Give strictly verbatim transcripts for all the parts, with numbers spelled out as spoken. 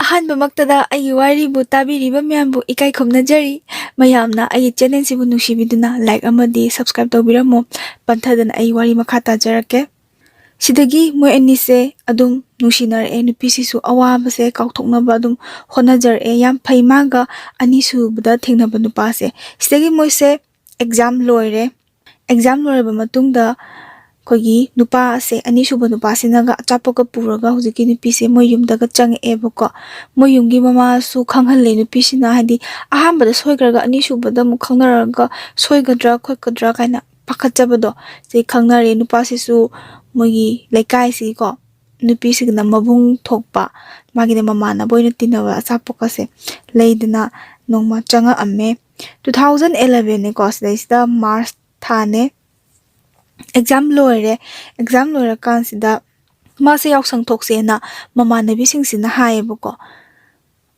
ꯑꯍꯥꯟꯕꯃꯛꯇꯗ ꯑꯩꯒꯤ ꯋꯥꯔꯤꯕꯨ ꯇꯥꯕꯤꯔꯤꯕ ꯃꯌꯥꯝꯕꯨ ꯏꯀꯥꯏ ꯈꯨꯝꯅꯖꯔꯤ꯫ ꯃꯌꯥꯝꯅ ꯑꯩꯒꯤ channelꯁꯤꯕꯨ ꯅꯨꯡꯁꯤꯕꯤꯗꯨꯅ like ꯑꯃꯗꯤ subscribe ꯇꯧꯕꯤꯔꯝꯃꯣ꯫ ꯄꯟꯊꯗꯅ ꯑꯩ ꯋꯥꯔꯤ ꯃꯈꯥ ꯇꯥꯖꯔꯛꯀꯦ꯫ ꯁꯤꯗꯒꯤ ꯃꯣꯏ ꯑꯅꯤꯁꯦ ꯑꯗꯨꯝ ꯅꯨꯡꯁꯤꯅꯔꯛꯑꯦ꯫ ꯅꯨꯄꯤꯁꯤꯁꯨ ꯑꯋꯥꯕꯁꯦ ꯀꯥꯎꯊꯣꯛꯅꯕ ꯑꯗꯨꯝ ꯍꯣꯠꯅꯖꯔꯛꯑꯦ꯫ ꯌꯥꯝ ꯐꯩ ꯃꯥꯒ ꯑꯅꯤꯁꯨꯕꯗ ꯊꯦꯡꯅꯕ ꯅꯨꯄꯥꯁꯦ꯫ ꯁꯤꯗꯒꯤ ꯃꯣꯏꯁꯦ exam ꯂꯣꯏꯔꯦ꯫ Exam ꯂꯣꯏꯔꯕ ꯃꯇꯨꯡꯗ ꯑꯩꯈꯣꯏꯒꯤ ꯅꯨꯄꯥꯁꯦ, ꯑꯅꯤꯁꯨꯕ ꯅꯨꯄꯥꯁꯤꯅꯒ ꯑꯆꯥꯄꯣꯠꯀ ꯄꯨꯔꯒ ꯍꯧꯖꯤꯛꯀꯤ ꯅꯨꯄꯤꯁꯦ ꯃꯣꯏ ꯌꯨꯝꯗꯒ ꯆꯪꯉꯛꯑꯦꯕꯀꯣ꯫ ꯃꯣꯏ ꯌꯨꯝꯒꯤ ꯃꯃꯥꯁꯨ ꯈꯪꯍꯜꯂꯦ ꯅꯨꯄꯤꯁꯤꯅ, ꯍꯥꯏꯗꯤ ꯑꯍꯥꯟꯕꯗ ꯁꯣꯏꯈ꯭ꯔꯒ ꯑꯅꯤꯁꯨꯕꯗ ꯑꯃꯨꯛ ꯈꯪꯅꯔꯒ ꯁꯣꯏꯒꯗ꯭ꯔꯥ ꯈꯣꯠꯀꯗ꯭ꯔꯥ ꯀꯥꯏꯅ ꯄꯥꯈꯠꯆꯕꯗꯣ꯫ ꯁꯤ ꯈꯪꯅꯔꯦ꯫ ꯅꯨꯄꯥꯁꯤꯁꯨ ꯃꯣꯏꯒꯤ ꯂꯩꯀꯥꯏꯁꯤꯒꯤꯀꯣ, ꯅꯨꯄꯤꯁꯤꯒꯤꯅ ꯃꯕꯨꯡ ꯊꯣꯛꯄ, ꯃꯥꯒꯤꯅ ꯃꯃꯥꯟꯅꯕ ꯑꯣꯏꯅ ꯇꯤꯟꯅꯕ ꯑꯆꯥꯄꯣꯠꯀꯁꯦ ꯂꯩꯗꯅ ꯅꯣꯡꯃ ꯆꯪꯉꯛꯑꯝꯃꯦ꯫ Two thousand elevenꯅꯦꯀꯣ, ꯁꯤꯗꯩꯁꯤꯗ March ꯊꯥꯅꯦ꯫ Exam ꯂꯣꯏꯔꯦ꯫ Exam ꯂꯣꯏꯔꯀꯥꯟꯁꯤꯗ ꯃꯥꯁꯦ ꯌꯥꯎꯁꯪ ꯊꯣꯛꯁꯦꯅ ꯃꯃꯥꯟꯅꯕꯤꯁꯤꯡꯁꯤꯅ ꯍꯥꯏꯌꯦꯕꯀꯣ꯫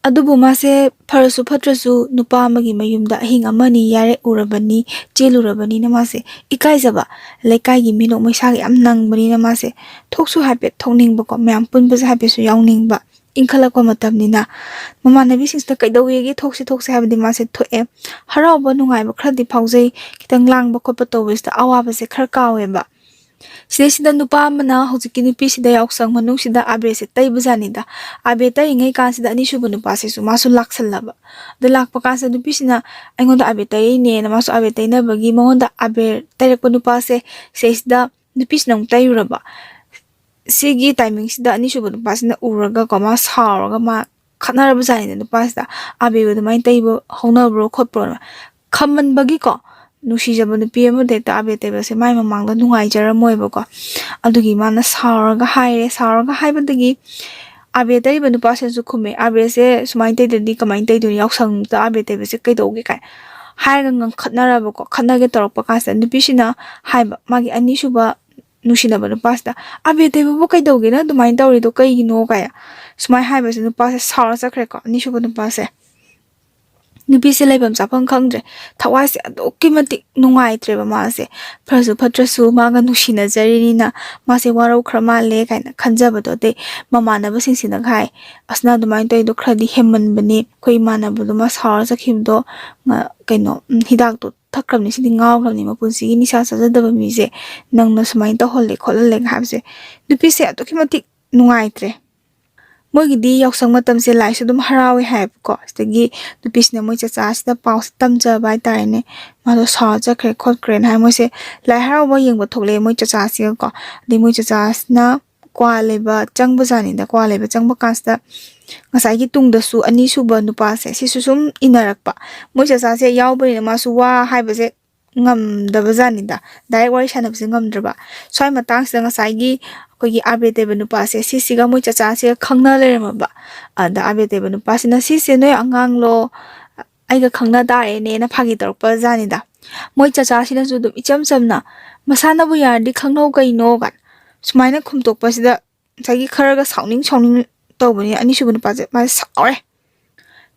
ꯑꯗꯨꯕꯨ ꯃꯥꯁꯦ ꯐꯔꯁꯨ ꯐꯠꯇ꯭ꯔꯁꯨ ꯅꯨꯄꯥ ꯑꯃꯒꯤ ꯃꯌꯨꯝꯗ ꯑꯍꯤꯡ ꯑꯃ ꯑꯅꯤ ꯌꯥꯔꯦꯛꯎꯔꯕꯅꯤ, ꯆꯦꯜꯂꯨꯔꯕꯅꯤꯅ ꯃꯥꯁꯦ ꯏꯀꯥꯏꯖꯕ, ꯂꯩꯀꯥꯏꯒꯤ ꯃꯤꯅꯣꯛ ꯃꯩꯁꯥꯒ ꯌꯥꯝ ꯅꯪꯕꯅꯤꯅ ꯃꯥꯁꯦ ꯊꯣꯛꯁꯨ ꯍꯥꯏꯐꯦꯠ ꯊꯣꯛꯅꯤꯡꯕꯀꯣ, ꯃꯌꯥꯝ ꯄꯨꯟꯕꯁꯨ ꯍꯥꯏꯐꯦꯠꯁꯨ ꯌꯥꯎꯅꯤꯡꯕ꯫ ꯏꯟꯈꯠꯂꯛꯄ ꯃꯇꯝꯅꯤꯅ ꯃꯃꯥꯟꯅꯕꯤꯁꯤꯡꯁꯤꯅ ꯀꯩꯗꯧꯋꯦꯒꯦ, ꯊꯣꯛꯁꯤ ꯊꯣꯛꯁꯤ ꯍꯥꯏꯕꯗꯤ ꯃꯥꯁꯦ ꯊꯣꯛꯑꯦ꯫ ꯍꯔꯥꯎꯕ ꯅꯨꯡꯉꯥꯏꯕ ꯈꯔꯗꯤ ꯐꯥꯎꯖꯩ, ꯈꯤꯇꯪ ꯂꯥꯡꯕ ꯈꯣꯠꯄ ꯇꯧꯕꯁꯤꯗ ꯑꯋꯥꯕꯁꯦ ꯈꯔ ꯀꯥꯎꯋꯦꯕ꯫ ꯁꯤꯗꯩꯁꯤꯗ ꯅꯨꯄꯥ ꯑꯃꯅ ꯍꯧꯖꯤꯛꯀꯤ ꯅꯨꯄꯤꯁꯤꯗ ꯌꯥꯎꯁꯪ ꯃꯅꯨꯡꯁꯤꯗ ꯑꯕꯦꯔꯁꯦ ꯇꯩꯕꯖꯥꯠꯅꯤꯗ꯫ ꯑꯕꯦꯔ ꯇꯩꯔꯤꯉꯩ ꯀꯥꯟꯁꯤꯗ ꯑꯅꯤꯁꯨꯕ ꯅꯨꯄꯥꯁꯤꯁꯨ ꯃꯥꯁꯨ ꯂꯥꯛꯁꯜꯂꯕ꯫ ꯑꯗꯨ ꯂꯥꯛꯄ ꯀꯥꯟꯁꯤꯗ ꯅꯨꯄꯤꯁꯤꯅ ꯑꯩꯉꯣꯟꯗ ꯑꯕꯦꯔ ꯇꯩꯔꯛꯏꯅꯦꯅ ꯃꯥꯁꯨ ꯑꯕꯦꯔ ꯇꯩꯅꯕꯒꯤ ꯃꯉꯣꯟꯗ ꯑꯕꯦꯔ ꯇꯩꯔꯛꯄ ꯅꯨꯄꯥꯁꯦ ꯁꯤꯗꯩꯁꯤꯗ ꯅꯨꯄꯤꯁꯤꯅ ꯑꯃꯨꯛ ꯇꯩꯔꯨꯔꯕ꯫ ꯁꯤꯒꯤ timingꯁꯤꯗ ꯑꯅꯤꯁꯨꯕ ꯅꯨꯄꯥꯁꯤꯅ ꯎꯔꯒꯀꯣ, ꯃꯥ ꯁꯥꯎꯔꯒ ꯃꯥ ꯈꯠꯅꯔꯕꯖꯥꯠꯅꯤꯗ ꯅꯨꯄꯥꯁꯤꯗ, "ꯑꯕꯦꯔ ꯑꯗꯨꯃꯥꯏꯅ ꯇꯩꯕ ꯍꯧꯅꯕ꯭ꯔꯣ ꯈꯣꯠꯄ꯭ꯔꯣꯅ?" ꯈꯝꯃꯟꯕꯒꯤꯀꯣ, ꯅꯨꯡꯁꯤꯖꯕ ꯅꯨꯄꯤ ꯑꯃꯗ ꯍꯦꯛꯇ ꯑꯕꯦꯔ ꯇꯩꯕꯁꯦ ꯃꯥꯏ ꯃꯃꯥꯡꯗ ꯅꯨꯡꯉꯥꯏꯖꯔꯝꯃꯣꯏꯕꯀꯣ꯫ ꯑꯗꯨꯒꯤ ꯃꯥꯅ ꯁꯥꯎꯔꯒ ꯍꯥꯏꯔꯦ꯫ ꯁꯥꯎꯔꯒ ꯍꯥꯏꯕꯗꯒꯤ ꯑꯕꯦꯔ ꯇꯩꯔꯤꯕ ꯅꯨꯄꯥꯁꯤꯅꯁꯨ ꯈꯨꯝꯃꯦ, "ꯑꯕꯦꯔꯁꯦ ꯁꯨꯃꯥꯏꯅ ꯇꯩꯗ꯭ꯔꯗꯤ ꯀꯃꯥꯏꯅ ꯇꯩꯗꯣꯏꯅꯣ? ꯌꯥꯎꯁꯪꯗ ꯑꯕꯦꯔ ꯇꯩꯕꯁꯦ ꯀꯩꯗꯧꯒꯦ?" ꯀꯥꯏ ꯍꯥꯏꯔꯒ ꯉꯪꯈꯠꯅꯔꯕꯀꯣ꯫ ꯈꯠꯅꯒꯦ ꯇꯧꯔꯛꯄ ꯀꯥꯟꯁꯤꯗ ꯅꯨꯄꯤꯁꯤꯅ ꯍꯥꯏꯕ, ꯃꯥꯒꯤ ꯑꯅꯤꯁꯨꯕ ꯅꯨꯡꯁꯤꯅꯕ ꯅꯨꯄꯥꯁꯤꯗ, "ꯑꯕꯦꯔ ꯇꯩꯕꯕꯨ ꯀꯩꯗꯧꯒꯦ? ꯅꯪ ꯑꯗꯨꯃꯥꯏꯅ ꯇꯧꯔꯤꯗꯣ ꯀꯩꯒꯤꯅꯣ?" ꯀꯥꯏ ꯁꯨꯃꯥꯏꯅ ꯍꯥꯏꯕꯁꯦ ꯅꯨꯄꯥꯁꯦ ꯁꯥꯎꯔ ꯆꯠꯈ꯭ꯔꯦꯀꯣ, ꯑꯅꯤꯁꯨꯕ ꯅꯨꯄꯥꯁꯦ꯫ ꯅꯨꯄꯤꯁꯦ ꯂꯩꯐꯝ ꯆꯥꯐꯝ ꯈꯪꯗ꯭ꯔꯦ꯫ ꯊꯋꯥꯏꯁꯦ ꯑꯗꯨꯛꯀꯤ ꯃꯇꯤꯛ ꯅꯨꯡꯉꯥꯏꯇ꯭ꯔꯦꯕ꯫ ꯃꯥꯁꯦ ꯐꯔꯁꯨ ꯐꯠꯇ꯭ꯔꯁꯨ ꯃꯥꯒ ꯅꯨꯡꯁꯤꯅꯖꯔꯤꯅꯤꯅ ꯃꯥꯁꯦ ꯋꯥꯔꯧꯈ꯭ꯔ ꯃꯥꯜꯂꯦ ꯀꯥꯏꯅ ꯈꯟꯖꯕꯗꯣ꯫ ꯑꯗꯩ ꯃꯃꯥꯟꯅꯕꯁꯤꯡꯁꯤꯅꯒ ꯍꯥꯏ, "ꯑꯁ, ꯅꯪ ꯑꯗꯨꯃꯥꯏꯅ ꯇꯧꯔꯤꯗꯣ ꯈꯔꯗꯤ ꯍꯦꯟꯃꯟꯕꯅꯦ, ꯑꯩꯈꯣꯏ ꯏꯃꯥꯟꯅꯕꯗꯣ ꯃꯥ ꯁꯥꯎꯔ ꯆꯠꯈꯤꯕꯗꯣ, ꯉ-, ꯀꯩꯅꯣ, ꯎꯝ, ꯍꯤꯗꯥꯛꯇꯣ ꯊꯛꯈ꯭ꯔꯕꯅꯤ, ꯁꯤꯗꯤ ꯉꯥꯎꯈ꯭ꯔꯕꯅꯤ, ꯃꯄꯨꯟꯁꯤꯒꯤ ꯅꯤꯁꯥ ꯆꯥꯖꯗꯕ ꯃꯤꯁꯦ ꯅꯪꯅ ꯁꯨꯃꯥꯏꯅ ꯇꯧꯍꯜꯂꯦ ꯈꯣꯠꯍꯜꯂꯦ" ꯍꯥꯏꯕꯁꯦ ꯅꯨꯄꯤꯁꯦ ꯑꯗꯨꯛꯀꯤ ꯃꯇꯤꯛ ꯅꯨꯡꯉꯥꯏꯇ꯭ꯔꯦ꯫ ꯃꯣꯏꯒꯤꯗꯤ ꯌꯥꯎꯁꯪ ꯃꯇꯝꯁꯦ ꯂꯥꯏꯁꯨ ꯑꯗꯨꯝ ꯍꯔꯥꯎꯋꯦ ꯍꯥꯏꯌꯦꯕꯀꯣ꯫ ꯁꯤꯗꯒꯤ ꯅꯨꯄꯤꯁꯤꯅ ꯃꯣꯏ ꯆꯆꯥꯁꯤꯗ ꯄꯥꯎꯁꯦ ꯇꯝꯖꯕ ꯍꯥꯏꯇꯥꯔꯦꯅꯦ꯫ ꯃꯥꯗꯣ ꯁꯥꯎꯔ ꯆꯠꯈ꯭ꯔꯦ ꯈꯣꯠꯈ꯭ꯔꯦꯅ ꯍꯥꯏ꯫ ꯃꯣꯏꯁꯦ ꯂꯥꯏ ꯍꯔꯥꯎꯕ ꯌꯦꯡꯕ ꯊꯣꯛꯂꯛꯑꯦ ꯃꯣꯏ ꯆꯆꯥꯁꯤꯒꯀꯣ꯫ ꯑꯗꯩ ꯃꯣꯏ ꯆꯆꯥꯁꯤꯅ ꯀ꯭ꯋꯥ ꯂꯩꯕ ꯆꯪꯕꯖꯥꯠꯅꯤꯗ꯫ ꯀ꯭ꯋꯥ ꯂꯩꯕ ꯆꯪꯕ ꯀꯥꯟꯁꯤꯗ ꯉꯁꯥꯏꯒꯤ ꯇꯨꯡꯗꯁꯨ ꯑꯅꯤꯁꯨꯕ ꯅꯨꯄꯥꯁꯦ ꯁꯤꯁꯨ ꯁꯨꯝ ꯏꯟꯅꯔꯛꯄ꯫ ꯃꯣꯏ ꯆꯆꯥꯁꯦ ꯌꯥꯎꯕꯅꯤꯅ ꯃꯥꯁꯨ ꯋꯥ ꯍꯥꯏꯕꯁꯦ ꯉꯝꯗꯕ ꯖꯥꯠꯅꯤꯗ꯫ ꯗꯥꯏꯔꯦꯛ ꯋꯥꯔꯤ ꯁꯥꯟꯅꯕꯁꯦ ꯉꯝꯗ꯭ꯔꯕ꯫ ꯁ꯭ꯋꯥꯏ ꯃꯇꯥꯡꯁꯤꯗ ꯉꯁꯥꯏꯒꯤ ꯑꯩꯈꯣꯏꯒꯤ ꯑꯥꯕꯦ ꯇꯩꯕ ꯅꯨꯄꯥꯁꯦ ꯁꯤꯁꯤꯒ ꯃꯣꯏ ꯆꯆꯥꯁꯤꯒ ꯈꯪꯅ ꯂꯩꯔꯝꯃꯕ꯫ ꯑꯗ ꯑꯥꯕꯦ ꯇꯩꯕ ꯅꯨꯄꯥꯁꯤꯅ, "ꯁꯤꯁꯦ ꯅꯣꯏ ꯑꯉꯥꯡꯂꯣ? ꯑꯩꯒ ꯈꯪꯅ ꯇꯥꯔꯦꯅꯦꯅ" ꯐꯥꯒꯤ ꯇꯧꯔꯛꯄ ꯖꯥꯠꯅꯤꯗ꯫ ꯃꯣꯏ ꯆꯆꯥꯁꯤꯅꯁꯨ ꯑꯗꯨꯝ ꯏꯆꯝ ꯆꯝꯅ, "ꯃꯁꯥꯅꯕꯨ ꯌꯥꯔꯗꯤ ꯈꯪꯅꯧ ꯀꯩꯅꯣ?" ꯀꯥꯏꯅ ꯁꯨꯃꯥꯏꯅ ꯈꯨꯝꯇꯣꯛꯄꯁꯤꯗ ꯉꯁꯥꯏꯒꯤ ꯈꯔꯒ ꯁꯥꯎꯅꯤꯡ ꯁꯥꯎꯅꯤꯡ ꯇꯧꯕꯅꯦ ꯑꯅꯤꯁꯨꯕ ꯅꯨꯄꯥꯁꯦ, ꯃꯥꯁꯦ ꯁꯥꯎꯔꯦ꯫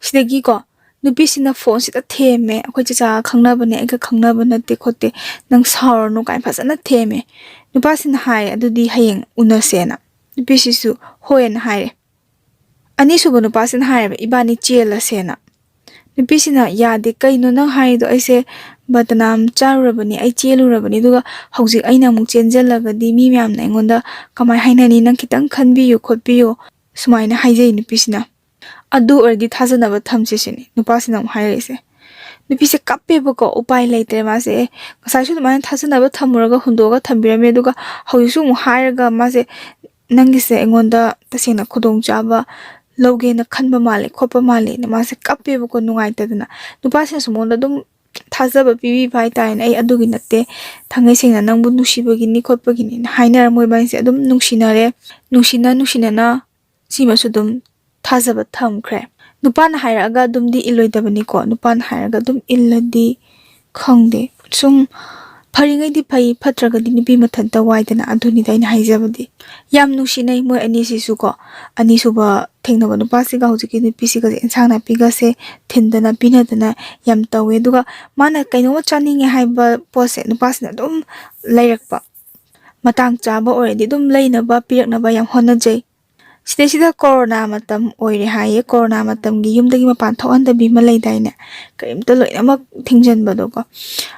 ꯁꯤꯗꯒꯤꯀꯣ ꯅꯨꯄꯤꯁꯤꯅ ꯐꯣꯟꯁꯤꯗ ꯊꯦꯝꯃꯦ, "ꯑꯩꯈꯣꯏ ꯆꯆꯥꯒ ꯈꯪꯅꯕꯅꯦ, ꯑꯩꯒ ꯈꯪꯅꯕ ꯅꯠꯇꯦ ꯈꯣꯠꯇꯦ, ꯅꯪ ꯁꯥꯎꯔꯅꯨ" ꯀꯥꯏꯅ ꯐꯖꯅ ꯊꯦꯝꯃꯦ꯫ ꯅꯨꯄꯥꯁꯤꯅ ꯍꯥꯏ, "ꯑꯗꯨꯗꯤ ꯍꯌꯦꯡ ꯎꯅꯁꯦꯅ"꯫ ꯅꯨꯄꯤꯁꯤꯁꯨ ꯍꯣꯏꯅ ꯍꯥꯏꯔꯦ꯫ ꯑꯅꯤꯁꯨꯕ ꯅꯨꯄꯥꯁꯤꯅ ꯍꯥꯏꯔꯦꯕ, "ꯏꯕꯥꯅꯤ ꯆꯦꯜꯂꯁꯦꯅ"꯫ ꯅꯨꯄꯤꯁꯤꯅ, "ꯌꯥꯗꯦ, ꯀꯩꯅꯣ ꯅꯪ ꯍꯥꯏꯔꯤꯗꯣ? ꯑꯩꯁꯦ ꯕꯗꯅꯥꯝ ꯆꯥꯔꯨꯔꯕꯅꯤ, ꯑꯩ ꯆꯦꯜꯂꯨꯔꯕꯅꯤ, ꯑꯗꯨꯒ ꯍꯧꯖꯤꯛ ꯑꯩꯅ ꯑꯃꯨꯛ ꯆꯦꯟꯁꯤꯜꯂꯒꯗꯤ ꯃꯤ ꯃꯌꯥꯝꯅ ꯑꯩꯉꯣꯟꯗ ꯀꯃꯥꯏ ꯍꯥꯏꯅꯅꯤ? ꯅꯪ ꯈꯤꯇꯪ ꯈꯟꯕꯤꯌꯨ ꯈꯣꯠꯄꯤꯌꯨ", ꯁꯨꯃꯥꯏꯅ ꯍꯥꯏꯖꯩ ꯅꯨꯄꯤꯁꯤꯅ꯫ "ꯑꯗꯨ ꯑꯣꯏꯔꯗꯤ ꯊꯥꯖꯅꯕ ꯊꯝꯁꯦ" ꯁꯤꯅꯤ ꯅꯨꯄꯥꯁꯤꯅ ꯑꯃꯨꯛ ꯍꯥꯏꯔꯛꯏꯁꯦ꯫ ꯅꯨꯄꯤꯁꯦ ꯀꯞꯄꯦꯕꯀꯣ, ꯎꯄꯥꯏ ꯂꯩꯇ꯭ꯔꯦ ꯃꯥꯁꯦ꯫ ꯑꯦ, ꯉꯁꯥꯏꯁꯨ ꯑꯗꯨꯃꯥꯏꯅ ꯊꯥꯖꯅꯕ ꯊꯝꯃꯨꯔꯒ ꯍꯨꯟꯗꯣꯛꯑꯒ ꯊꯝꯕꯤꯔꯝꯃꯦ, ꯑꯗꯨꯒ ꯍꯧꯖꯤꯛꯁꯨ ꯑꯃꯨꯛ ꯍꯥꯏꯔꯒ ꯃꯥꯁꯦ, "ꯅꯪꯒꯤꯁꯦ ꯑꯩꯉꯣꯟꯗ ꯇꯁꯦꯡꯅ ꯈꯨꯗꯣꯡꯆꯥꯕ ꯂꯧꯒꯦꯅ ꯈꯟꯕ ꯃꯥꯜꯂꯦ ꯈꯣꯠꯄ ꯃꯥꯜꯂꯦꯅ" ꯃꯥꯁꯦ ꯀꯞꯄꯦꯕꯀꯣ ꯅꯨꯡꯉꯥꯏꯇꯗꯅ꯫ ꯅꯨꯄꯥꯁꯤꯅꯁꯨ ꯃꯉꯣꯟꯗ ꯑꯗꯨꯝ ꯊꯥꯖꯕ ꯄꯤꯕꯤꯕ ꯍꯥꯏꯇꯥꯔꯦꯅꯦ, "ꯑꯩ ꯑꯗꯨꯒꯤ ꯅꯠꯇꯦ, ꯊꯥꯡꯉꯩ ꯁꯦꯡꯅ ꯅꯪꯕꯨ ꯅꯨꯡꯁꯤꯕꯒꯤꯅꯤ ꯈꯣꯠꯄꯒꯤꯅꯤꯅ" ꯍꯥꯏꯅꯔ ꯃꯣꯏꯕꯥꯅꯤꯁꯦ ꯑꯗꯨꯝ ꯅꯨꯡꯁꯤꯅꯔꯦ꯫ ꯅꯨꯡꯁꯤꯅ ꯅꯨꯡꯁꯤꯅꯅ ꯁꯤꯃꯁꯨ ꯑꯗꯨꯝ ꯊꯥꯖꯕ ꯊꯝꯈ꯭ꯔꯦ꯫ ꯅꯨꯄꯥꯅ ꯍꯥꯏꯔꯛꯑꯒ ꯑꯗꯨꯝꯗꯤ ꯏꯜꯂꯣꯏꯗꯕꯅꯤꯀꯣ꯫ ꯅꯨꯄꯥꯅ ꯍꯥꯏꯔꯒ ꯑꯗꯨꯝ ꯏꯜꯂꯗꯤ ꯈꯪꯗꯦ꯫ ꯁꯨꯝ ꯐꯔꯤꯉꯩꯗꯤ ꯐꯩ, ꯐꯠꯇ꯭ꯔꯒꯗꯤ ꯅꯨꯄꯤ ꯃꯊꯟꯇ ꯋꯥꯏꯗꯅ, ꯑꯗꯨꯅꯤꯗ ꯑꯩꯅ ꯍꯥꯏꯖꯕꯗꯤ꯫ ꯌꯥꯝ ꯅꯨꯡꯁꯤꯅꯩ ꯃꯣꯏ ꯑꯅꯤꯁꯤꯁꯨ ꯀꯣ꯫ ꯑꯅꯤꯁꯨꯕ ꯊꯦꯡꯅꯕ ꯅꯨꯄꯥꯁꯤꯒ ꯍꯧꯖꯤꯛꯀꯤ ꯅꯨꯄꯤꯁꯤꯒꯁꯦ ꯏꯟꯁꯥꯡ ꯅꯥꯄꯤꯒꯁꯦ ꯊꯤꯟꯗꯅ ꯄꯤꯅꯗꯅ ꯌꯥꯝ ꯇꯧꯋꯦ꯫ ꯑꯗꯨꯒ ꯃꯥꯅ ꯀꯩꯅꯣꯝꯃ ꯆꯥꯅꯤꯡꯉꯦ ꯍꯥꯏꯕ ꯄꯣꯠꯁꯦ ꯅꯨꯄꯥꯁꯤꯅ ꯑꯗꯨꯝ ꯂꯩꯔꯛꯄ, ꯃꯇꯥꯡ ꯆꯥꯕ ꯑꯣꯏꯔꯗꯤ ꯑꯗꯨꯝ ꯂꯩꯅꯕ ꯄꯤꯔꯛꯅꯕ ꯌꯥꯝ ꯍꯣꯠꯅꯖꯩ꯫ ꯁꯤꯗꯩꯁꯤꯗ ꯀꯣꯔꯣꯅꯥ ꯃꯇꯝ ꯑꯣꯏꯔꯦ ꯍꯥꯏꯌꯦ꯫ ꯀꯣꯔꯣꯅꯥ ꯃꯇꯝꯒꯤ ꯌꯨꯝꯗꯒꯤ ꯃꯄꯥꯟ ꯊꯣꯛꯍꯟꯗꯕꯤ ꯑꯃ ꯂꯩꯗꯥꯏꯅꯦ, ꯀꯔꯤꯝꯇ ꯂꯣꯏꯅꯃꯛ ꯊꯤꯡꯖꯤꯟꯕꯗꯣꯀꯣ꯫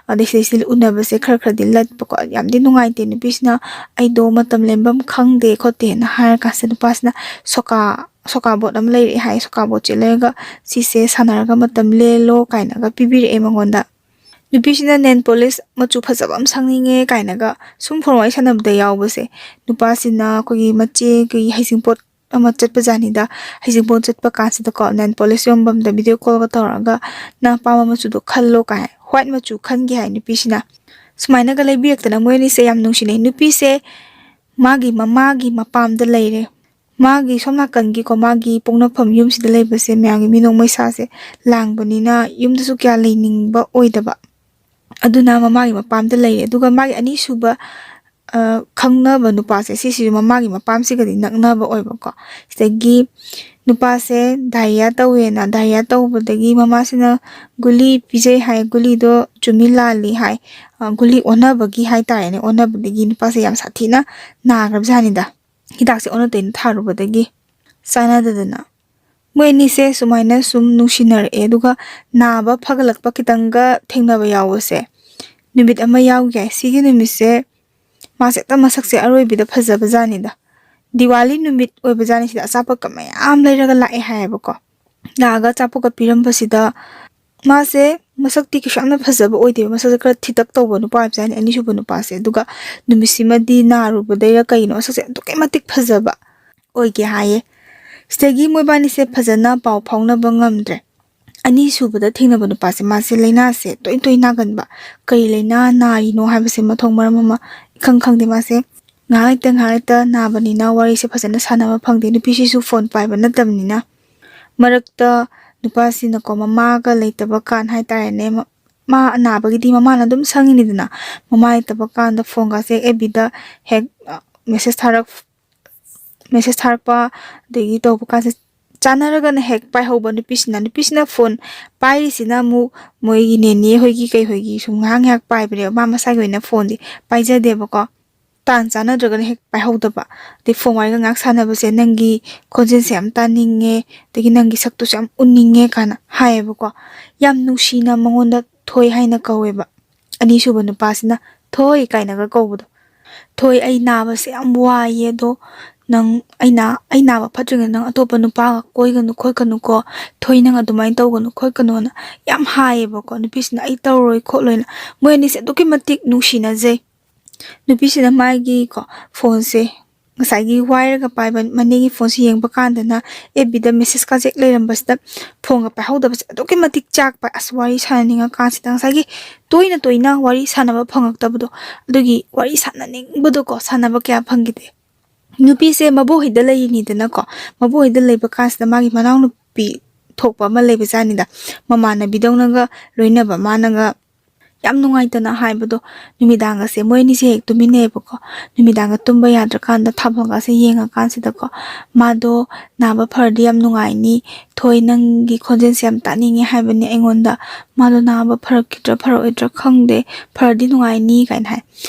ꯑꯗꯩ ꯁꯤꯗꯩꯁꯤꯗ ꯎꯅꯕꯁꯦ ꯈꯔ ꯈꯔꯗꯤ ꯂꯠꯄꯀꯣ꯫ ꯌꯥꯝꯗꯤ ꯅꯨꯡꯉꯥꯏꯇꯦ꯫ ꯅꯨꯄꯤꯁꯤꯅ "ꯑꯩꯗꯣ ꯃꯇꯝ ꯂꯦꯟꯐꯝ ꯈꯪꯗꯦ ꯈꯣꯠꯇꯦꯅ" ꯍꯥꯏꯔ ꯀꯥꯟꯁꯤꯗ ꯅꯨꯄꯥꯁꯤꯅ ꯁꯣꯀꯥ ꯁꯣꯀꯥ ꯕꯣꯠ ꯑꯃ ꯂꯩꯔꯛꯑꯦ ꯍꯥꯏ꯫ ꯁꯣꯀꯥ ꯕꯣꯠꯁꯦ ꯂꯩꯔꯒ "ꯁꯤꯁꯦ ꯁꯥꯟꯅꯔꯒ ꯃꯇꯝ ꯂꯦꯜꯂꯣ" ꯀꯥꯏꯅꯒ ꯄꯤꯕꯤꯔꯛꯑꯦ ꯃꯉꯣꯟꯗ꯫ ꯅꯨꯄꯤꯁꯤꯅ ꯅꯦꯜ ꯄꯣꯂꯤꯁ ꯃꯆꯨ ꯐꯖꯕ ꯑꯃ ꯁꯪꯅꯤꯡꯉꯦ ꯀꯥꯏꯅꯒ ꯁꯨꯝ ꯐꯣꯟ ꯋꯥꯔꯤ ꯁꯥꯟꯅꯕꯗ ꯌꯥꯎꯕꯁꯦ, ꯅꯨꯄꯥꯁꯤꯅ ꯑꯩꯈꯣꯏꯒꯤ ꯃꯆꯦꯒꯤ ꯍꯩꯖꯤꯡꯄꯣꯠ ꯑꯃ ꯆꯠꯄ ꯖꯥꯠꯅꯤꯗ꯫ ꯍꯩꯖꯤꯡꯄꯣꯠ ꯆꯠꯄ ꯀꯥꯟꯁꯤꯗꯀꯣ, ꯅꯦꯜ ꯄꯣꯂꯤꯁ ꯌꯣꯟꯐꯝꯗ ꯚꯤꯗꯤꯑꯣ ꯀꯣꯜꯒ ꯇꯧꯔꯒ "ꯅꯪ ꯑꯄꯥꯝꯕ ꯃꯆꯨꯗꯣ ꯈꯜꯂꯣ" ꯀꯥꯏ, ꯋꯥꯏꯠ ꯃꯆꯨ ꯈꯟꯒꯦ ꯍꯥꯏ ꯅꯨꯄꯤꯁꯤꯅ꯫ ꯁꯨꯃꯥꯏꯅꯒ ꯂꯩꯕꯤꯔꯛꯇꯅ ꯃꯣꯏ ꯑꯅꯤꯁꯦ ꯌꯥꯝ ꯅꯨꯡꯁꯤꯅꯩ꯫ ꯅꯨꯄꯤꯁꯦ ꯃꯥꯒꯤ ꯃꯃꯥꯒꯤ ꯃꯄꯥꯝꯗ ꯂꯩꯔꯦ꯫ ꯃꯥꯒꯤ ꯁꯣꯝ ꯅꯥꯀꯟꯒꯤꯀꯣ, ꯃꯥꯒꯤ ꯄꯣꯛꯅꯐꯝ ꯌꯨꯝꯁꯤꯗ ꯂꯩꯕꯁꯦ ꯃꯌꯥꯝꯒꯤ ꯃꯤꯅꯣꯛ ꯃꯩꯁꯥꯁꯦ ꯂꯥꯡꯕꯅꯤꯅ ꯌꯨꯝꯗꯁꯨ ꯀꯌꯥ ꯂꯩꯅꯤꯡꯕ ꯑꯣꯏꯗꯕ꯫ ꯑꯗꯨꯅ ꯃꯃꯥꯒꯤ ꯃꯄꯥꯝꯗ ꯂꯩꯔꯦ꯫ ꯑꯗꯨꯒ ꯃꯥꯒꯤ ꯑꯅꯤꯁꯨꯕ, ꯑ, ꯈꯪꯅꯕ ꯅꯨꯄꯥꯁꯦ, ꯁꯤꯁꯤꯁꯨ ꯃꯃꯥꯒꯤ ꯃꯄꯥꯝꯁꯤꯒꯗꯤ ꯅꯛꯅꯕ ꯑꯣꯏꯕꯀꯣ꯫ ꯁꯤꯗꯒꯤ ꯅꯨꯄꯥꯁꯦ ꯗꯥꯏꯔꯤꯌꯥ ꯇꯧꯋꯦꯅ, ꯗꯥꯏꯔꯤꯌꯥ ꯇꯧꯕꯗꯒꯤ ꯃꯃꯥꯁꯤꯅ ꯒꯨꯂꯤ ꯄꯤꯖꯩ ꯍꯥꯏ꯫ ꯒꯨꯂꯤꯗꯣ ꯆꯨꯝꯃꯤ ꯂꯥꯜꯂꯤ ꯍꯥꯏ꯫ ꯑ, ꯒꯨꯂꯤ ꯑꯣꯟꯅꯕꯒꯤ ꯍꯥꯏꯇꯥꯔꯦꯅꯦ, ꯑꯣꯟꯅꯕꯗꯒꯤ ꯅꯨꯄꯥꯁꯦ ꯌꯥꯝ ꯁꯥꯊꯤꯅ ꯅꯥꯈ꯭ꯔꯕꯖꯥꯠꯅꯤꯗ, ꯍꯤꯗꯥꯛꯁꯦ ꯑꯣꯟꯅ ꯇꯩꯅ ꯊꯥꯔꯨꯕꯗꯒꯤ꯫ ꯆꯥꯟꯅꯗꯗꯅ ꯃꯣꯏ ꯑꯅꯤꯁꯦ ꯁꯨꯃꯥꯏꯅ ꯁꯨꯝ ꯅꯨꯡꯁꯤꯅꯔꯛꯑꯦ꯫ ꯑꯗꯨꯒ ꯅꯥꯕ ꯐꯒꯠꯂꯛꯄ ꯈꯤꯇꯪꯒ ꯊꯦꯡꯅꯕ ꯌꯥꯎꯕꯁꯦ ꯅꯨꯃꯤꯠ ꯑꯃ ꯌꯥꯎꯈꯤ ꯍꯥꯏ꯫ ꯁꯤꯒꯤ ꯅꯨꯃꯤꯠꯁꯦ ꯃꯥꯁꯦ ꯍꯦꯛꯇ ꯃꯁꯛꯁꯦ ꯑꯔꯣꯏꯕꯤꯗ ꯐꯖꯕ ꯖꯥꯠꯅꯤꯗ꯫ ꯗꯤꯋꯥꯂꯤ ꯅꯨꯃꯤꯠ ꯑꯣꯏꯕ ꯖꯥꯠꯅꯤ꯫ ꯁꯤꯗ ꯑꯆꯥꯄꯣꯠꯀ ꯃꯌꯥꯝ ꯂꯩꯔꯒ ꯂꯥꯛꯑꯦ ꯍꯥꯏꯌꯦꯕꯀꯣ꯫ ꯂꯥꯛꯑꯒ ꯑꯆꯥꯄꯣꯠꯀ ꯄꯤꯔꯝꯕꯁꯤꯗ ꯃꯥꯁꯦ ꯃꯁꯛꯇꯤ ꯀꯩꯁꯨ ꯌꯥꯝꯅ ꯐꯖꯕ ꯑꯣꯏꯗꯦꯕ, ꯃꯁꯛꯁꯦ ꯈꯔ ꯊꯤꯇꯛ ꯇꯧꯕ ꯅꯨꯄꯥ ꯑꯣꯏꯕꯖꯥꯠꯅꯤ, ꯑꯅꯤꯁꯨꯕ ꯅꯨꯄꯥꯁꯦ꯫ ꯑꯗꯨꯒ ꯅꯨꯃꯤꯠꯁꯤꯃꯗꯤ ꯅꯥꯔꯨꯕꯗꯩꯔ ꯀꯩꯅꯣ ꯃꯁꯛꯁꯦ ꯑꯗꯨꯛꯀꯤ ꯃꯇꯤꯛ ꯐꯖꯕ ꯑꯣꯏꯒꯦ ꯍꯥꯏꯌꯦ꯫ ꯁꯤꯗꯒꯤ ꯃꯣꯏꯕꯥꯅꯤꯁꯦ ꯐꯖꯅ ꯄꯥꯎ ꯐꯥꯎꯅꯕ ꯉꯝꯗ꯭ꯔꯦ꯫ ꯑꯅꯤꯁꯨꯕꯗ ꯊꯦꯡꯅꯕ ꯅꯨꯄꯥꯁꯦ, ꯃꯥꯁꯦ ꯂꯥꯏꯅꯥꯁꯦ ꯇꯣꯏ ꯇꯣꯏ ꯅꯥꯒꯟꯕ꯫ ꯀꯔꯤ ꯂꯥꯏꯅꯥ ꯅꯥꯔꯤꯅꯣ ꯍꯥꯏꯕꯁꯦ ꯃꯊꯣꯡ ꯃꯔꯝ ꯑꯃ ꯏꯈꯪ ꯈꯪꯗꯦ꯫ ꯃꯥꯁꯦ ꯉꯥꯏꯍꯥꯛ ꯂꯩꯇ ꯉꯥꯏꯍꯥꯛ ꯂꯩꯇ ꯅꯥꯕꯅꯤꯅ ꯋꯥꯔꯤꯁꯦ ꯐꯖꯅ ꯁꯥꯟꯅꯕ ꯐꯪꯗꯦ꯫ ꯅꯨꯄꯤꯁꯤꯁꯨ ꯐꯣꯟ ꯄꯥꯏꯕ ꯅꯠꯇꯕꯅꯤꯅ꯫ ꯃꯔꯛꯇ ꯅꯨꯄꯥꯁꯤꯅꯀꯣ, ꯃꯃꯥꯒ ꯂꯩꯇꯕ ꯀꯥꯟ ꯍꯥꯏꯇꯥꯔꯦꯅꯦ, ꯃ-, ꯃꯥ ꯑꯅꯥꯕꯒꯤꯗꯤ ꯃꯃꯥꯅ ꯑꯗꯨꯝ ꯁꯪꯉꯤꯅꯤꯗꯅ, ꯃꯃꯥ ꯂꯩꯇꯕ ꯀꯥꯟꯗ ꯐꯣꯟꯒꯁꯦ ꯑꯦꯐ ꯕꯤꯗ ꯍꯦꯛ ꯃꯦꯁꯦꯁ ꯊꯥꯔꯛ ꯃꯦꯁꯦꯁ ꯊꯥꯔꯛꯄ, ꯑꯗꯒꯤ ꯇꯧꯕ ꯀꯥꯟꯁꯦ ꯆꯥꯟꯅꯔꯒꯅ ꯍꯦꯛ ꯄꯥꯏꯍꯧꯕ ꯅꯨꯄꯤꯁꯤꯅ꯫ ꯅꯨꯄꯤꯁꯤꯅ ꯐꯣꯟ ꯄꯥꯏꯔꯤꯁꯤꯅ ꯑꯃꯨꯛ ꯃꯣꯏꯒꯤ ꯅꯦꯅꯦ ꯍꯣꯏꯒꯤ ꯀꯩ ꯍꯣꯏꯒꯤ ꯁꯨꯝ ꯉꯥꯏꯍꯥꯛ ꯉꯥꯏꯍꯥꯛ ꯄꯥꯏꯕꯅꯦꯕ꯫ ꯃꯥ ꯃꯁꯥꯒꯤ ꯑꯣꯏꯅ ꯐꯣꯟꯗꯤ ꯄꯥꯏꯖꯗꯦꯕꯀꯣ꯫ ꯇꯥꯟ ꯆꯥꯟꯅꯗ꯭ꯔꯒꯅ ꯍꯦꯛ ꯄꯥꯏꯍꯧꯗꯕ꯫ ꯑꯗꯩ ꯐꯣꯟ ꯋꯥꯔꯤꯒ ꯉꯥꯏꯍꯥꯛ ꯁꯥꯟꯅꯕꯁꯦ, "ꯅꯪꯒꯤ ꯈꯣꯟꯖꯦꯜꯁꯦ ꯌꯥꯝ ꯇꯥꯅꯤꯡꯉꯦ, ꯑꯗꯒꯤ ꯅꯪꯒꯤ ꯁꯛꯇꯨꯁꯨ ꯌꯥꯝ ꯎꯅꯤꯡꯉꯦ" ꯀꯥꯏꯅ ꯍꯥꯏꯌꯦꯕꯀꯣ꯫ ꯌꯥꯝ ꯅꯨꯡꯁꯤꯅ ꯃꯉꯣꯟꯗ ꯊꯣꯏ ꯍꯥꯏꯅ ꯀꯧꯋꯦꯕ꯫ ꯑꯅꯤꯁꯨꯕ ꯅꯨꯄꯥꯁꯤꯅ "ꯊꯣꯏ" ꯀꯥꯏꯅꯒ ꯀꯧꯕꯗꯣ꯫ "ꯊꯣꯏ, ꯑꯩ ꯅꯥꯕꯁꯦ ꯌꯥꯝ ꯋꯥꯏꯌꯦ, ꯑꯗꯣ ꯅꯪ, ꯑꯩ ꯅꯥ-, ꯑꯩ ꯅꯥꯕ ꯐꯠꯇ꯭ꯔꯤꯉꯩꯗ ꯅꯪ ꯑꯇꯣꯞꯄ ꯅꯨꯄꯥꯒ ꯀꯣꯏꯒꯅꯨ ꯈꯣꯠꯀꯅꯨꯀꯣ, ꯊꯣꯏ, ꯅꯪ ꯑꯗꯨꯃꯥꯏꯅ ꯇꯧꯒꯅꯨ ꯈꯣꯠꯀꯅꯣꯅ" ꯌꯥꯝ ꯍꯥꯏꯌꯦꯕꯀꯣ꯫ ꯅꯨꯄꯤꯁꯤꯅ "ꯑꯩ ꯇꯧꯔꯣꯏ ꯈꯣꯠꯂꯣꯏꯅ", ꯃꯣꯏ ꯑꯅꯤꯁꯦ ꯑꯗꯨꯛꯀꯤ ꯃꯇꯤꯛ ꯅꯨꯡꯁꯤꯅꯖꯩ꯫ ꯅꯨꯄꯤꯁꯤꯅ ꯃꯥꯒꯤ ꯀꯣ ꯐꯣꯟꯁꯦ ꯉꯁꯥꯏꯒꯤ ꯋꯥꯏꯔꯒ ꯄꯥꯏꯕ ꯃꯅꯦꯒꯤ ꯐꯣꯟꯁꯦ ꯌꯦꯡꯕ ꯀꯥꯟꯗꯅ ꯑꯦꯐ ꯕꯤꯗ ꯃꯦꯁꯦꯁꯀꯁꯦ ꯍꯦꯛ ꯂꯩꯔꯝꯕꯁꯤꯗ ꯐꯣꯟꯒ ꯄꯥꯏꯍꯧꯗꯕꯁꯦ ꯑꯗꯨꯛꯀꯤ ꯃꯇꯤꯛ ꯆꯥꯛꯄ꯫ ꯑꯁ, ꯋꯥꯔꯤ ꯁꯥꯟꯅꯅꯤꯡꯉꯀꯥꯟꯁꯤꯗ ꯉꯁꯥꯏꯒꯤ ꯇꯣꯏꯅ ꯇꯣꯏꯅ ꯋꯥꯔꯤ ꯁꯥꯟꯅꯕ ꯐꯪꯉꯛꯇꯕꯗꯣ, ꯑꯗꯨꯒꯤ ꯋꯥꯔꯤ ꯁꯥꯟꯅꯅꯤꯡꯕꯗꯣꯀꯣ, ꯁꯥꯟꯅꯕ ꯀꯌꯥ ꯐꯪꯈꯤꯗꯦ꯫ ꯅꯨꯄꯤꯁꯦ ꯃꯕꯣꯛꯍꯣꯏꯗ ꯂꯩꯔꯤꯅꯤꯗꯅꯀꯣ꯫ ꯃꯕꯣꯛꯍꯣꯏꯗ ꯂꯩꯕ ꯀꯥꯟꯁꯤꯗ ꯃꯥꯒꯤ ꯃꯅꯥꯎꯅꯨꯄꯤ ꯊꯣꯛꯄ ꯑꯃ ꯂꯩꯕꯖꯥꯠꯅꯤꯗ꯫ ꯃꯃꯥꯟꯅꯕꯤꯗꯧꯅꯒ ꯂꯣꯏꯅꯕ, ꯃꯥꯅꯒ ꯌꯥꯝ ꯅꯨꯡꯉꯥꯏꯇꯅ ꯍꯥꯏꯕꯗꯣ꯫ ꯅꯨꯃꯤꯗꯥꯡꯒꯁꯦ ꯃꯣꯏ ꯑꯅꯤꯁꯦ ꯍꯦꯛ ꯇꯨꯃꯤꯟꯅꯩꯌꯦꯕꯀꯣ꯫ ꯅꯨꯃꯤꯗꯥꯡꯒ ꯇꯨꯝꯕ ꯌꯥꯗ꯭ꯔꯀꯥꯟꯗ ꯊꯥꯕꯜꯒꯁꯦ ꯌꯦꯡꯉꯀꯥꯟꯁꯤꯗꯀꯣ, "ꯃꯥꯗꯣ ꯅꯥꯕ ꯐꯔꯗꯤ ꯌꯥꯝ ꯅꯨꯡꯉꯥꯏꯅꯤ, ꯊꯣꯏ, ꯅꯪꯒꯤ ꯈꯣꯟꯖꯦꯜꯁꯦ ꯌꯥꯝ ꯇꯥꯅꯤꯡꯉꯦ ꯍꯥꯏꯕꯅꯦ ꯑꯩꯉꯣꯟꯗ꯫ ꯃꯥꯗꯣ ꯅꯥꯕ ꯐꯔꯛꯈꯤꯗ꯭ꯔꯥ ꯐꯔꯛꯑꯣꯏꯗ꯭ꯔꯥ ꯈꯪꯗꯦ, ꯐꯔꯗꯤ ꯅꯨꯡꯉꯥꯏꯅꯤ" ꯀꯥꯏꯅ ꯍꯥꯏ꯫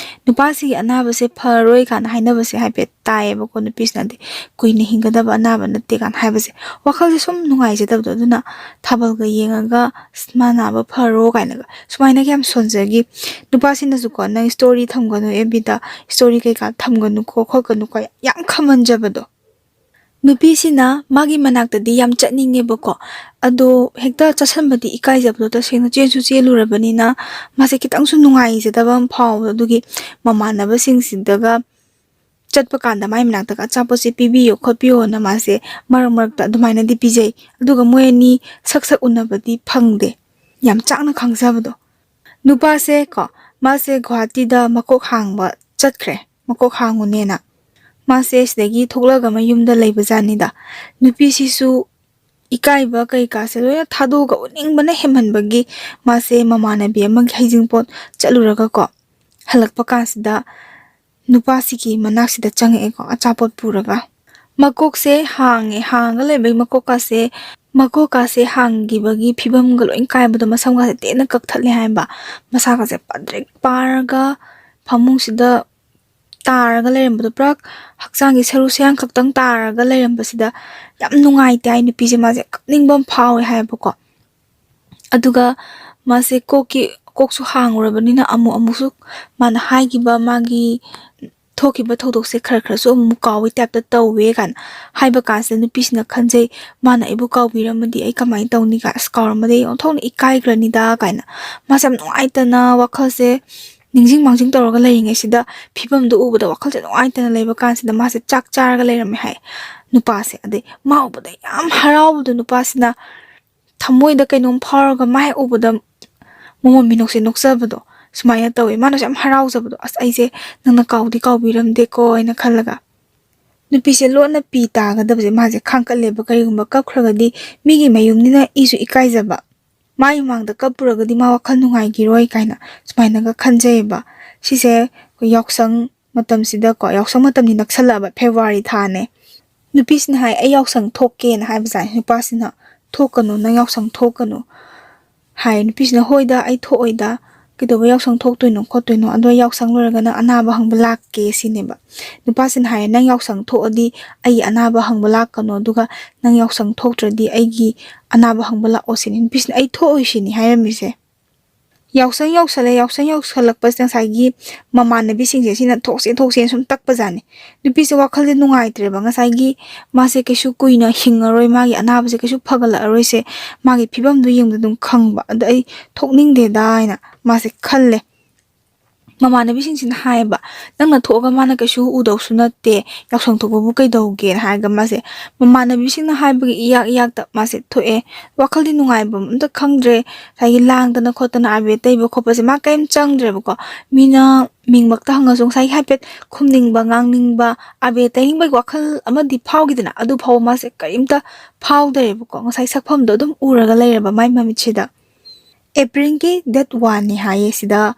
ꯅꯨꯄꯥꯁꯤꯒꯤ ꯑꯅꯥꯕꯁꯦ ꯐꯔꯔꯣꯏ ꯀꯥꯏꯅ ꯍꯥꯏꯅꯕꯁꯦ ꯍꯥꯏꯐꯦꯠ ꯇꯥꯏꯌꯦꯕꯀꯣ꯫ ꯅꯨꯄꯤꯁꯤꯅꯗꯤ "ꯀꯨꯏꯅ ꯍꯤꯡꯒꯗꯕ ꯑꯅꯥꯕ ꯅꯠꯇꯦ" ꯀꯥꯏꯅ ꯍꯥꯏꯕꯁꯦ, ꯋꯥꯈꯜꯁꯦ ꯁꯨꯝ ꯅꯨꯡꯉꯥꯏꯖꯗꯕꯗꯣ꯫ ꯑꯗꯨꯅ ꯊꯥꯕꯜꯒ ꯌꯦꯡꯉꯒ "ꯑꯁ, ꯃꯥ ꯅꯥꯕ ꯐꯔꯣ" ꯀꯥꯏꯅꯒ ꯁꯨꯃꯥꯏꯅꯒ ꯌꯥꯝ ꯁꯣꯟꯖꯈꯤ꯫ ꯅꯨꯄꯥꯁꯤꯅꯁꯨꯀꯣ, "ꯅꯪ ꯁ꯭ꯇꯣꯔꯤ ꯊꯝꯒꯅꯨ, ꯑꯦꯐ ꯕꯤꯗ ꯁ꯭ꯇꯣꯔꯤ ꯀꯩꯀꯥ ꯊꯝꯒꯅꯨꯀꯣ ꯈꯣꯠꯀꯅꯨꯀꯣ", ꯌꯥꯝ ꯈꯝꯍꯟꯖꯕꯗꯣ꯫ ꯅꯨꯄꯤꯁꯤꯅ ꯃꯥꯒꯤ ꯃꯅꯥꯛꯇꯗꯤ ꯌꯥꯝ ꯆꯠꯅꯤꯡꯉꯦꯕꯀꯣ, ꯑꯗꯣ ꯍꯦꯛꯇ ꯆꯠꯁꯟꯕꯗꯤ ꯏꯀꯥꯏꯖꯕꯗꯣ꯫ ꯇꯁꯦꯡꯅ ꯆꯦꯟꯁꯨ ꯆꯦꯜꯂꯨꯔꯕꯅꯤꯅ ꯃꯥꯁꯦ ꯈꯤꯇꯪꯁꯨ ꯅꯨꯡꯉꯥꯏꯖꯗꯕ ꯑꯃ ꯐꯥꯎꯕꯗꯣ꯫ ꯑꯗꯨꯒꯤ ꯃꯃꯥꯟꯅꯕꯁꯤꯡꯁꯤꯗꯒ ꯆꯠꯄ ꯀꯥꯟꯗ ꯃꯥꯏ ꯃꯅꯥꯛꯇꯒ "ꯑꯆꯥꯄꯣꯠꯁꯦ ꯄꯤꯕꯤꯌꯣ ꯈꯣꯠꯄꯤꯌꯣꯅ" ꯃꯥꯁꯦ ꯃꯔꯛ ꯃꯔꯛꯇ ꯑꯗꯨꯃꯥꯏꯅꯗꯤ ꯄꯤꯖꯩ꯫ ꯑꯗꯨꯒ ꯃꯣꯏ ꯑꯅꯤ ꯁꯛ ꯁꯛ ꯎꯅꯕꯗꯤ ꯐꯪꯗꯦ꯫ ꯌꯥꯝ ꯆꯥꯛꯅ ꯈꯥꯡꯖꯕꯗꯣ꯫ ꯅꯨꯄꯥꯁꯦ ꯀꯣ, ꯃꯥꯁꯦ ꯒꯨꯍꯥꯇꯤꯗ ꯃꯀꯣꯛ ꯍꯥꯡꯕ ꯆꯠꯈ꯭ꯔꯦ, ꯃꯀꯣꯛ ꯍꯥꯡꯉꯨꯅꯦꯅ꯫ ꯃꯥꯁꯦ ꯁꯤꯗꯒꯤ ꯊꯣꯛꯂꯛꯑꯒ ꯃꯌꯨꯝꯗ ꯂꯩꯕꯖꯥꯠꯅꯤꯗ꯫ ꯅꯨꯄꯤꯁꯤꯁꯨ ꯏꯀꯥꯏꯕ ꯀꯩꯀꯥꯁꯦ ꯂꯣꯏꯅ ꯊꯥꯗꯣꯛꯑꯒ ꯎꯠꯅꯤꯡꯕꯅ ꯍꯦꯟꯃꯟꯕꯒꯤ ꯃꯥꯁꯦ ꯃꯃꯥꯟꯅꯕꯤ ꯑꯃꯒꯤ ꯍꯩꯖꯤꯡꯄꯣꯠ ꯆꯠꯂꯨꯔꯒꯀꯣ, ꯍꯜꯂꯛꯄ ꯀꯥꯟꯁꯤꯗ ꯅꯨꯄꯥꯁꯤꯒꯤ ꯃꯅꯥꯛꯁꯤꯗ ꯆꯪꯉꯛꯑꯦꯀꯣ, ꯑꯆꯥꯄꯣꯠ ꯄꯨꯔꯒ꯫ ꯃꯀꯣꯛꯁꯦ ꯍꯥꯡꯉꯦ, ꯍꯥꯡꯉꯒ ꯂꯩꯕꯒꯤ ꯃꯀꯣꯛꯀꯥꯁꯦ, ꯃꯀꯣꯛꯀꯥꯁꯦ ꯍꯥꯡꯈꯤꯕꯒꯤ ꯐꯤꯕꯝꯒ ꯂꯣꯏ ꯀꯥꯏꯕꯗꯣ, ꯃꯁꯝꯒꯥꯁꯦ ꯇꯦꯟꯅ ꯀꯛꯊꯠꯂꯦ ꯍꯥꯏꯕ꯫ ꯃꯁꯥꯒꯁꯦ ꯄꯥꯗ꯭ꯔꯤꯛ ꯄꯥꯔꯒ ꯐꯃꯨꯡꯁꯤꯗ ꯇꯥꯔꯒ ꯂꯩꯔꯝꯕꯗꯣ, ꯄꯨꯔꯥ ꯍꯛꯆꯥꯡꯒꯤ ꯁꯔꯨ ꯁꯌꯥꯡ ꯈꯛꯇꯪ ꯇꯥꯔꯒ ꯂꯩꯔꯝꯕꯁꯤꯗ ꯌꯥꯝ ꯅꯨꯡꯉꯥꯏꯇꯦ ꯍꯥꯏ ꯅꯨꯄꯤꯁꯦ, ꯃꯥꯁꯦ ꯀꯞꯅꯤꯡꯕ ꯑꯃ ꯐꯥꯎꯋꯦ ꯍꯥꯏꯌꯦꯕꯀꯣ꯫ ꯑꯗꯨꯒ ꯃꯥꯁꯦ ꯀꯣꯛꯀꯤ, ꯀꯣꯛꯁꯨ ꯍꯥꯡꯉꯨꯔꯕꯅꯤꯅ ꯑꯃꯨꯛ ꯑꯃꯨꯛꯁꯨ ꯃꯥꯅ ꯍꯥꯏꯈꯤꯕ ꯃꯥꯒꯤ ꯊꯣꯛꯈꯤꯕ ꯊꯧꯗꯣꯛꯁꯦ ꯈꯔ ꯈꯔꯁꯨ ꯑꯃꯨꯛ ꯀꯥꯎꯕꯩ ꯇꯥꯏꯞꯇ ꯇꯧꯋꯦ ꯀꯥꯏꯅ ꯍꯥꯏꯕ ꯀꯥꯟꯁꯤꯗ ꯅꯨꯄꯤꯁꯤꯅ ꯈꯟꯖꯩ, "ꯃꯥꯅ ꯑꯩꯕꯨ ꯀꯥꯎꯕꯤꯔꯝꯃꯗꯤ ꯑꯩ ꯀꯃꯥꯏꯅ ꯇꯧꯅꯤ?" ꯀꯥꯏꯅ, "ꯑꯁ, ꯀꯥꯎꯔꯝꯃꯗꯤ ꯑꯩ ꯑꯣꯟꯊꯣꯛꯅ ꯏꯀꯥꯏꯈ꯭ꯔꯅꯤꯗ" ꯀꯥꯏꯅ ꯃꯥꯁꯦ ꯌꯥꯝ ꯅꯨꯡꯉꯥꯏꯇꯅ ꯋꯥꯈꯜꯁꯦ ꯅꯤꯡꯁꯤꯡ ꯃꯥꯡꯖꯤꯡ ꯇꯧꯔꯒ ꯂꯩꯔꯤꯉꯩꯁꯤꯗ, ꯐꯤꯕꯝꯗꯣ ꯎꯕꯗ ꯋꯥꯈꯜꯁꯦ ꯅꯨꯡꯉꯥꯏꯇꯅ ꯂꯩꯕ ꯀꯥꯟꯁꯤꯗ ꯃꯥꯁꯦ ꯆꯥꯛ ꯆꯥꯔꯒ ꯂꯩꯔꯝꯃꯦ ꯍꯥꯏ ꯅꯨꯄꯥꯁꯦ꯫ ꯑꯗꯩ ꯃꯥ ꯎꯕꯗ ꯌꯥꯝ ꯍꯔꯥꯎꯕꯗꯣ ꯅꯨꯄꯥꯁꯤꯅ, ꯊꯃꯣꯏꯗ ꯀꯩꯅꯣꯝ ꯐꯥꯎꯔꯒ ꯃꯥ ꯍꯦꯛ ꯎꯕꯗ ꯃꯃꯣꯟ ꯃꯤꯅꯣꯛꯁꯦ ꯅꯣꯛꯆꯕꯗꯣ ꯁꯨꯃꯥꯏꯅ ꯇꯧꯋꯦ꯫ ꯃꯥꯅꯁꯨ ꯌꯥꯝ ꯍꯔꯥꯎꯖꯕꯗꯣ, "ꯑꯁ, ꯑꯩꯁꯦ ꯅꯪꯅ ꯀꯥꯎꯗꯤ ꯀꯥꯎꯕꯤꯔꯝꯗꯦꯀꯣ" ꯍꯥꯏꯅ ꯈꯜꯂꯒ꯫ ꯅꯨꯄꯤꯁꯦ ꯂꯣꯟꯅ ꯄꯤ ꯇꯥꯒꯗꯕꯁꯦ ꯃꯥꯁꯦ ꯈꯥꯡꯀꯠꯂꯦꯕ, ꯀꯔꯤꯒꯨꯝꯕ ꯀꯞꯈ꯭ꯔꯒꯗꯤ ꯃꯤꯒꯤ ꯃꯌꯨꯝꯅꯤꯅ ꯏꯁꯨ ꯏꯀꯥꯏꯖꯕ, ꯃꯥꯒꯤ ꯃꯃꯥꯡꯗ ꯀꯞꯄꯨꯔꯒꯗꯤ ꯃꯥ ꯋꯥꯈꯜ ꯅꯨꯡꯉꯥꯏꯈꯤꯔꯣꯏ ꯀꯥꯏꯅ ꯁꯨꯃꯥꯏꯅꯒ ꯈꯟꯖꯩꯌꯦꯕ꯫ ꯁꯤꯁꯦ ꯑꯩꯈꯣꯏ ꯌꯥꯎꯁꯪ ꯃꯇꯝꯁꯤꯗꯀꯣ, ꯌꯥꯎꯁꯪ ꯃꯇꯝꯗꯤ ꯅꯛꯁꯜꯂꯛꯑꯕ, ꯐꯦꯕ꯭ꯔꯨꯋꯥꯔꯤ ꯊꯥꯅꯦ꯫ ꯅꯨꯄꯤꯁꯤꯅ ꯍꯥꯏ, "ꯑꯩ ꯌꯥꯎꯁꯪ ꯊꯣꯛꯀꯦꯅ" ꯍꯥꯏꯕꯖꯥꯠꯅꯤ ꯅꯨꯄꯥꯁꯤꯅ꯫ "ꯊꯣꯛꯀꯅꯨ, ꯅꯪ ꯌꯥꯎꯁꯪ ꯊꯣꯛꯀꯅꯨ" ꯍꯥꯏ꯫ ꯅꯨꯄꯤꯁꯤꯅ, "ꯍꯣꯏꯗ, ꯑꯩ ꯊꯣꯛꯑꯣꯏꯗ, ꯀꯩꯗꯧꯕ ꯌꯥꯎꯁꯪ ꯊꯣꯛꯇꯣꯏꯅꯣ ꯈꯣꯠꯇꯣꯏꯅꯣ, ꯑꯗꯣ ꯑꯩ ꯌꯥꯎꯁꯪ ꯂꯣꯏꯔꯒ ꯅꯪ ꯑꯅꯥꯕ ꯍꯪꯕ ꯂꯥꯛꯀꯦ" ꯁꯤꯅꯦꯕ꯫ ꯅꯨꯄꯥꯁꯤꯅ ꯍꯥꯏ, "ꯅꯪ ꯌꯥꯎꯁꯪ ꯊꯣꯛꯑꯗꯤ ꯑꯩꯒꯤ ꯑꯅꯥꯕ ꯍꯪꯕ ꯂꯥꯛꯀꯅꯣ, ꯑꯗꯨꯒ ꯅꯪ ꯌꯥꯎꯁꯪ ꯊꯣꯛꯇ꯭ꯔꯗꯤ ꯑꯩꯒꯤ ꯑꯅꯥꯕ ꯍꯪꯕ ꯂꯥꯛꯑꯣ" ꯁꯤꯅꯤ꯫ ꯅꯨꯄꯤꯁꯤꯅ, "ꯑꯩ ꯊꯣꯛꯑꯣꯏ" ꯁꯤꯅꯤ ꯍꯥꯏꯔꯝꯃꯤꯁꯦ꯫ ꯌꯥꯎꯁꯪ ꯌꯧꯁꯜꯂꯦ꯫ ꯌꯥꯎꯁꯪ ꯌꯧꯁꯜꯂꯛꯄꯁꯤꯗ ꯉꯁꯥꯏꯒꯤ ꯃꯃꯥꯟꯅꯕꯤꯁꯤꯡꯁꯦ ꯁꯤꯅ "ꯊꯣꯛꯁꯦ, ꯊꯣꯛꯁꯦꯅ" ꯁꯨꯝ ꯇꯛꯄꯖꯥꯠꯅꯤ꯫ ꯅꯨꯄꯤꯁꯦ ꯋꯥꯈꯜꯁꯦ ꯅꯨꯡꯉꯥꯏꯇ꯭ꯔꯦꯕ, ꯉꯁꯥꯏꯒꯤ ꯃꯥꯁꯦ ꯀꯩꯁꯨ ꯀꯨꯏꯅ ꯍꯤꯡꯉꯔꯣꯏ, ꯃꯥꯒꯤ ꯑꯅꯥꯕꯁꯦ ꯀꯩꯁꯨ ꯐꯒꯠꯂꯛꯑꯔꯣꯏꯁꯦ, ꯃꯥꯒꯤ ꯐꯤꯕꯝꯗꯨ ꯌꯦꯡꯕꯗ ꯑꯗꯨꯝ ꯈꯪꯕ꯫ "ꯑꯗ ꯑꯩ ꯊꯣꯛꯅꯤꯡꯗꯦꯗ" ꯍꯥꯏꯅ ꯃꯥꯁꯦ ꯈꯜꯂꯦ꯫ ꯃꯃꯥꯟꯅꯕꯤꯁꯤꯡꯁꯤꯅ ꯍꯥꯏꯌꯦꯕ, "ꯅꯪꯅ ꯊꯣꯛꯑꯒ ꯃꯥꯅ ꯀꯩꯁꯨ ꯎꯗꯧꯁꯨ ꯅꯠꯇꯦ, ꯌꯥꯎꯁꯪ ꯊꯣꯛꯄꯕꯨ ꯀꯩꯗꯧꯒꯦꯅ?" ꯍꯥꯏꯔꯒ ꯃꯥꯁꯦ ꯃꯃꯥꯟꯅꯕꯤꯁꯤꯡꯅ ꯍꯥꯏꯕꯒꯤ ꯏꯌꯥꯛ ꯏꯌꯥꯛꯇ ꯃꯥꯁꯦ ꯊꯣꯛꯑꯦ꯫ ꯋꯥꯈꯜꯗꯤ ꯅꯨꯡꯉꯥꯏꯕ ꯑꯝꯇ ꯈꯪꯗ꯭ꯔꯦ꯫ ꯉꯁꯥꯏꯒꯤ ꯂꯥꯡꯗꯅ ꯈꯣꯠꯇꯅ ꯑꯕꯦꯔ ꯇꯩꯕ ꯈꯣꯠꯄꯁꯦ ꯃꯥ ꯀꯔꯤꯝ ꯆꯪꯗ꯭ꯔꯦꯕꯀꯣ꯫ ꯃꯤꯅ ꯃꯤꯡꯃꯛꯇ ꯍꯪꯉꯁꯨ ꯉꯁꯥꯏꯒꯤ ꯍꯥꯏꯐꯦꯠ ꯈꯨꯝꯅꯤꯡꯕ, ꯉꯥꯡꯅꯤꯡꯕ, ꯑꯕꯦꯔ ꯇꯩꯅꯤꯡꯕꯒꯤ ꯋꯥꯈꯜ ꯑꯃꯗꯤ ꯐꯥꯎꯈꯤꯗꯅ, ꯑꯗꯨ ꯐꯥꯎꯕ ꯃꯥꯁꯦ ꯀꯔꯤꯝꯇ ꯐꯥꯎꯗ꯭ꯔꯦꯕꯀꯣ꯫ ꯉꯁꯥꯏ ꯁꯛꯐꯝꯗꯣ ꯑꯗꯨꯝ ꯎꯔꯒ ꯂꯩꯔꯕ ꯃꯥꯏ ꯃꯃꯤꯠꯁꯤꯗ꯫ ꯑꯦꯄ꯭ꯔꯤꯜꯒꯤ date one ꯅꯤ ꯍꯥꯏꯌꯦ ꯁꯤꯗ,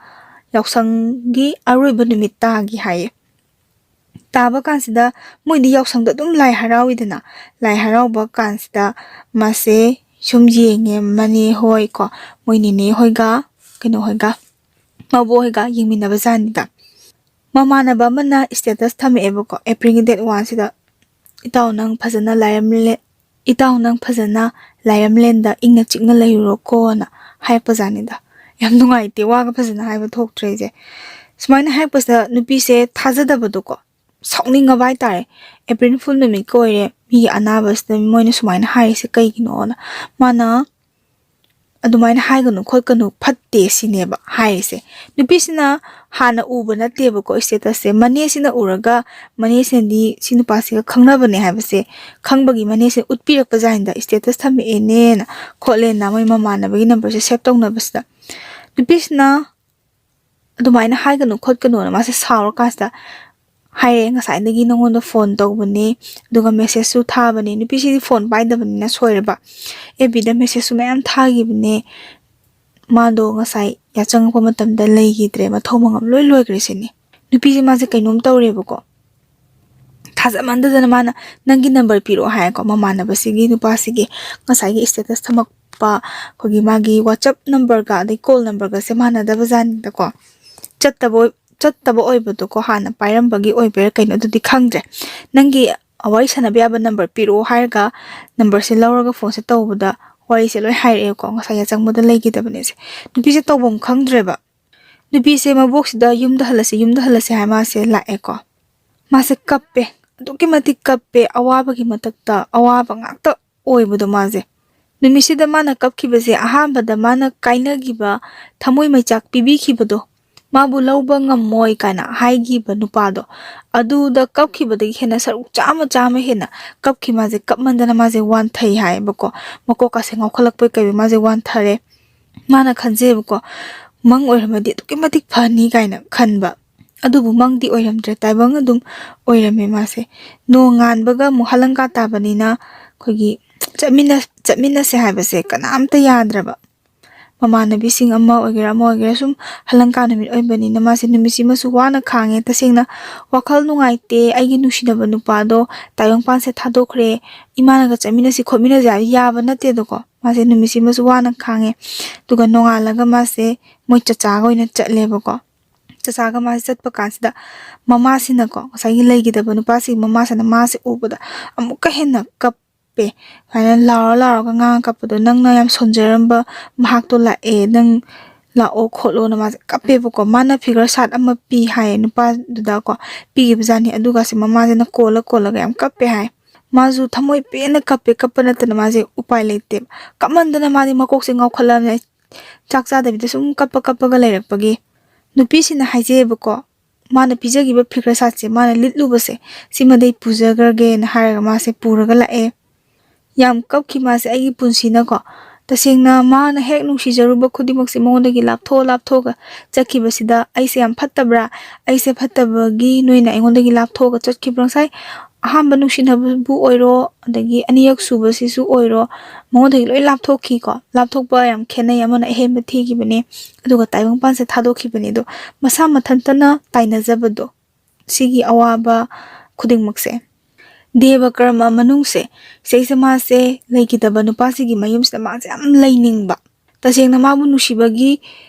ꯌꯥꯎꯁꯪꯒꯤ ꯑꯔꯣꯏꯕ ꯅꯨꯃꯤꯠ ꯇꯥꯒꯤ ꯍꯥꯏꯌꯦ꯫ ꯇꯥꯕ ꯀꯥꯟꯁꯤꯗ ꯃꯣꯏꯗꯤ ꯌꯥꯎꯁꯪꯗ ꯑꯗꯨꯝ ꯂꯥꯏ ꯍꯔꯥꯎꯏꯗꯅ, ꯂꯥꯏ ꯍꯔꯥꯎꯕ ꯀꯥꯟꯁꯤꯗ ꯃꯥꯁꯦ ꯁꯨꯝ ꯌꯦꯡꯉꯦ, ꯃꯅꯦ ꯍꯣꯏ ꯀꯣ, ꯃꯣꯏ ꯅꯦꯅꯦ ꯍꯣꯏꯒ, ꯀꯩꯅꯣ ꯍꯣꯏꯒ, ꯃꯕꯣꯛ ꯍꯣꯏꯒ ꯌꯦꯡꯃꯤꯟꯅꯕ ꯖꯥꯠꯅꯤꯗ꯫ ꯃꯃꯥꯟꯅꯕ ꯑꯃꯅ status ꯊꯝꯃꯛꯑꯦꯕꯀꯣ, ꯑꯦꯄ꯭ꯔꯤꯜꯒꯤ date one ꯁꯤꯗ, "ꯏꯇꯥꯎ ꯅꯪ ꯐꯖꯅ ꯂꯥꯏꯔꯝꯂꯦ, ꯏꯇꯥꯎ ꯅꯪ ꯐꯖꯅ ꯂꯥꯏꯔꯝꯂꯦꯟꯗ ꯏꯪꯅ ꯆꯤꯛꯅ ꯂꯩꯔꯨꯔꯣꯀꯣꯅ" ꯍꯥꯏꯔꯛꯄ ꯖꯥꯠꯅꯤꯗ꯫ ꯌꯥꯝ ꯅꯨꯡꯉꯥꯏꯇꯦ, ꯋꯥꯒ ꯐꯖꯅ ꯍꯥꯏꯕ ꯊꯣꯛꯇ꯭ꯔꯦ ꯑꯩꯁꯦ꯫ ꯁꯨꯃꯥꯏꯅ ꯍꯥꯏꯔꯛꯄꯁꯤꯗ ꯅꯨꯄꯤꯁꯦ ꯊꯥꯖꯗꯕꯗꯣꯀꯣ, ꯁꯥꯎꯅꯤꯡꯉꯕ ꯍꯥꯏꯇꯥꯔꯦ꯫ ꯑꯦꯄ꯭ꯔꯤꯜ ꯐꯨꯜ ꯅꯨꯃꯤꯠꯀ ꯑꯣꯏꯔꯦ, ꯃꯤꯒꯤ ꯑꯅꯥꯕꯁꯤꯗ ꯃꯣꯏꯅ ꯁꯨꯃꯥꯏꯅ ꯍꯥꯏꯔꯤꯁꯦ ꯀꯩꯒꯤꯅꯣꯅ꯫ ꯃꯥꯅ "ꯑꯗꯨꯃꯥꯏꯅ ꯍꯥꯏꯒꯅꯨ ꯈꯣꯠꯀꯅꯨ, ꯐꯠꯇꯦ" ꯁꯤꯅꯦꯕ ꯍꯥꯏꯔꯤꯁꯦ꯫ ꯅꯨꯄꯤꯁꯤꯅ ꯍꯥꯟꯅ ꯎꯕ ꯅꯠꯇꯦꯕꯀꯣ status ꯁꯦ, ꯃꯅꯦꯁꯤꯅ ꯎꯔꯒ, ꯃꯅꯦꯁꯤꯅꯗꯤ ꯁꯤ ꯅꯨꯄꯥꯁꯤꯒ ꯈꯪꯅꯕꯅꯦ ꯍꯥꯏꯕꯁꯦ ꯈꯪꯕꯒꯤ ꯃꯅꯦꯁꯤꯅ ꯎꯠꯄꯤꯔꯛꯄ ꯖꯥꯠꯅꯤꯗ, status ꯊꯝꯃꯛꯑꯦꯅꯦꯅ ꯈꯣꯠꯂꯦꯅ ꯃꯣꯏ ꯃꯃꯥꯟꯅꯕꯒꯤ number ꯁꯦ save ꯇꯧꯅꯕꯁꯤꯗ꯫ ꯅꯨꯄꯤꯁꯤꯅ "ꯑꯗꯨꯃꯥꯏꯅ ꯍꯥꯏꯒꯅꯨ ꯈꯣꯠꯀꯅꯨꯅ" ꯃꯥꯁꯦ ꯁꯥꯎꯔꯀꯥꯟꯁꯤꯗ ꯍꯥꯏꯔꯦ, "ꯉꯁꯥꯏꯗꯒꯤ ꯅꯉꯣꯟꯗ phone ꯇꯧꯕꯅꯦ, ꯑꯗꯨꯒ message ꯁꯨ ꯊꯥꯕꯅꯦ"꯫ ꯅꯨꯄꯤꯁꯤꯗꯤ phone ꯄꯥꯏꯗꯕꯅꯤꯅ ꯁꯣꯏꯔꯕ, F B ꯗ message ꯁꯨ ꯃꯌꯥꯝ ꯊꯥꯈꯤꯕꯅꯦ, ꯃꯥꯗꯣ ꯉꯁꯥꯏ ꯌꯥꯆꯪꯉꯛꯄ ꯃꯇꯝꯗ ꯂꯩꯈꯤꯗ꯭ꯔꯦ, ꯃꯊꯧ ꯃꯉꯝ ꯂꯣꯏ ꯂꯣꯏꯈ꯭ꯔꯦ ꯁꯤꯅꯤ꯫ ꯅꯨꯄꯤꯁꯦ ꯃꯥꯁꯦ ꯀꯩꯅꯣꯝ ꯇꯧꯔꯦꯕꯀꯣ, ꯊꯥꯖꯃꯟꯗꯗꯅ ꯃꯥꯅ "ꯅꯪꯒꯤ number ꯄꯤꯔꯛꯑꯣ" ꯍꯥꯏꯀꯣ꯫ ꯃꯃꯥꯟꯅꯕꯁꯤꯒꯤ ꯅꯨꯄꯥꯁꯤꯒꯤ ꯉꯁꯥꯏꯒꯤ status ꯊꯝꯃꯛꯄ ꯑꯩꯈꯣꯏꯒꯤ ꯃꯥꯒꯤ WhatsApp number ꯒ ꯑꯗꯩ call number ꯒꯁꯦ ꯃꯥꯟꯅꯗꯕ ꯖꯥꯠꯅꯤꯗꯀꯣ꯫ ꯆꯠꯇꯕ ꯑꯣꯏ-, ꯆꯠꯇꯕ ꯑꯣꯏꯕꯗꯣꯀꯣ, ꯍꯥꯟꯅ ꯄꯥꯏꯔꯝꯕꯒꯤ ꯑꯣꯏꯕꯩꯔꯥ ꯀꯩꯅꯣ ꯑꯗꯨꯗꯤ ꯈꯪꯗ꯭ꯔꯦ꯫ "ꯅꯪꯒꯤ ꯋꯥꯔꯤ ꯁꯥꯟꯅꯕ ꯌꯥꯕ number ꯄꯤꯔꯛꯑꯣ" ꯍꯥꯏꯔꯒ number ꯁꯦ ꯂꯧꯔꯒ phone ꯁꯦ ꯇꯧꯕꯗ ꯋꯥꯔꯤꯁꯦ ꯂꯣꯏ ꯍꯥꯏꯔꯛꯑꯦꯀꯣ, ꯉꯁꯥꯏ ꯌꯥꯆꯪꯕꯗ ꯂꯩꯈꯤꯗꯕꯅꯦꯁꯦ꯫ ꯅꯨꯄꯤꯁꯦ ꯇꯧꯐꯝ ꯈꯪꯗ꯭ꯔꯦꯕ꯫ ꯅꯨꯄꯤꯁꯦ ꯃꯕꯣꯛꯁꯤꯗ "ꯌꯨꯝꯗ ꯍꯜꯂꯁꯤ, ꯌꯨꯝꯗ ꯍꯜꯂꯁꯤ" ꯍꯥꯏ ꯃꯥꯁꯦ ꯂꯥꯛꯑꯦꯀꯣ꯫ ꯃꯥꯁꯦ ꯀꯞꯄꯦ, ꯑꯗꯨꯛꯀꯤ ꯃꯇꯤꯛ ꯀꯞꯄꯦ, ꯑꯋꯥꯕꯒꯤ ꯃꯊꯛꯇ ꯑꯋꯥꯕ ꯉꯥꯛꯇ ꯑꯣꯏꯕꯗꯣ ꯃꯥꯁꯦ꯫ ꯅꯨꯃꯤꯠꯁꯤꯗ ꯃꯥꯅ ꯀꯞꯈꯤꯕꯁꯦ ꯑꯍꯥꯟꯕꯗ ꯃꯥꯅ ꯀꯥꯏꯅꯈꯤꯕ, ꯊꯃꯣꯏ ꯃꯩꯆꯥꯛ ꯄꯤꯕꯤꯈꯤꯕꯗꯣ, ꯃꯥꯕꯨ ꯂꯧꯕ ꯉꯝꯃꯣꯏ ꯀꯥꯏꯅ ꯍꯥꯏꯈꯤꯕ ꯅꯨꯄꯥꯗꯣ, ꯑꯗꯨꯗ ꯀꯞꯈꯤꯕꯗꯒꯤ ꯍꯦꯟꯅ ꯁꯔꯨꯛ ꯆꯥꯝꯃ ꯆꯥꯝꯃ ꯍꯦꯟꯅ ꯀꯞꯈꯤ꯫ ꯃꯥꯁꯦ ꯀꯞꯃꯟꯗꯅ ꯃꯥꯁꯦ ꯋꯥꯟꯊꯩ ꯍꯥꯏꯌꯦꯕꯀꯣ꯫ ꯃꯀꯣꯛꯀꯥꯁꯦ ꯉꯥꯎꯈꯠꯂꯛꯄꯩ ꯀꯩꯕꯣꯏ ꯃꯥꯁꯦ ꯋꯥꯟꯊꯔꯦ꯫ ꯃꯥꯅ ꯈꯟꯖꯩꯕꯀꯣ, ꯃꯪ ꯑꯣꯏꯔꯝꯃꯗꯤ ꯑꯗꯨꯛꯀꯤ ꯃꯇꯤꯛ ꯐꯅꯤ ꯀꯥꯏꯅ ꯈꯟꯕ꯫ ꯑꯗꯨꯕꯨ ꯃꯪꯗꯤ ꯑꯣꯏꯔꯝꯗ꯭ꯔꯦ, ꯇꯥꯏꯕꯪ ꯑꯗꯨꯝ ꯑꯣꯏꯔꯝꯃꯦ ꯃꯥꯁꯦ꯫ ꯅꯣꯡ ꯉꯥꯟꯕꯒ ꯑꯃꯨꯛ ꯍꯂꯪꯀꯥ ꯇꯥꯕꯅꯤꯅ ꯑꯩꯈꯣꯏꯒꯤ ꯆꯠꯃꯤꯟꯅ-, ꯆꯠꯃꯤꯟꯅꯁꯦ ꯍꯥꯏꯕꯁꯦ ꯀꯅꯥꯝꯇ ꯌꯥꯗ꯭ꯔꯕ꯫ ꯃꯃꯥꯟꯅꯕꯤꯁꯤꯡ ꯑꯃ ꯑꯣꯏꯒꯦꯔꯥ ꯑꯃ ꯑꯣꯏꯒꯦꯔꯥ ꯁꯨꯝ ꯍꯂꯪꯀꯥ ꯅꯨꯃꯤꯠ ꯑꯣꯏꯕꯅꯤꯅ ꯃꯥꯁꯦ ꯅꯨꯃꯤꯠꯁꯤꯃꯁꯨ ꯋꯥꯅ ꯈꯥꯡꯉꯦ꯫ ꯇꯁꯦꯡꯅ ꯋꯥꯈꯜ ꯅꯨꯡꯉꯥꯏꯇꯦ, ꯑꯩꯒꯤ ꯅꯨꯡꯁꯤꯅꯕ ꯅꯨꯄꯥꯗꯣ ꯇꯥꯏꯕꯪꯄꯥꯟꯁꯦ ꯊꯥꯗꯣꯛꯈ꯭ꯔꯦ, ꯏꯃꯥꯅꯒ ꯆꯠꯃꯤꯟꯅꯁꯤ ꯈꯣꯠꯃꯤꯟꯅꯁꯤ ꯍꯥꯏꯕ ꯌꯥꯕ ꯅꯠꯇꯦꯗꯀꯣ꯫ ꯃꯥꯁꯦ ꯅꯨꯃꯤꯠꯁꯤꯃꯁꯨ ꯋꯥꯅ ꯈꯥꯡꯉꯦ꯫ ꯑꯗꯨꯒ ꯅꯣꯡꯉꯥꯜꯂꯒ ꯃꯥꯁꯦ ꯃꯣꯏ ꯆꯆꯥꯒ ꯑꯣꯏꯅ ꯆꯠꯂꯦꯕꯀꯣ꯫ ꯆꯆꯥꯒ ꯃꯥꯁꯦ ꯆꯠꯄ ꯀꯥꯟꯁꯤꯗ ꯃꯃꯥꯁꯤꯅꯀꯣ, ꯉꯁꯥꯏꯒꯤ ꯂꯩꯈꯤꯗꯕ ꯅꯨꯄꯥꯁꯤꯒꯤ ꯃꯃꯥꯁꯤꯅ ꯃꯥꯁꯦ ꯎꯕꯗ ꯑꯃꯨꯛꯀ ꯍꯦꯟꯅ ꯀꯞꯄꯦ꯫ ꯁꯨꯃꯥꯏꯅ ꯂꯥꯎꯔ ꯂꯥꯎꯔꯒ ꯉꯥꯡꯉ ꯀꯞꯄꯗꯣ, "ꯅꯪꯅ ꯌꯥꯝ ꯁꯣꯟꯖꯔꯝꯕ ꯃꯍꯥꯛꯇꯣ ꯂꯥꯛꯑꯦ, ꯅꯪ ꯂꯥꯛꯑꯣ ꯈꯣꯠꯂꯣꯅ" ꯃꯥꯁꯦ ꯀꯞꯄꯦꯕꯀꯣ꯫ ꯃꯥꯅ ꯐꯤꯒꯔ ꯁꯥꯠ ꯑꯃ ꯄꯤ ꯍꯥꯏꯌꯦ ꯅꯨꯄꯥꯗꯨꯗꯀꯣ, ꯄꯤꯈꯤꯕꯖꯥꯠꯅꯤ꯫ ꯑꯗꯨꯒꯁꯦ ꯃꯃꯥꯁꯤꯅ ꯀꯣꯜꯂ ꯀꯣꯜꯂꯒ ꯌꯥꯝ ꯀꯞꯄꯦ ꯍꯥꯏ꯫ ꯃꯥꯁꯨ ꯊꯃꯣꯏ ꯄꯦꯟꯅ ꯀꯞꯄꯦ, ꯀꯞꯄ ꯅꯠꯇꯅ ꯃꯥꯁꯦ ꯎꯄꯥꯏ ꯂꯩꯇꯦꯕ꯫ ꯀꯞꯃꯟꯗꯅ ꯃꯥꯗꯤ ꯃꯀꯣꯛꯁꯦ ꯉꯥꯎꯈꯠꯂꯕꯅꯦ, ꯆꯥꯛ ꯆꯥꯗꯕꯤꯗ ꯁꯨꯝ ꯀꯞꯄ ꯀꯞꯄꯒ ꯂꯩꯔꯛꯄꯒꯤ꯫ ꯅꯨꯄꯤꯁꯤꯅ ꯍꯥꯏꯖꯩꯌꯦꯕꯀꯣ, ꯃꯥꯅ ꯄꯤꯖꯈꯤꯕ ꯐꯤꯒꯔ ꯁꯥꯠꯁꯦ, ꯃꯥꯅ ꯂꯤꯠꯂꯨꯕꯁꯦ, ꯁꯤꯃꯗꯤ ꯄꯨꯖꯈ꯭ꯔꯒꯦꯅ ꯍꯥꯏꯔꯒ ꯃꯥꯁꯦ ꯄꯨꯔꯒ ꯂꯥꯛꯑꯦ꯫ ꯌꯥꯝ ꯀꯞꯈꯤ ꯃꯥꯁꯦ, "ꯑꯩꯒꯤ ꯄꯨꯟꯁꯤꯅꯀꯣ, ꯇꯁꯦꯡꯅ ꯃꯥꯅ ꯍꯦꯛ ꯅꯨꯡꯁꯤꯖꯔꯨꯕ ꯈꯨꯗꯤꯡꯃꯛꯁꯦ ꯃꯉꯣꯟꯗꯒꯤ ꯂꯥꯞꯊꯣꯛꯑ ꯂꯥꯞꯊꯣꯛꯑꯒ ꯆꯠꯈꯤꯕꯁꯤꯗ ꯑꯩꯁꯦ ꯌꯥꯝ ꯐꯠꯇꯕ꯭ꯔꯥ? ꯑꯩꯁꯦ ꯐꯠꯇꯕꯒꯤ ꯅꯣꯏꯅ ꯑꯩꯉꯣꯟꯗꯒꯤ ꯂꯥꯞꯊꯣꯛꯑꯒ ꯆꯠꯈꯤꯕ꯭ꯔꯥ?" ꯉꯁꯥꯏ ꯑꯍꯥꯟꯕ ꯅꯨꯡꯁꯤꯅꯕꯕꯨ ꯑꯣꯏꯔꯣ, ꯑꯗꯒꯤ ꯑꯅꯤꯔꯛ ꯁꯨꯕꯁꯤꯁꯨ ꯑꯣꯏꯔꯣ, ꯃꯉꯣꯟꯗꯒꯤ ꯂꯣꯏ ꯂꯥꯞꯊꯣꯛꯈꯤꯀꯣ꯫ ꯂꯥꯞꯊꯣꯛꯄ ꯌꯥꯝ ꯈꯦꯠꯅꯩ, ꯑꯃꯅ ꯑꯍꯦꯟꯕ ꯊꯤꯈꯤꯕꯅꯦ, ꯑꯗꯨꯒ ꯇꯥꯏꯕꯪꯄꯥꯟꯁꯦ ꯊꯥꯗꯣꯛꯈꯤꯕꯅꯦ꯫ ꯑꯗꯣ ꯃꯁꯥ ꯃꯊꯟꯇꯅ ꯇꯥꯏꯅꯖꯕꯗꯣ, ꯁꯤꯒꯤ ꯑꯋꯥꯕ ꯈꯨꯗꯤꯡꯃꯛꯁꯦ꯫ ꯗꯦꯕ ꯀꯔꯃ ꯃꯅꯨꯡꯁꯦ, ꯁꯤꯁꯦ ꯃꯥꯁꯦ ꯂꯩꯈꯤꯗꯕ ꯅꯨꯄꯥꯁꯤꯒꯤ ꯃꯌꯨꯝꯁꯤꯗ ꯃꯥꯁꯦ ꯌꯥꯝ ꯂꯩꯅꯤꯡꯕ, ꯇꯁꯦꯡꯅ ꯃꯥꯕꯨ ꯅꯨꯡꯁꯤꯕꯒꯤ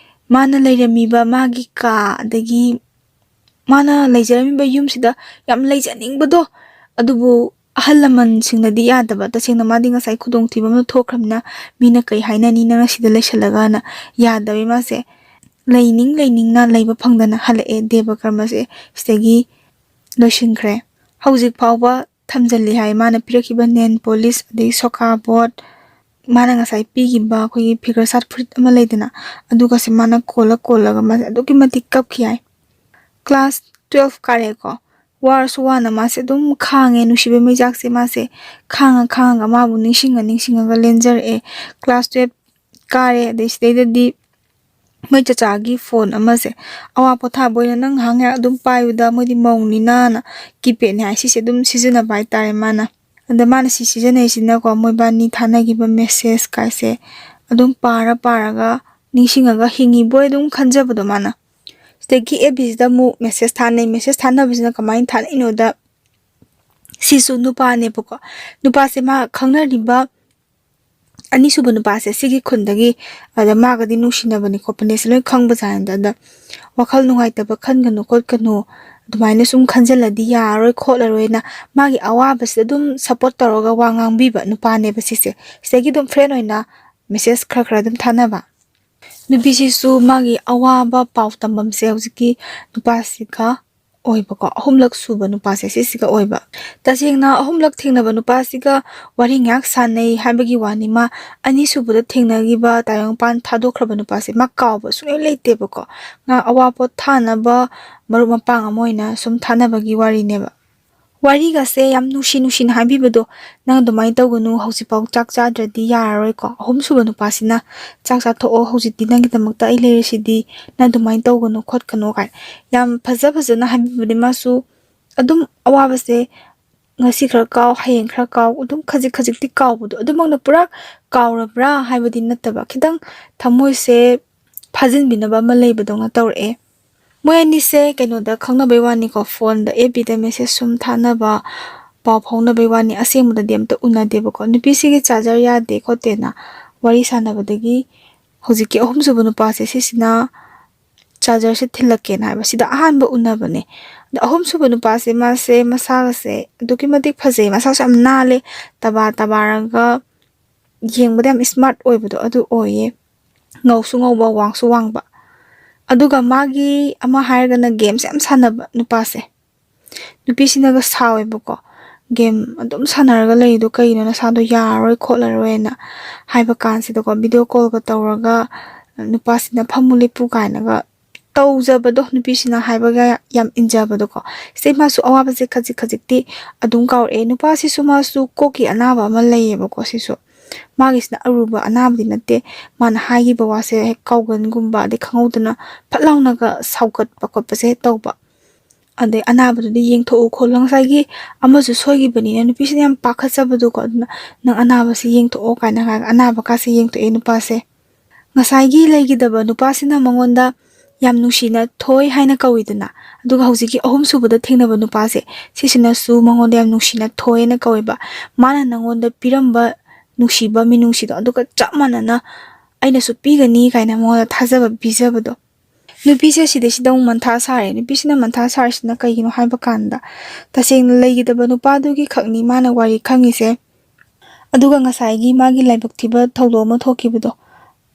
ꯃꯥꯅ ꯂꯩꯔꯝꯃꯤꯕ ꯃꯥꯒꯤ ꯀꯥ, ꯑꯗꯒꯤ ꯃꯥꯅ ꯂꯩꯖꯔꯝꯃꯤꯕ ꯌꯨꯝꯁꯤꯗ ꯌꯥꯝ ꯂꯩꯖꯅꯤꯡꯕꯗꯣ꯫ ꯑꯗꯨꯕꯨ ꯑꯍꯜ ꯂꯃꯟꯁꯤꯡꯅꯗꯤ ꯌꯥꯗꯕ꯫ ꯇꯁꯦꯡꯅ ꯃꯥꯗꯤ ꯉꯁꯥꯏ ꯈꯨꯗꯣꯡꯊꯤꯕ ꯑꯃ ꯊꯣꯛꯈ꯭ꯔꯕꯅꯤꯅ ꯃꯤꯅ ꯀꯩ ꯍꯥꯏꯅꯅꯤ, "ꯅꯪꯅ ꯁꯤꯗ ꯂꯩꯁꯜꯂꯒꯅ?" ꯌꯥꯗꯕꯩ ꯃꯥꯁꯦ ꯂꯩꯅꯤꯡ ꯂꯩꯅꯤꯡꯅ ꯂꯩꯕ ꯐꯪꯗꯅ ꯍꯜꯂꯛꯑꯦ꯫ ꯗꯦꯕ ꯀꯔꯃꯁꯦ ꯁꯤꯗꯒꯤ ꯂꯣꯏꯁꯤꯟꯈ꯭ꯔꯦ꯫ ꯍꯧꯖꯤꯛ ꯐꯥꯎꯕ ꯊꯝꯖꯤꯜꯂꯤ ꯍꯥꯏ ꯃꯥꯅ ꯄꯤꯔꯛꯈꯤꯕ ꯅꯦꯜ ꯄꯣꯂꯤꯁ, ꯑꯗꯩ ꯁꯣꯀꯥ ꯕꯣꯠ, ꯃꯥꯅ ꯉꯁꯥꯏ ꯄꯤꯈꯤꯕ ꯑꯩꯈꯣꯏꯒꯤ ꯐꯤꯒꯔ ꯁꯥꯠ ꯐꯨꯔꯤꯠ ꯑꯃ ꯂꯩꯗꯅ, ꯑꯗꯨꯒꯁꯦ ꯃꯥꯅ ꯀꯣꯜꯂ ꯀꯣꯜꯂꯒ ꯃꯥꯁꯦ ꯑꯗꯨꯛꯀꯤ ꯃꯇꯤꯛ ꯀꯞꯈꯤ ꯍꯥꯏ꯫ ꯀ꯭ꯂꯥꯁ ꯇꯨꯌꯦꯜꯐ ꯀꯥꯔꯦꯀꯣ, ꯋꯥꯔꯁꯨ ꯋꯥꯅ ꯃꯥꯁꯦ ꯑꯗꯨꯝ ꯈꯥꯡꯉꯦ, ꯅꯨꯡꯁꯤꯕꯩ ꯃꯩꯆꯥꯛꯁꯦ ꯃꯥꯁꯦ ꯈꯥꯡꯉ ꯈꯥꯡꯉꯒ ꯃꯥꯕꯨ ꯅꯤꯡꯁꯤꯡꯉ ꯅꯤꯡꯁꯤꯡꯉꯒ ꯂꯦꯟꯖꯔꯛꯑꯦ꯫ ꯀ꯭ꯂꯥꯁ ꯇꯨꯌꯦꯜꯐ ꯀꯥꯔꯦ, ꯑꯗꯩ ꯁꯤꯗꯩꯗꯗꯤ ꯃꯣꯏ ꯆꯆꯥꯒꯤ ꯐꯣꯟ ꯑꯃꯁꯦ ꯑꯋꯥ ꯄꯣꯊꯥꯕ ꯑꯣꯏꯅ ꯅꯪ ꯉꯥꯏꯍꯥꯛ ꯉꯥꯏꯍꯥꯛ ꯑꯗꯨꯝ ꯄꯥꯏꯌꯨꯗ, ꯃꯣꯏꯗꯤ ꯃꯧꯅꯤꯅꯅ ꯀꯤꯄꯦꯗꯅꯦ ꯍꯥꯏ, ꯁꯤꯁꯦ ꯑꯗꯨꯝ ꯁꯤꯖꯤꯟꯅꯕ ꯍꯥꯏꯇꯥꯔꯦ ꯃꯥꯅ꯫ ꯑꯗ ꯃꯥꯅ ꯁꯤ ꯁꯤꯖꯤꯟꯅꯩꯁꯤꯅꯀꯣ, ꯃꯣꯏꯕꯥꯅꯤ ꯊꯥꯅꯈꯤꯕ ꯃꯦꯁꯦꯁ ꯀꯥꯏꯁꯦ ꯑꯗꯨꯝ ꯄꯥꯔ ꯄꯥꯔꯒ ꯅꯤꯡꯁꯤꯡꯉꯒ ꯍꯤꯡꯉꯤꯕꯣꯏ ꯑꯗꯨꯝ ꯈꯟꯖꯕꯗꯣ ꯃꯥꯅ꯫ ꯁꯤꯗꯒꯤ ꯑꯦꯐ ꯕꯤꯁꯤꯗ ꯑꯃꯨꯛ ꯃꯦꯁꯦꯁ ꯊꯥꯅꯩ꯫ ꯃꯦꯁꯦꯁ ꯊꯥꯅꯕꯁꯤꯅ ꯀꯃꯥꯏꯅ ꯊꯥꯅꯩꯅꯣꯗ, ꯁꯤꯁꯨ ꯅꯨꯄꯥꯅꯦꯕꯀꯣ꯫ ꯅꯨꯄꯥꯁꯦ ꯃꯥ ꯈꯪꯅꯔꯤꯕ ꯑꯅꯤꯁꯨꯕ ꯅꯨꯄꯥꯁꯦ ꯁꯤꯒꯤ ꯈꯨꯟꯗꯒꯤ, ꯑꯗ ꯃꯥꯒꯗꯤ ꯅꯨꯡꯁꯤꯅꯕꯅꯤ ꯈꯣꯠꯄꯅꯦꯁꯦ ꯂꯣꯏ ꯈꯪꯕꯖꯥꯠꯅꯤꯗ꯫ ꯑꯗ ꯋꯥꯈꯜ ꯅꯨꯡꯉꯥꯏꯇꯕ ꯈꯟꯒꯅꯨ ꯈꯣꯠꯀꯅꯨ, ꯑꯗꯨꯃꯥꯏꯅ ꯁꯨꯝ ꯈꯟꯖꯜꯂꯗꯤ ꯌꯥꯔꯔꯣꯏ ꯈꯣꯠꯂꯔꯣꯏꯅ ꯃꯥꯒꯤ ꯑꯋꯥꯕꯁꯤꯗ ꯑꯗꯨꯝ ꯁꯞꯄꯣꯔꯠ ꯇꯧꯔꯒ ꯋꯥ ꯉꯥꯡꯕꯤꯕ ꯅꯨꯄꯥꯅꯦꯕ ꯁꯤꯁꯦ꯫ ꯁꯤꯗꯒꯤ ꯑꯗꯨꯝ ꯐ꯭ꯔꯦꯟ ꯑꯣꯏꯅ ꯃꯦꯁꯦꯁ ꯈꯔ ꯈꯔ ꯑꯗꯨꯝ ꯊꯥꯅꯕ꯫ ꯅꯨꯄꯤꯁꯤꯁꯨ ꯃꯥꯒꯤ ꯑꯋꯥꯕ ꯄꯥꯎ ꯇꯝꯐꯝꯁꯦ ꯍꯧꯖꯤꯛꯀꯤ ꯅꯨꯄꯥꯁꯤꯒ ꯑꯣꯏꯕꯀꯣ, ꯑꯍꯨꯝꯂꯛ ꯁꯨꯕ ꯅꯨꯄꯥꯁꯦ ꯁꯤꯁꯤꯒ ꯑꯣꯏꯕ꯫ ꯇꯁꯦꯡꯅ ꯑꯍꯨꯝꯂꯛ ꯊꯦꯡꯅꯕ ꯅꯨꯄꯥꯁꯤꯒ ꯋꯥꯔꯤ ꯉꯥꯏꯍꯥꯛ ꯁꯥꯟꯅꯩ ꯍꯥꯏꯕꯒꯤ ꯋꯥꯅꯤ, ꯃꯥ ꯑꯅꯤꯁꯨꯕꯗ ꯊꯦꯡꯅꯈꯤꯕ ꯇꯥꯏꯕꯪꯄꯥꯟ ꯊꯥꯗꯣꯛꯈ꯭ꯔꯕ ꯅꯨꯄꯥꯁꯦ ꯃꯥ ꯀꯥꯎꯕ ꯁꯨꯡꯂꯩ ꯂꯩꯇꯦꯕꯀꯣ꯫ ꯉꯥꯏꯍꯥꯛ ꯑꯋꯥ ꯄꯣꯠ ꯊꯥꯅꯕ ꯃꯔꯨꯞ ꯃꯄꯥꯡ ꯑꯃ ꯑꯣꯏꯅ ꯁꯨꯝ ꯊꯥꯅꯕꯒꯤ ꯋꯥꯔꯤꯅꯦꯕ꯫ ꯋꯥꯔꯤꯒꯁꯦ ꯌꯥꯝ ꯅꯨꯡꯁꯤ ꯅꯨꯡꯁꯤꯅ ꯍꯥꯏꯕꯤꯕꯗꯣ, "ꯅꯪ ꯑꯗꯨꯃꯥꯏꯅ ꯇꯧꯒꯅꯨ, ꯍꯧꯖꯤꯛꯐꯥꯎ ꯆꯥꯛ ꯆꯥꯗ꯭ꯔꯗꯤ ꯌꯥꯔꯔꯣꯏꯀꯣ꯫ ꯑꯍꯨꯝꯁꯨꯕ ꯅꯨꯄꯥꯁꯤꯅ, 'ꯆꯥꯛ ꯆꯥꯊꯣꯛꯑꯣ, ꯍꯧꯖꯤꯛꯇꯤ ꯅꯪꯒꯤꯗꯃꯛꯇ ꯑꯩ ꯂꯩꯔꯤꯁꯤꯗꯤ, ꯅꯪ ꯑꯗꯨꯃꯥꯏꯅ ꯇꯧꯒꯅꯨ ꯈꯣꯠꯀꯅꯨ' ꯀꯥꯏꯅ ꯌꯥꯝ ꯐꯖ ꯐꯖꯅ ꯍꯥꯏꯕꯤꯕꯗꯤ, ꯃꯥꯁꯨ ꯑꯗꯨꯝ ꯑꯋꯥꯕꯁꯦ ꯉꯁꯤ ꯈꯔ ꯀꯥꯎ, ꯍꯌꯦꯡ ꯈꯔ ꯀꯥꯎ, ꯑꯗꯨꯝ ꯈꯖꯤꯛ ꯈꯖꯤꯛꯇꯤ ꯀꯥꯎꯕꯗꯣ, ꯑꯗꯨꯃꯛꯅ ꯄꯨꯔꯥ ꯀꯥꯎꯔꯕ꯭ꯔꯥ ꯍꯥꯏꯕꯗꯤ ꯅꯠꯇꯕ, ꯈꯤꯇꯪ ꯊꯃꯣꯏꯁꯦ ꯐꯥꯖꯤꯟꯕꯤꯅꯕ ꯑꯃ ꯂꯩꯕꯗꯧꯅ ꯇꯧꯔꯛꯑꯦ꯫ ꯃꯣꯏ ꯑꯅꯤꯁꯦ ꯀꯩꯅꯣꯗ ꯈꯪꯅꯕꯩ ꯋꯥꯅꯤꯀꯣ, ꯐꯣꯟꯗ, ꯑꯦꯐ ꯕꯤꯗ ꯃꯦꯁꯦꯖ ꯁꯨꯝ ꯊꯥꯅꯕ, ꯄꯥꯎ ꯐꯥꯎꯅꯕꯩ ꯋꯥꯅꯤ, ꯑꯁꯦꯡꯕꯗꯗꯤ ꯑꯝꯇ ꯎꯅꯗꯦꯕꯀꯣ꯫ ꯅꯨꯄꯤꯁꯤꯒꯤ ꯆꯥꯔꯖꯔ ꯌꯥꯗꯦ ꯈꯣꯠꯇꯦꯅ ꯋꯥꯔꯤ ꯁꯥꯟꯅꯕꯗꯒꯤ ꯍꯧꯖꯤꯛꯀꯤ ꯑꯍꯨꯝꯁꯨꯕ ꯅꯨꯄꯥꯁꯦ ꯁꯤꯁꯤꯅ ꯆꯥꯔꯖꯔꯁꯦ ꯊꯤꯜꯂꯛꯀꯦꯅ ꯍꯥꯏꯕ꯫ ꯁꯤꯗ ꯑꯍꯥꯟꯕ ꯎꯅꯕꯅꯦ꯫ ꯑꯗ ꯑꯍꯨꯝꯁꯨꯕ ꯅꯨꯄꯥꯁꯦ ꯃꯥꯁꯦ ꯃꯁꯥꯒꯁꯦ ꯑꯗꯨꯛꯀꯤ ꯃꯇꯤꯛ ꯐꯖꯩ, ꯃꯁꯥꯁꯨ ꯌꯥꯝ ꯅꯥꯜꯂꯦ, ꯇꯕꯥ ꯇꯕꯥꯔꯒ ꯌꯦꯡꯕꯗ ꯌꯥꯝ ꯏꯁꯃꯥꯔꯠ ꯑꯣꯏꯕꯗꯣ ꯑꯗꯨ ꯑꯣꯏꯌꯦ꯫ ꯉꯧꯁꯨ ꯉꯧꯕ, ꯋꯥꯡꯁꯨ ꯋꯥꯡꯕ꯫ ꯑꯗꯨꯒ ꯃꯥꯒꯤ ꯑꯃ ꯍꯥꯏꯔꯒꯅ ꯒꯦꯝꯁꯦ ꯌꯥꯝ ꯁꯥꯟꯅꯕ ꯅꯨꯄꯥꯁꯦ꯫ ꯅꯨꯄꯤꯁꯤꯅꯒ ꯁꯥꯎꯋꯦꯕꯀꯣ, ꯒꯦꯝ ꯑꯗꯨꯝ ꯁꯥꯟꯅꯔꯒ ꯂꯩꯔꯤꯗꯣ ꯀꯩꯅꯣ, ꯅꯁꯥꯗꯣ ꯌꯥꯔꯔꯣꯏ ꯈꯣꯠꯂꯔꯣꯏꯅ ꯍꯥꯏꯕ ꯀꯥꯟꯁꯤꯗꯀꯣ, ꯚꯤꯗꯤꯑꯣ ꯀꯣꯜꯒ ꯇꯧꯔꯒ ꯅꯨꯄꯥꯁꯤꯅ "ꯐꯝꯃꯨ ꯂꯦꯞꯄꯨ" ꯀꯥꯏꯅꯒ ꯇꯧꯖꯕꯗꯣ, ꯅꯨꯄꯤꯁꯤꯅ ꯍꯥꯏꯕꯒ ꯌꯥꯝ ꯏꯟꯖꯕꯗꯣꯀꯣ꯫ ꯁꯤꯗꯩ ꯃꯥꯁꯨ ꯑꯋꯥꯕꯁꯦ ꯈꯖꯤꯛ ꯈꯖꯤꯛꯇꯤ ꯑꯗꯨꯝ ꯀꯥꯎꯔꯛꯑꯦ꯫ ꯅꯨꯄꯥꯁꯤꯁꯨ, ꯃꯥꯁꯨ ꯀꯣꯛꯀꯤ ꯑꯅꯥꯕ ꯑꯃ ꯂꯩꯌꯦꯕꯀꯣ꯫ ꯁꯤꯁꯨ ꯃꯥꯒꯤꯁꯤꯅ ꯑꯔꯨꯕ ꯑꯅꯥꯕꯗꯤ ꯅꯠꯇꯦ꯫ ꯃꯥꯅ ꯍꯥꯏꯈꯤꯕ ꯋꯥꯁꯦ ꯍꯦꯛ ꯀꯥꯎꯒꯟꯒꯨꯝꯕ, ꯑꯗꯩ ꯈꯪꯍꯧꯗꯅ ꯐꯠ ꯂꯥꯎꯅꯒ ꯁꯥꯎꯒꯠꯄ ꯈꯣꯠꯄꯁꯦ ꯍꯦꯛ ꯇꯧꯕ꯫ ꯑꯗꯩ "ꯑꯅꯥꯕꯗꯨꯗꯤ ꯌꯦꯡꯊꯣꯛꯎ ꯈꯣꯠꯂꯨ, ꯉꯁꯥꯏꯒꯤ ꯑꯃꯁꯨ ꯁꯣꯏꯈꯤꯕꯅꯤꯅ", ꯅꯨꯄꯤꯁꯤꯅ ꯌꯥꯝ ꯄꯥꯈꯠꯆꯕꯗꯣꯀꯣ꯫ ꯑꯗꯨꯅ "ꯅꯪ ꯑꯅꯥꯕꯁꯤ ꯌꯦꯡꯊꯣꯛꯑꯣ" ꯀꯥꯏꯅ ꯍꯥꯏꯔꯒ ꯑꯅꯥꯕꯀꯥꯁꯦ ꯌꯦꯡꯊꯣꯛꯑꯦ ꯅꯨꯄꯥꯁꯦ꯫ ꯉꯁꯥꯏꯒꯤ ꯂꯩꯈꯤꯗꯕ ꯅꯨꯄꯥꯁꯤꯅ ꯃꯉꯣꯟꯗ ꯌꯥꯝ ꯅꯨꯡꯁꯤꯅ "ꯊꯣꯏ" ꯍꯥꯏꯅ ꯀꯧꯏꯗꯅ, ꯑꯗꯨꯒ ꯍꯧꯖꯤꯛꯀꯤ ꯑꯍꯨꯝꯁꯨꯕꯗ ꯊꯦꯡꯅꯕ ꯅꯨꯄꯥꯁꯦ, ꯁꯤꯁꯤꯅꯁꯨ ꯃꯉꯣꯟꯗ ꯌꯥꯝ ꯅꯨꯡꯁꯤꯅ "ꯊꯣꯏ" ꯍꯥꯏꯅ ꯀꯧꯋꯦꯕ꯫ ꯃꯥꯅ ꯅꯉꯣꯟꯗ ꯄꯤꯔꯝꯕ ꯅꯨꯡꯁꯤꯕ ꯃꯤꯅꯨꯡꯁꯤꯗꯣ ꯑꯗꯨꯒ ꯆꯞ ꯃꯥꯟꯅꯅ ꯑꯩꯅꯁꯨ ꯄꯤꯒꯅꯤ ꯀꯥꯏꯅ ꯃꯉꯣꯟꯗ ꯊꯥꯖꯕ ꯄꯤꯖꯕꯗꯣ꯫ ꯅꯨꯄꯤꯁꯦ ꯁꯤꯗꯩꯁꯤꯗ ꯑꯃꯨꯛ ꯃꯟꯊꯥ ꯁꯥꯔꯦ꯫ ꯅꯨꯄꯤꯁꯤꯅ ꯃꯟꯊꯥ ꯁꯥꯔꯤꯁꯤꯅ ꯀꯩꯒꯤꯅꯣ ꯍꯥꯏꯕ ꯀꯥꯟꯗ, ꯇꯁꯦꯡꯅ ꯂꯩꯈꯤꯗꯕ ꯅꯨꯄꯥꯗꯨꯒꯤ ꯈꯛꯅꯤ ꯃꯥꯅ ꯋꯥꯔꯤ ꯈꯪꯉꯤꯁꯦ꯫ ꯑꯗꯨꯒ ꯉꯁꯥꯏꯒꯤ ꯃꯥꯒꯤ ꯂꯥꯏꯕꯛ ꯊꯤꯕ ꯊꯧꯗꯣꯛ ꯑꯃ ꯊꯣꯛꯈꯤꯕꯗꯣ,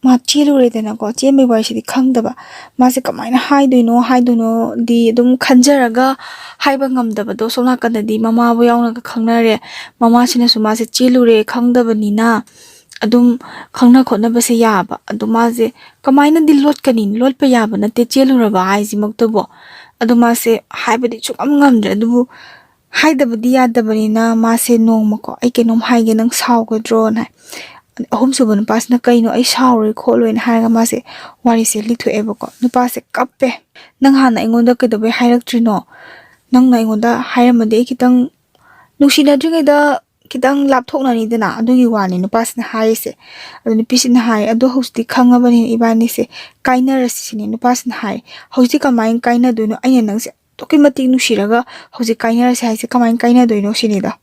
ꯃꯥ ꯆꯦꯜꯂꯨꯔꯦꯗꯅꯀꯣ꯫ ꯆꯦꯟꯕꯒꯤ ꯋꯥꯔꯤꯁꯤꯗꯤ ꯈꯪꯗꯕ꯫ ꯃꯥꯁꯦ ꯀꯃꯥꯏꯅ ꯍꯥꯏꯗꯣꯏꯅꯣ, ꯍꯥꯏꯗꯣꯏꯅꯣꯗꯤ ꯑꯗꯨꯝ ꯈꯟꯖꯔꯒ ꯍꯥꯏꯕ ꯉꯝꯗꯕꯗꯣ꯫ ꯁꯣꯝ ꯅꯥꯀꯟꯗꯗꯤ ꯃꯃꯥꯕꯨ ꯌꯥꯎꯅꯒ ꯈꯪꯅꯔꯦ꯫ ꯃꯃꯥꯁꯤꯅꯁꯨ ꯃꯥꯁꯦ ꯆꯦꯜꯂꯨꯔꯦ ꯈꯪꯗꯕꯅꯤꯅ ꯑꯗꯨꯝ ꯈꯪꯅ ꯈꯣꯠꯅꯕꯁꯦ ꯌꯥꯕ꯫ ꯑꯗꯣ ꯃꯥꯁꯦ ꯀꯃꯥꯏꯅꯗꯤ ꯂꯣꯠꯀꯅꯤ? ꯂꯣꯠꯄ ꯌꯥꯕ ꯅꯠꯇꯦ ꯆꯦꯜꯂꯨꯔꯕ ꯍꯥꯏꯁꯤꯃꯛꯇꯕꯨ꯫ ꯑꯗꯣ ꯃꯥꯁꯦ ꯍꯥꯏꯕꯗꯤ ꯁꯨꯡꯉꯝ ꯉꯝꯗ꯭ꯔꯦ꯫ ꯑꯗꯨꯕꯨ ꯍꯥꯏꯗꯕꯗꯤ ꯌꯥꯗꯕꯅꯤꯅ ꯃꯥꯁꯦ ꯅꯣꯡꯃꯀꯣ, "ꯑꯩ ꯀꯩꯅꯣꯝ ꯍꯥꯏꯒꯦ, ꯅꯪ ꯁꯥꯎꯒꯗ꯭ꯔꯣꯅ" ꯍꯥꯏ꯫ ꯑꯗ ꯑꯍꯨꯝꯁꯨꯕ ꯅꯨꯄꯥꯁꯤꯅ "ꯀꯩꯅꯣ, ꯑꯩ ꯁꯥꯎꯔꯣꯏ ꯈꯣꯠꯂꯣꯏꯅ" ꯍꯥꯏꯔꯒ ꯃꯥꯁꯦ ꯋꯥꯔꯤꯁꯦ ꯂꯤꯊꯣꯛꯑꯦꯕꯀꯣ꯫ ꯅꯨꯄꯥꯁꯦ ꯀꯞꯄꯦ꯫ "ꯅꯪ ꯍꯥꯟꯅ ꯑꯩꯉꯣꯟꯗ ꯀꯩꯗꯧꯕꯩ ꯍꯥꯏꯔꯛꯇ꯭ꯔꯤꯅꯣ? ꯅꯪꯅ ꯑꯩꯉꯣꯟꯗ ꯍꯥꯏꯔꯝꯃꯗꯤ ꯑꯩ ꯈꯤꯇꯪ ꯅꯨꯡꯁꯤꯅꯗ꯭ꯔꯤꯉꯩꯗ ꯈꯤꯇꯪ ꯂꯥꯞꯊꯣꯛꯅꯅꯤꯗꯅ", ꯑꯗꯨꯒꯤ ꯋꯥꯅꯤ ꯅꯨꯄꯥꯁꯤꯅ ꯍꯥꯏꯔꯤꯁꯦ꯫ ꯑꯗꯣ ꯅꯨꯄꯤꯁꯤꯅ ꯍꯥꯏ, "ꯑꯗꯣ ꯍꯧꯖꯤꯛꯇꯤ ꯈꯪꯉꯕꯅꯤꯅ ꯏꯕꯥꯅꯤꯁꯦ ꯀꯥꯏꯅꯔꯁꯤ ꯁꯤꯅꯤ", ꯅꯨꯄꯥꯁꯤꯅ ꯍꯥꯏ꯫ "ꯍꯧꯖꯤꯛꯇꯤ ꯀꯃꯥꯏꯅ ꯀꯥꯏꯅꯗꯣꯏꯅꯣ? ꯑꯩꯅ ꯅꯪꯁꯦ ꯑꯗꯨꯛꯀꯤ ꯃꯇꯤꯛ ꯅꯨꯡꯁꯤꯔꯒ ꯍꯧꯖꯤꯛ ꯀꯥꯏꯅꯔꯁꯦ ꯍꯥꯏꯁꯦ ꯀꯃꯥꯏꯅ ꯀꯥꯏꯅꯗꯣꯏꯅꯣ?" ꯁꯤꯅꯤꯗ꯫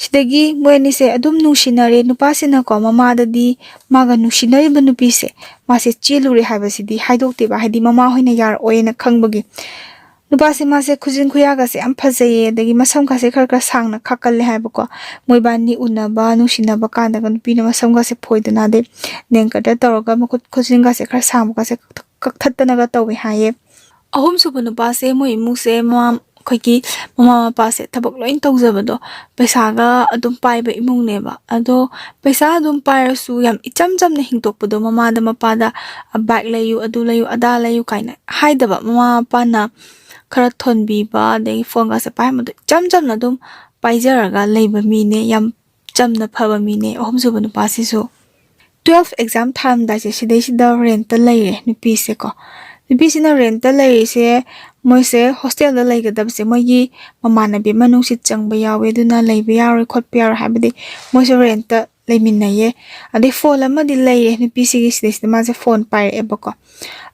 ꯁꯤꯗꯒꯤ ꯃꯣꯏ ꯑꯅꯤꯁꯦ ꯑꯗꯨꯝ ꯅꯨꯡꯁꯤꯅꯔꯦ꯫ ꯅꯨꯄꯥꯁꯤꯅꯀꯣ ꯃꯃꯥꯗꯗꯤ ꯃꯥꯒ ꯅꯨꯡꯁꯤꯅꯔꯤꯕ ꯅꯨꯄꯤꯁꯦ, ꯃꯥꯁꯦ ꯆꯦꯜꯂꯨꯔꯦ ꯍꯥꯏꯕꯁꯤꯗꯤ ꯍꯥꯏꯗꯣꯛꯇꯦꯕ, ꯍꯥꯏꯗꯤ ꯃꯃꯥ ꯍꯣꯏꯅ ꯌꯥꯔꯛꯑꯣꯏꯅ ꯈꯪꯕꯒꯤ꯫ ꯅꯨꯄꯥꯁꯦ ꯃꯥꯁꯦ ꯈꯨꯖꯤꯟ ꯈꯨꯌꯥꯒꯁꯦ ꯌꯥꯝ ꯐꯖꯩꯌꯦ, ꯑꯗꯒꯤ ꯃꯁꯝꯒꯁꯦ ꯈꯔ ꯈꯔ ꯁꯥꯡꯅ ꯈꯥꯛꯀꯜꯂꯦ ꯍꯥꯏꯕꯀꯣ꯫ ꯃꯣꯏꯕꯥꯅꯤ ꯎꯅꯕ, ꯅꯨꯡꯁꯤꯅꯕ ꯀꯥꯟꯗꯒ ꯅꯨꯄꯤꯅ ꯃꯁꯝꯒꯁꯦ ꯐꯣꯏꯗꯅ, ꯑꯗꯩ ꯅꯦꯟ ꯀꯠꯇ ꯇꯧꯔꯒ ꯃꯈꯨꯠ ꯈꯨꯖꯤꯟꯒꯁꯦ ꯈꯔ ꯁꯥꯡꯕꯒꯁꯦ ꯀꯛꯊꯠꯇꯅꯒ ꯇꯧꯋꯦ ꯍꯥꯏꯌꯦ꯫ ꯑꯍꯨꯝꯁꯨꯕ ꯅꯨꯄꯥꯁꯦ ꯃꯣꯏ ꯏꯃꯨꯡꯁꯦ ꯃꯃꯥ ꯑꯩꯈꯣꯏꯒꯤ ꯃꯃꯥ ꯃꯄꯥꯁꯦ ꯊꯕꯛ ꯂꯣꯏ ꯇꯧꯖꯕꯗꯣ, ꯄꯩꯁꯥꯒ ꯑꯗꯨꯝ ꯄꯥꯏꯕ ꯏꯃꯨꯡꯅꯦꯕ꯫ ꯑꯗꯣ ꯄꯩꯁꯥ ꯑꯗꯨꯝ ꯄꯥꯏꯔꯁꯨ ꯌꯥꯝ ꯏꯆꯝ ꯆꯝꯅ ꯍꯤꯡꯗꯣꯛꯄꯗꯣ, ꯃꯃꯥꯗ ꯃꯄꯥꯗ "ꯕꯥꯏꯛ ꯂꯩꯌꯨ, ꯑꯗꯨ ꯂꯩꯌꯨ, ꯑꯗꯥ ꯂꯩꯌꯨ" ꯀꯥꯏꯅ ꯍꯥꯏꯗꯕ, ꯃꯃꯥ ꯃꯄꯥꯅ ꯈꯔ ꯊꯣꯟꯕꯤꯕ, ꯑꯗꯒꯤ ꯐꯣꯟꯒꯁꯦ ꯄꯥꯏꯍꯟꯕꯗꯣ ꯏꯆꯝ ꯆꯝꯅ ꯑꯗꯨꯝ ꯄꯥꯏꯖꯔꯒ ꯂꯩꯕ ꯃꯤꯅꯦ, ꯌꯥꯝ ꯆꯝꯅ ꯐꯕ ꯃꯤꯅꯦ ꯑꯍꯨꯝꯁꯨꯕ ꯅꯨꯄꯥꯁꯤꯁꯨ꯫ ꯇꯨꯋꯦꯜꯐ ꯑꯦꯛꯖꯥꯝ ꯊꯥꯔꯝꯗꯥꯏꯁꯦ, ꯁꯤꯗꯩꯁꯤꯗ ꯔꯦꯟꯠꯇ ꯂꯩꯔꯦ ꯅꯨꯄꯤꯁꯦꯀꯣ꯫ ꯅꯨꯄꯤꯁꯤꯅ ꯔꯦꯟꯠꯇ ꯂꯩꯔꯤꯁꯦ, ꯃꯣꯏꯁꯦ ꯍꯣꯁꯇꯦꯜꯗ ꯂꯩꯒꯗꯕꯁꯦ ꯃꯣꯏꯒꯤ ꯃꯃꯥꯟꯅꯕꯤ ꯑꯃ ꯅꯨꯡꯁꯤꯠ ꯆꯪꯕ ꯌꯥꯎꯋꯦ, ꯑꯗꯨꯅ ꯂꯩꯕ ꯌꯥꯔꯣꯏ ꯈꯣꯠꯄ ꯌꯥꯔꯣꯏ ꯍꯥꯏꯕꯗꯤ ꯃꯣꯏꯁꯦ ꯔꯦꯟꯠꯇ ꯂꯩꯃꯤꯟꯅꯩꯌꯦ꯫ ꯑꯗꯩ ꯐꯣꯟ ꯑꯃꯗꯤ ꯂꯩꯔꯦ ꯅꯨꯄꯤꯁꯤꯒꯤ, ꯁꯤꯗꯩꯁꯤꯗ ꯃꯥꯁꯦ ꯐꯣꯟ ꯄꯥꯏꯔꯛꯑꯦꯕꯀꯣ꯫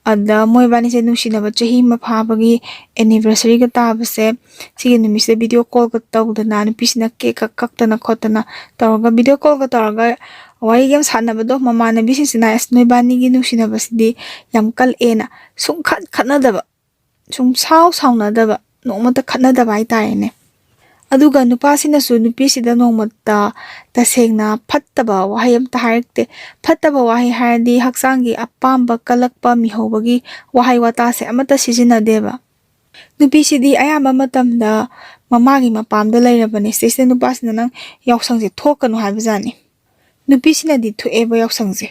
ꯑꯗ ꯃꯣꯏꯕꯥꯅꯤꯁꯦ ꯅꯨꯡꯁꯤꯅꯕ ꯆꯍꯤ ꯑꯃ ꯐꯥꯕꯒꯤ ꯑꯦꯅꯤꯚꯔꯁꯔꯤꯒ ꯇꯥꯕꯁꯦ, ꯁꯤꯒꯤ ꯅꯨꯃꯤꯠꯁꯤꯗ ꯚꯤꯗꯤꯑꯣ ꯀꯣꯜꯒ ꯇꯧꯗꯅ, ꯅꯨꯄꯤꯁꯤꯅ ꯀꯦꯛꯀ ꯀꯛꯇꯅ ꯈꯣꯠꯇꯅ ꯇꯧꯔꯒ, ꯚꯤꯗꯤꯑꯣ ꯀꯣꯜꯒ ꯇꯧꯔꯒ ꯋꯥꯔꯤꯒ ꯌꯥꯝ ꯁꯥꯟꯅꯕꯗꯣ, ꯃꯃꯥꯟꯅꯕꯤꯁꯤꯡꯁꯤꯅ "ꯑꯁ, ꯅꯣꯏꯕꯥꯅꯤꯒꯤ ꯅꯨꯡꯁꯤꯅꯕꯁꯤꯗꯤ ꯌꯥꯝ ꯀꯜꯂꯛꯑꯦꯅ" ꯁꯨꯡꯈꯠ ꯈꯠꯅꯗꯕ, ꯁꯨꯡꯁꯥꯎ ꯁꯥꯎꯅꯗꯕ, ꯅꯣꯡꯃꯇ ꯈꯠꯅꯗꯕ ꯍꯥꯏꯇꯥꯔꯦꯅꯦ꯫ ꯑꯗꯨꯒ ꯅꯨꯄꯥꯁꯤꯅꯁꯨ ꯅꯨꯄꯤꯁꯤꯗ ꯅꯣꯡꯃꯇ ꯇꯁꯦꯡꯅ ꯐꯠꯇꯕ ꯋꯥꯍꯩ ꯑꯃꯇ ꯍꯥꯏꯔꯛꯇꯦ꯫ ꯐꯠꯇꯕ ꯋꯥꯍꯩ ꯍꯥꯏꯔꯗꯤ ꯍꯛꯆꯥꯡꯒꯤ ꯑꯄꯥꯝꯕ ꯀꯜꯂꯛꯄ ꯃꯤꯍꯧꯕꯒꯤ ꯋꯥꯍꯩ ꯋꯥꯇꯥꯁꯦ ꯑꯃꯠꯇ ꯁꯤꯖꯤꯟꯅꯗꯦꯕ꯫ ꯅꯨꯄꯤꯁꯤꯗꯤ ꯑꯌꯥꯝꯕ ꯃꯇꯝꯗ ꯃꯃꯥꯒꯤ ꯃꯄꯥꯝꯗ ꯂꯩꯔꯕꯅꯦ꯫ ꯁꯤꯗꯩꯁꯤꯗ ꯅꯨꯄꯥꯁꯤꯅ "ꯅꯪ ꯌꯥꯎꯁꯪꯁꯦ ꯊꯣꯛꯀꯅꯨ" ꯍꯥꯏꯕꯖꯥꯠꯅꯤ꯫ ꯅꯨꯄꯤꯁꯤꯅꯗꯤ ꯊꯣꯛꯑꯦꯕ ꯌꯥꯎꯁꯪꯁꯦ,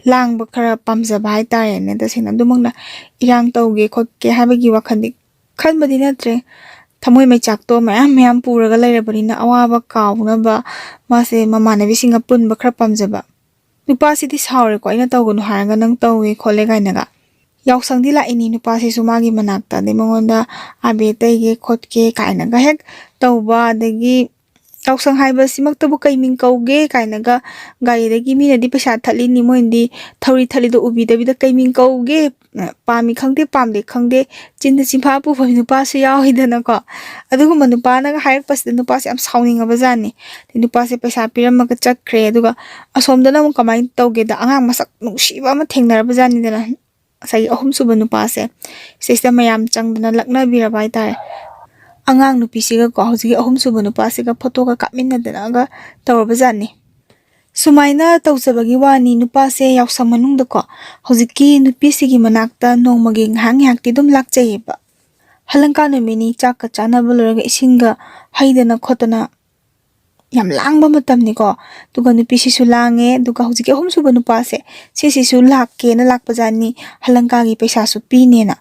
ꯂꯥꯡꯕ ꯈꯔ ꯄꯥꯝꯖꯕ ꯍꯥꯏꯇꯥꯔꯦꯅꯦ꯫ ꯇꯁꯦꯡꯅ ꯑꯗꯨꯃꯛꯅ ꯏꯔꯥꯡ ꯇꯧꯒꯦ ꯈꯣꯠꯀꯦ ꯍꯥꯏꯕꯒꯤ ꯋꯥꯈꯜꯗꯤ ꯈꯟꯕꯗꯤ ꯅꯠꯇ꯭ꯔꯦ꯫ ꯊꯃꯣꯏ ꯃꯩꯆꯥꯛꯇꯣ ꯃꯌꯥꯝ ꯃꯌꯥꯝ ꯄꯨꯔꯒ ꯂꯩꯔꯕꯅꯤꯅ, ꯑꯋꯥꯕ ꯀꯥꯎꯅꯕ ꯃꯥꯁꯦ ꯃꯃꯥꯟꯅꯕꯤꯁꯤꯡꯒ ꯄꯨꯟꯕ ꯈꯔ ꯄꯥꯝꯖꯕ꯫ ꯅꯨꯄꯥꯁꯤꯗꯤ ꯁꯥꯎꯔꯦꯀꯣ, "ꯑꯩꯅ ꯇꯧꯒꯅꯨ ꯍꯥꯏꯔꯒ ꯅꯪ ꯇꯧꯋꯦ ꯈꯣꯠꯂꯦ" ꯀꯥꯏꯅꯒ꯫ ꯌꯥꯎꯁꯪꯗꯤ ꯂꯥꯛꯏꯅꯤ ꯅꯨꯄꯥꯁꯤꯁꯨ ꯃꯥꯒꯤ ꯃꯅꯥꯛꯇ, ꯑꯗꯩ ꯃꯉꯣꯟꯗ "ꯑꯕꯦꯔ ꯇꯩꯒꯦ ꯈꯣꯠꯀꯦ" ꯀꯥꯏꯅꯒ ꯍꯦꯛ ꯇꯧꯕ, ꯑꯗꯒꯤ ꯌꯥꯎꯁꯪ ꯍꯥꯏꯕꯁꯤꯃꯛꯇꯕꯨ ꯀꯩ ꯃꯤꯡ ꯀꯧꯒꯦ ꯀꯥꯏꯅꯒ, ꯒꯥꯔꯤꯗꯒꯤ ꯃꯤꯅꯗꯤ ꯄꯩꯁꯥ ꯊꯠꯂꯤꯅꯤ, ꯃꯣꯏꯅꯗꯤ ꯊꯧꯔꯤ ꯊꯠꯂꯤꯗꯣ ꯎꯕꯤꯗꯕꯤꯗ "ꯀꯩ ꯃꯤꯡ ꯀꯧꯒꯦ?" ꯄꯥꯝꯃꯤ ꯈꯪꯗꯦ, ꯄꯥꯝꯗꯦ ꯈꯪꯗꯦ, ꯆꯤꯟꯗ ꯆꯤꯟꯐꯥ ꯄꯨꯕ ꯅꯨꯄꯥꯁꯨ ꯌꯥꯎꯋꯤꯗꯅꯀꯣ꯫ ꯑꯗꯨꯒꯨꯝꯕ ꯅꯨꯄꯥꯅꯒ ꯍꯥꯏꯔꯛꯄꯁꯤꯗ ꯅꯨꯄꯥꯁꯦ ꯌꯥꯝ ꯁꯥꯎꯅꯤꯡꯉꯕ ꯖꯥꯠꯅꯤ꯫ ꯑꯗꯩ ꯅꯨꯄꯥꯁꯦ ꯄꯩꯁꯥ ꯄꯤꯔꯝꯃꯒ ꯆꯠꯈ꯭ꯔꯦ꯫ ꯑꯗꯨꯒ ꯑꯁꯣꯝꯗꯅ ꯑꯃꯨꯛ ꯀꯃꯥꯏꯅ ꯇꯧꯒꯦꯗ, ꯑꯉꯥꯡ ꯃꯁꯛ ꯅꯨꯡꯁꯤꯕ ꯑꯃ ꯊꯦꯡꯅꯔꯕ ꯖꯥꯠꯅꯤꯗꯅ꯫ ꯉꯁꯥꯏꯒꯤ ꯑꯍꯨꯝꯁꯨꯕ ꯅꯨꯄꯥꯁꯦ, ꯁꯤꯁꯤꯗ ꯃꯌꯥꯝ ꯆꯪꯗꯅ ꯂꯛꯅꯕꯤꯔꯕ ꯍꯥꯏꯇꯥꯔꯦ꯫ ꯑꯉꯥꯡ ꯅꯨꯄꯤꯁꯤꯒꯀꯣ, ꯍꯧꯖꯤꯛꯀꯤ ꯑꯍꯨꯝꯁꯨꯕ ꯅꯨꯄꯥꯁꯤꯒ ꯐꯣꯇꯣꯒ ꯀꯥꯞꯃꯤꯟꯅꯗꯅꯒ ꯇꯧꯔꯕ ꯖꯥꯠꯅꯤ꯫ ꯁꯨꯃꯥꯏꯅ ꯇꯧꯖꯕꯒꯤ ꯋꯥꯅꯤ, ꯅꯨꯄꯥꯁꯦ ꯌꯥꯎꯁꯪ ꯃꯅꯨꯡꯗꯀꯣ, ꯍꯧꯖꯤꯛꯀꯤ ꯅꯨꯄꯤꯁꯤꯒꯤ ꯃꯅꯥꯛꯇ ꯅꯣꯡꯃꯒꯤ ꯉꯥꯏꯍꯥꯛ ꯉꯥꯏꯍꯥꯛꯇꯤ ꯑꯗꯨꯝ ꯂꯥꯛꯆꯩꯌꯦꯕ꯫ ꯍꯂꯪꯀꯥ ꯅꯨꯃꯤꯠꯅꯤ ꯆꯥꯛꯀ ꯆꯥꯅꯕ ꯂꯣꯏꯔꯒ ꯏꯁꯤꯡꯒ ꯍꯩꯗꯅ ꯈꯣꯠꯇꯅ ꯌꯥꯝ ꯂꯥꯡꯕ ꯃꯇꯝꯅꯤꯀꯣ꯫ ꯑꯗꯨꯒ ꯅꯨꯄꯤꯁꯤꯁꯨ ꯂꯥꯡꯉꯦ꯫ ꯑꯗꯨꯒ ꯍꯧꯖꯤꯛꯀꯤ ꯑꯍꯨꯝꯁꯨꯕ ꯅꯨꯄꯥꯁꯦ, ꯁꯤꯁꯤꯁꯨ ꯂꯥꯛꯀꯦꯅ ꯂꯥꯛꯄꯖꯥꯠꯅꯤ, ꯍꯂꯪꯀꯥꯒꯤ ꯄꯩꯁꯥꯁꯨ ꯄꯤꯅꯦꯅ꯫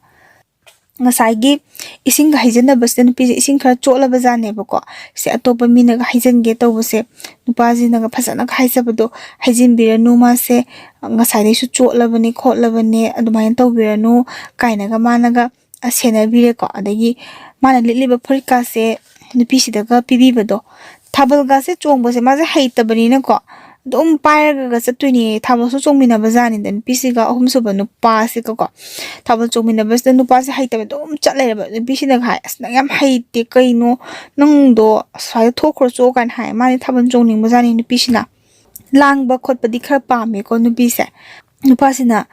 ꯉꯁꯥꯏꯒꯤ ꯏꯁꯤꯡꯒ ꯍꯩꯖꯤꯟꯅꯕꯁꯤꯗ ꯅꯨꯄꯤꯁꯦ ꯏꯁꯤꯡ ꯈꯔ ꯆꯣꯠꯂꯕ ꯖꯥꯠꯅꯦꯕꯀꯣ꯫ ꯁꯦ, ꯑꯇꯣꯞꯄ ꯃꯤꯅꯒ ꯍꯩꯖꯤꯟꯒꯦ ꯇꯧꯕꯁꯦ, ꯅꯨꯄꯥꯁꯤꯅꯒ ꯐꯖꯅꯒ ꯍꯥꯏꯖꯕꯗꯣ, "ꯍꯩꯖꯤꯟꯕꯤꯔꯅꯨ, ꯃꯥꯁꯦ ꯉꯁꯥꯏꯗꯩꯁꯨ ꯆꯣꯠꯂꯕꯅꯦ ꯈꯣꯠꯂꯕꯅꯦ, ꯑꯗꯨꯃꯥꯏꯅ ꯇꯧꯕꯤꯔꯅꯨ" ꯀꯥꯏꯅꯒ ꯃꯥꯅꯒ, ꯑ, ꯁꯦꯟꯅꯕꯤꯔꯦꯀꯣ꯫ ꯑꯗꯒꯤ ꯃꯥꯅ ꯂꯤꯠꯂꯤꯕ ꯐꯨꯔꯤꯠꯀꯥꯁꯦ ꯅꯨꯄꯤꯁꯤꯗꯒ ꯄꯤꯕꯤꯕꯗꯣ, ꯊꯥꯕꯜꯒꯁꯦ ꯆꯣꯡꯕꯁꯦ ꯃꯥꯁꯦ ꯍꯩꯇꯕꯅꯤꯅꯀꯣ, ꯑꯗꯨꯝ ꯄꯥꯏꯔꯒ ꯆꯠꯇꯣꯏꯅꯦ꯫ ꯊꯥꯕꯜꯁꯨ ꯆꯣꯡꯃꯤꯟꯅꯕ ꯖꯥꯠꯅꯤꯗ ꯅꯨꯄꯤꯁꯤꯒ ꯑꯍꯨꯝꯁꯨꯕ ꯅꯨꯄꯥꯁꯤꯒꯀꯣ꯫ ꯊꯥꯕꯜ ꯆꯣꯡꯃꯤꯟꯅꯕꯁꯤꯗ ꯅꯨꯄꯥꯁꯦ ꯍꯩꯇꯕ ꯑꯗꯨꯝ ꯆꯠ ꯂꯩꯔꯕ꯫ ꯅꯨꯄꯤꯁꯤꯅꯒ ꯍꯥꯏ, "ꯑꯁ, ꯅꯪ ꯌꯥꯝ ꯍꯩꯇꯦ, ꯀꯩꯅꯣ, ꯅꯪꯗꯣ ꯑꯁ꯭ꯋꯥꯏꯗ ꯊꯣꯛꯈ꯭ꯔꯣ ꯆꯣ" ꯀꯥꯏꯅ ꯍꯥꯏ꯫ ꯃꯥꯗꯤ ꯊꯥꯕꯜ ꯆꯣꯡꯅꯤꯡꯕ ꯖꯥꯠꯅꯤ ꯅꯨꯄꯤꯁꯤꯅ꯫ ꯂꯥꯡꯕ ꯈꯣꯠꯄꯗꯤ ꯈꯔ ꯄꯥꯝꯃꯦꯀꯣ ꯅꯨꯄꯤꯁꯦ꯫ ꯅꯨꯄꯥꯁꯤꯅ,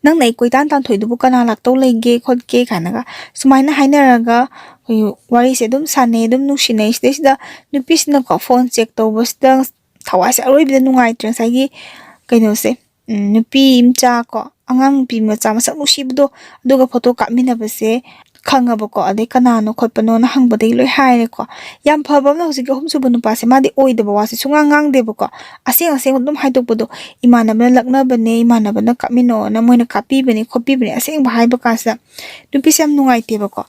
"ꯅꯪꯅ ꯑꯩ ꯀꯣꯏꯇꯥꯟ ꯇꯥꯟꯊꯣꯛꯏꯗꯨꯕꯨ ꯀꯅꯥ ꯂꯥꯛꯇꯧ ꯂꯩꯒꯦ ꯈꯣꯠꯀꯦ?" ꯀꯥꯏꯅꯒ ꯁꯨꯃꯥꯏꯅ ꯍꯥꯏꯅꯔꯒ ꯑꯩꯈꯣꯏ ꯋꯥꯔꯤꯁꯦ ꯑꯗꯨꯝ ꯁꯥꯟꯅꯩ, ꯑꯗꯨꯝ ꯅꯨꯡꯁꯤꯅꯩ꯫ ꯁꯤꯗꯩꯁꯤꯗ ꯅꯨꯄꯤꯁꯤꯅꯀꯣ ꯐꯣꯟ ꯆꯦꯛ ꯇꯧꯕꯁꯤꯗ ꯊꯋꯥꯏꯁꯦ ꯑꯔꯣꯏꯕꯤꯗ ꯅꯨꯡꯉꯥꯏꯇ꯭ꯔꯦ꯫ ꯉꯁꯥꯏꯒꯤ ꯀꯩꯅꯣꯁꯦ, ꯎꯝ, ꯅꯨꯄꯤ ꯃꯆꯥ ꯀꯣ, ꯑꯉꯥꯡ ꯅꯨꯄꯤ ꯃꯆꯥ ꯃꯁꯛ ꯅꯨꯡꯁꯤꯕꯗꯣ, ꯑꯗꯨꯒ ꯐꯣꯇꯣ ꯀꯥꯞꯃꯤꯟꯅꯕꯁꯦ ꯈꯪꯉꯕꯀꯣ꯫ ꯑꯗꯩ ꯀꯅꯥꯅꯣ ꯈꯣꯠꯄꯅꯣꯅ ꯍꯪꯕꯗꯒꯤ ꯂꯣꯏ ꯍꯥꯏꯔꯦꯀꯣ꯫ ꯌꯥꯝ ꯐꯕ ꯑꯃꯅ ꯍꯧꯖꯤꯛꯀꯤ ꯑꯍꯨꯝꯁꯨꯕ ꯅꯨꯄꯥꯁꯦ ꯃꯥꯗꯤ ꯑꯣꯏꯗꯕ ꯋꯥꯁꯦ ꯁꯨꯡꯉꯥꯡ ꯉꯥꯡꯗꯦꯕꯀꯣ꯫ ꯑꯁꯦꯡ ꯑꯁꯦꯡꯕ ꯑꯗꯨꯝ ꯍꯥꯏꯗꯣꯛꯄꯗꯣ, ꯏꯃꯥꯟꯅꯕꯅ ꯂꯛꯅꯕꯅꯦ, ꯏꯃꯥꯟꯅꯕꯅ ꯀꯥꯞꯃꯤꯟꯅꯧꯅ ꯃꯣꯏꯅ ꯀꯥꯞꯄꯤꯕꯅꯦ ꯈꯣꯠꯄꯤꯕꯅꯦ, ꯑꯁꯦꯡꯕ ꯍꯥꯏꯕ ꯀꯥꯟꯁꯤꯗ ꯅꯨꯄꯤꯁꯦ ꯌꯥꯝ ꯅꯨꯡꯉꯥꯏꯇꯦꯕꯀꯣ꯫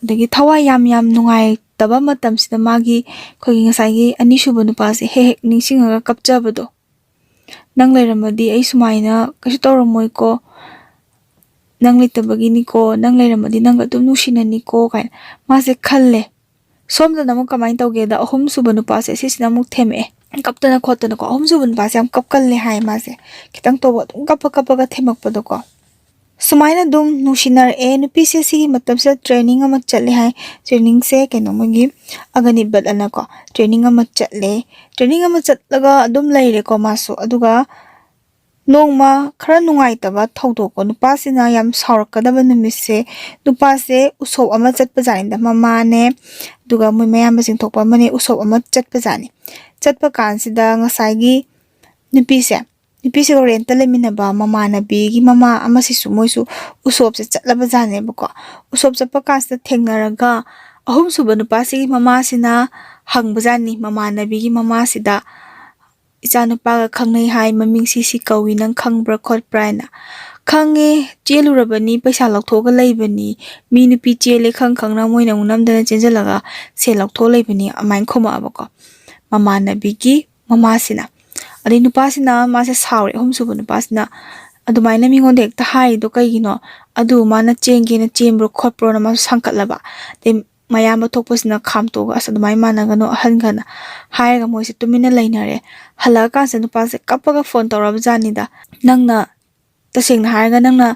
ꯑꯗꯒꯤ ꯊꯋꯥꯏ ꯌꯥꯝ ꯌꯥꯝ ꯅꯨꯡꯉꯥꯏꯇꯕ ꯃꯇꯝꯁꯤꯗ ꯃꯥꯒꯤ, ꯑꯩꯈꯣꯏꯒꯤ ꯉꯁꯥꯏꯒꯤ ꯑꯅꯤꯁꯨꯕ ꯅꯨꯄꯥꯁꯦ ꯍꯦꯛ ꯍꯦꯛ ꯅꯤꯡꯁꯤꯡꯉꯒ ꯀꯞꯆꯕꯗꯣ, "ꯅꯪ ꯂꯩꯔꯝꯃꯗꯤ ꯑꯩ ꯁꯨꯃꯥꯏꯅ ꯀꯩꯁꯨ ꯇꯧꯔꯝꯃꯣꯏꯀꯣ, ꯅꯪ ꯂꯩꯇꯕꯒꯤꯅꯤꯀꯣ, ꯅꯪ ꯂꯩꯔꯝꯃꯗꯤ ꯅꯪꯒ ꯑꯗꯨꯝ ꯅꯨꯡꯁꯤꯅꯅꯤꯀꯣ" ꯀꯥꯏꯅ ꯃꯥꯁꯦ ꯈꯜꯂꯦ꯫ ꯁꯣꯝꯗꯅ ꯑꯃꯨꯛ ꯀꯃꯥꯏꯅ ꯇꯧꯒꯦꯗ, ꯑꯍꯨꯝꯁꯨꯕ ꯅꯨꯄꯥꯁꯦ ꯁꯤꯁꯤꯅ ꯑꯃꯨꯛ ꯊꯦꯝꯃꯛꯑꯦ, ꯀꯞꯇꯅ ꯈꯣꯠꯇꯅꯀꯣ꯫ ꯑꯍꯨꯝꯁꯨꯕ ꯅꯨꯄꯥꯁꯦ ꯌꯥꯝ ꯀꯞꯀꯜꯂꯦ ꯍꯥꯏ ꯃꯥꯁꯦ, ꯈꯤꯇꯪ ꯇꯧꯕ ꯑꯗꯨꯝ ꯀꯞꯄ ꯀꯞꯄꯒ ꯊꯦꯝꯃꯛꯄꯗꯣꯀꯣ꯫ ꯁꯨꯃꯥꯏꯅ ꯑꯗꯨꯝ ꯅꯨꯡꯁꯤꯅꯔꯛꯑꯦ꯫ ꯅꯨꯄꯤꯁꯦ ꯁꯤꯒꯤ ꯃꯇꯝꯁꯤꯗ ꯇ꯭ꯔꯦꯅꯤꯡ ꯑꯃ ꯆꯠꯂꯦ ꯍꯥꯏ꯫ ꯇ꯭ꯔꯦꯅꯤꯡꯁꯦ ꯀꯩꯅꯣ, ꯃꯣꯏꯒꯤ ꯑꯒꯅꯤꯕꯠ ꯑꯅꯀꯣ, ꯇ꯭ꯔꯦꯅꯤꯡ ꯑꯃ ꯆꯠꯂꯦ꯫ ꯇ꯭ꯔꯦꯅꯤꯡ ꯑꯃ ꯆꯠꯂꯒ ꯑꯗꯨꯝ ꯂꯩꯔꯦꯀꯣ ꯃꯥꯁꯨ꯫ ꯑꯗꯨꯒ ꯅꯣꯡꯃ ꯈꯔ ꯅꯨꯡꯉꯥꯏꯇꯕ ꯊꯧꯗꯣꯛꯀꯣ, ꯅꯨꯄꯥꯁꯤꯅ ꯌꯥꯝ ꯁꯥꯎꯔꯛꯀꯗꯕ ꯅꯨꯃꯤꯠꯁꯦ, ꯅꯨꯄꯥꯁꯦ ꯎꯁꯣꯞ ꯑꯃ ꯆꯠꯄꯖꯥꯠꯅꯤꯗ, ꯃꯃꯥꯅꯦ ꯑꯗꯨꯒ ꯃꯣꯏ ꯃꯌꯥꯝꯕꯁꯤꯡ ꯊꯣꯛꯄ ꯑꯃꯅꯦ ꯎꯁꯣꯞ ꯑꯃ ꯆꯠꯄꯖꯥꯠꯅꯤ꯫ ꯆꯠꯄ ꯀꯥꯟꯁꯤꯗ ꯉꯁꯥꯏꯒꯤ ꯅꯨꯄꯤꯁꯦ ꯅꯨꯄꯤꯁꯤꯒ ꯔꯦꯟꯇ ꯂꯩꯃꯤꯟꯅꯕ ꯃꯃꯥꯟꯅꯕꯤꯒꯤ ꯃꯃꯥ ꯑꯃꯁꯤꯁꯨ ꯃꯣꯏꯁꯨ ꯎꯁꯣꯞꯁꯦ ꯆꯠꯂꯕꯖꯥꯠꯅꯦꯕꯀꯣ꯫ ꯎꯁꯣꯞ ꯆꯠꯄ ꯀꯥꯟꯁꯤꯗ ꯊꯦꯡꯅꯔꯒ ꯑꯍꯨꯝꯁꯨꯕ ꯅꯨꯄꯥꯁꯤꯒꯤ ꯃꯃꯥꯁꯤꯅ ꯍꯪꯕꯖꯥꯠꯅꯤ ꯃꯃꯥꯟꯅꯕꯤꯒꯤ ꯃꯃꯥꯁꯤꯗ, "ꯏꯆꯥꯅꯨꯄꯥꯒ ꯈꯪꯅꯩ ꯍꯥꯏ, ꯃꯃꯤꯡ ꯁꯤ ꯁꯤ ꯀꯧꯏ, ꯅꯪ ꯈꯪꯕ꯭ꯔꯥ ꯈꯣꯠꯄ꯭ꯔꯥ?" ꯍꯥꯏꯅ꯫ "ꯈꯪꯉꯦ, ꯆꯦꯜꯂꯨꯔꯕꯅꯤ, ꯄꯩꯁꯥ ꯂꯧꯊꯣꯛꯑꯒ ꯂꯩꯕꯅꯤ, ꯃꯤ ꯅꯨꯄꯤ ꯆꯦꯜꯂꯦ ꯈꯪ ꯈꯪꯅ ꯃꯣꯏꯅ ꯑꯃꯨꯛ ꯅꯝꯗꯅ ꯆꯦꯟꯁꯤꯜꯂꯒ ꯁꯦꯜ ꯂꯧꯊꯣꯛꯑ ꯂꯩꯕꯅꯤ", ꯑꯗꯨꯃꯥꯏꯅ ꯈꯨꯝꯃꯛꯑꯕꯀꯣ ꯃꯃꯥꯟꯅꯕꯤꯒꯤ ꯃꯃꯥꯁꯤꯅ꯫ ꯑꯗꯩ ꯅꯨꯄꯥꯁꯤꯅ ꯃꯥꯁꯦ ꯁꯥꯎꯔꯦ, ꯑꯍꯨꯝꯁꯨꯕ ꯅꯨꯄꯥꯁꯤꯅ, "ꯑꯗꯨꯃꯥꯏꯅ ꯃꯤꯉꯣꯟꯗ ꯍꯦꯛꯇ ꯍꯥꯏꯔꯤꯗꯣ ꯀꯩꯒꯤꯅꯣ? ꯑꯗꯨ ꯃꯥꯅ ꯆꯦꯟꯒꯦꯅ ꯆꯦꯟꯕ꯭ꯔꯣ ꯈꯣꯠꯄ꯭ꯔꯣꯅ?" ꯃꯥꯁꯨ ꯁꯪꯀꯠꯂꯕ꯫ ꯑꯗꯩ ꯃꯌꯥꯝꯕ ꯊꯣꯛꯄꯁꯤꯅ ꯈꯥꯝꯇꯣꯛꯑꯒ, "ꯑꯁ, ꯑꯗꯨꯃꯥꯏꯅ ꯃꯥꯟꯅꯒꯅꯨ ꯑꯍꯟꯒꯅ" ꯍꯥꯏꯔꯒ ꯃꯣꯏꯁꯦ ꯇꯨꯃꯤꯟꯅ ꯂꯩꯅꯔꯦ꯫ ꯍꯜꯂꯛꯑꯀꯥꯟꯁꯤꯗ ꯅꯨꯄꯥꯁꯦ ꯀꯞꯄꯒ ꯐꯣꯟ ꯇꯧꯔꯛꯑꯕ ꯖꯥꯠꯅꯤꯗ꯫ "ꯅꯪꯅ, ꯇꯁꯦꯡꯅ ꯍꯥꯏꯔꯒ, ꯅꯪꯅ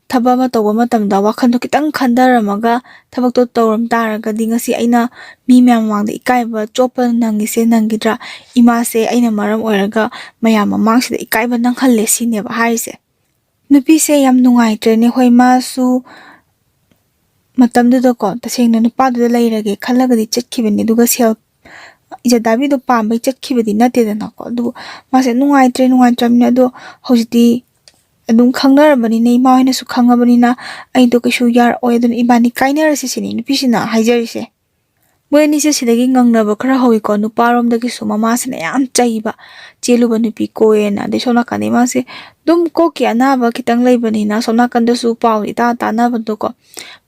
ꯊꯕꯛ ꯑꯃ ꯇꯧꯕ ꯃꯇꯝꯗ ꯋꯥꯈꯜꯗꯣ ꯈꯤꯇꯪ ꯈꯟꯊꯔꯝꯃꯒ ꯊꯕꯛꯇꯣ ꯇꯧꯔꯝ ꯇꯥꯔꯒꯗꯤ ꯉꯁꯤ ꯑꯩꯅ ꯃꯤ ꯃꯌꯥꯝ ꯃꯃꯥꯡꯗ ꯏꯀꯥꯏꯕ ꯆꯣꯞꯄ ꯅꯪꯉꯤꯁꯦ ꯅꯪꯒꯤꯗ꯭ꯔꯥ? ꯏꯃꯥꯁꯦ ꯑꯩꯅ ꯃꯔꯝ ꯑꯣꯏꯔꯒ ꯃꯌꯥꯝ ꯃꯃꯥꯡꯁꯤꯗ ꯏꯀꯥꯏꯕ ꯅꯪꯍꯜꯂꯦ", ꯁꯤꯅꯦꯕ ꯍꯥꯏꯔꯤꯁꯦ꯫ ꯅꯨꯄꯤꯁꯦ ꯌꯥꯝ ꯅꯨꯡꯉꯥꯏꯇ꯭ꯔꯦꯅꯦ꯫ ꯍꯣꯏ, ꯃꯥꯁꯨ ꯃꯇꯝꯗꯨꯗꯀꯣ ꯇꯁꯦꯡꯅ ꯅꯨꯄꯥꯗꯨꯗ ꯂꯩꯔꯒꯦ ꯈꯜꯂꯒꯗꯤ ꯆꯠꯈꯤꯕꯅꯤ, ꯑꯗꯨꯒ ꯁꯦꯜ ꯏꯖꯗꯥꯕꯤꯗꯣ ꯄꯥꯝꯕꯩ ꯆꯠꯈꯤꯕꯗꯤ ꯅꯠꯇꯦꯗꯅꯀꯣ꯫ ꯑꯗꯨꯕꯨ ꯃꯥꯁꯦ ꯅꯨꯡꯉꯥꯏꯇ꯭ꯔꯦ, ꯅꯨꯡꯉꯥꯏꯇ꯭ꯔꯕꯅꯤꯅ, ꯑꯗꯣ ꯍꯧꯖꯤꯛꯇꯤ ꯑꯗꯨꯝ ꯈꯪꯅꯔꯕꯅꯤꯅ, ꯏꯃꯥ ꯍꯣꯏꯅꯁꯨ ꯈꯪꯉꯕꯅꯤꯅ, ꯑꯩꯗꯣ ꯀꯩꯁꯨ ꯌꯥꯔꯛꯑꯣꯏ, ꯑꯗꯨꯅ ꯏꯕꯥꯅꯤ ꯀꯥꯏꯅꯔꯁꯤ ꯁꯤꯅꯤ ꯅꯨꯄꯤꯁꯤꯅ ꯍꯥꯏꯖꯔꯤꯁꯦ꯫ ꯃꯣꯏ ꯑꯅꯤꯁꯦ ꯁꯤꯗꯒꯤ ꯉꯪꯅꯕ ꯈꯔ ꯍꯧꯋꯤꯀꯣ꯫ ꯅꯨꯄꯥꯔꯣꯝꯗꯒꯤꯁꯨ ꯃꯃꯥꯁꯤꯅ ꯌꯥꯝ ꯆꯩꯕ, "ꯆꯦꯜꯂꯨꯕ ꯅꯨꯄꯤ ꯀꯣꯏꯌꯦꯅ"꯫ ꯑꯗꯩ ꯁꯣꯝ ꯅꯥꯀꯟꯗ ꯏꯃꯥꯁꯦ ꯑꯗꯨꯝ ꯀꯣꯛꯀꯤ ꯑꯅꯥꯕ ꯈꯤꯇꯪ ꯂꯩꯕꯅꯤꯅ, ꯁꯣꯝ ꯅꯥꯀꯟꯗꯁꯨ ꯄꯥꯎ ꯏꯇꯥ ꯇꯥꯅꯕꯗꯣꯀꯣ꯫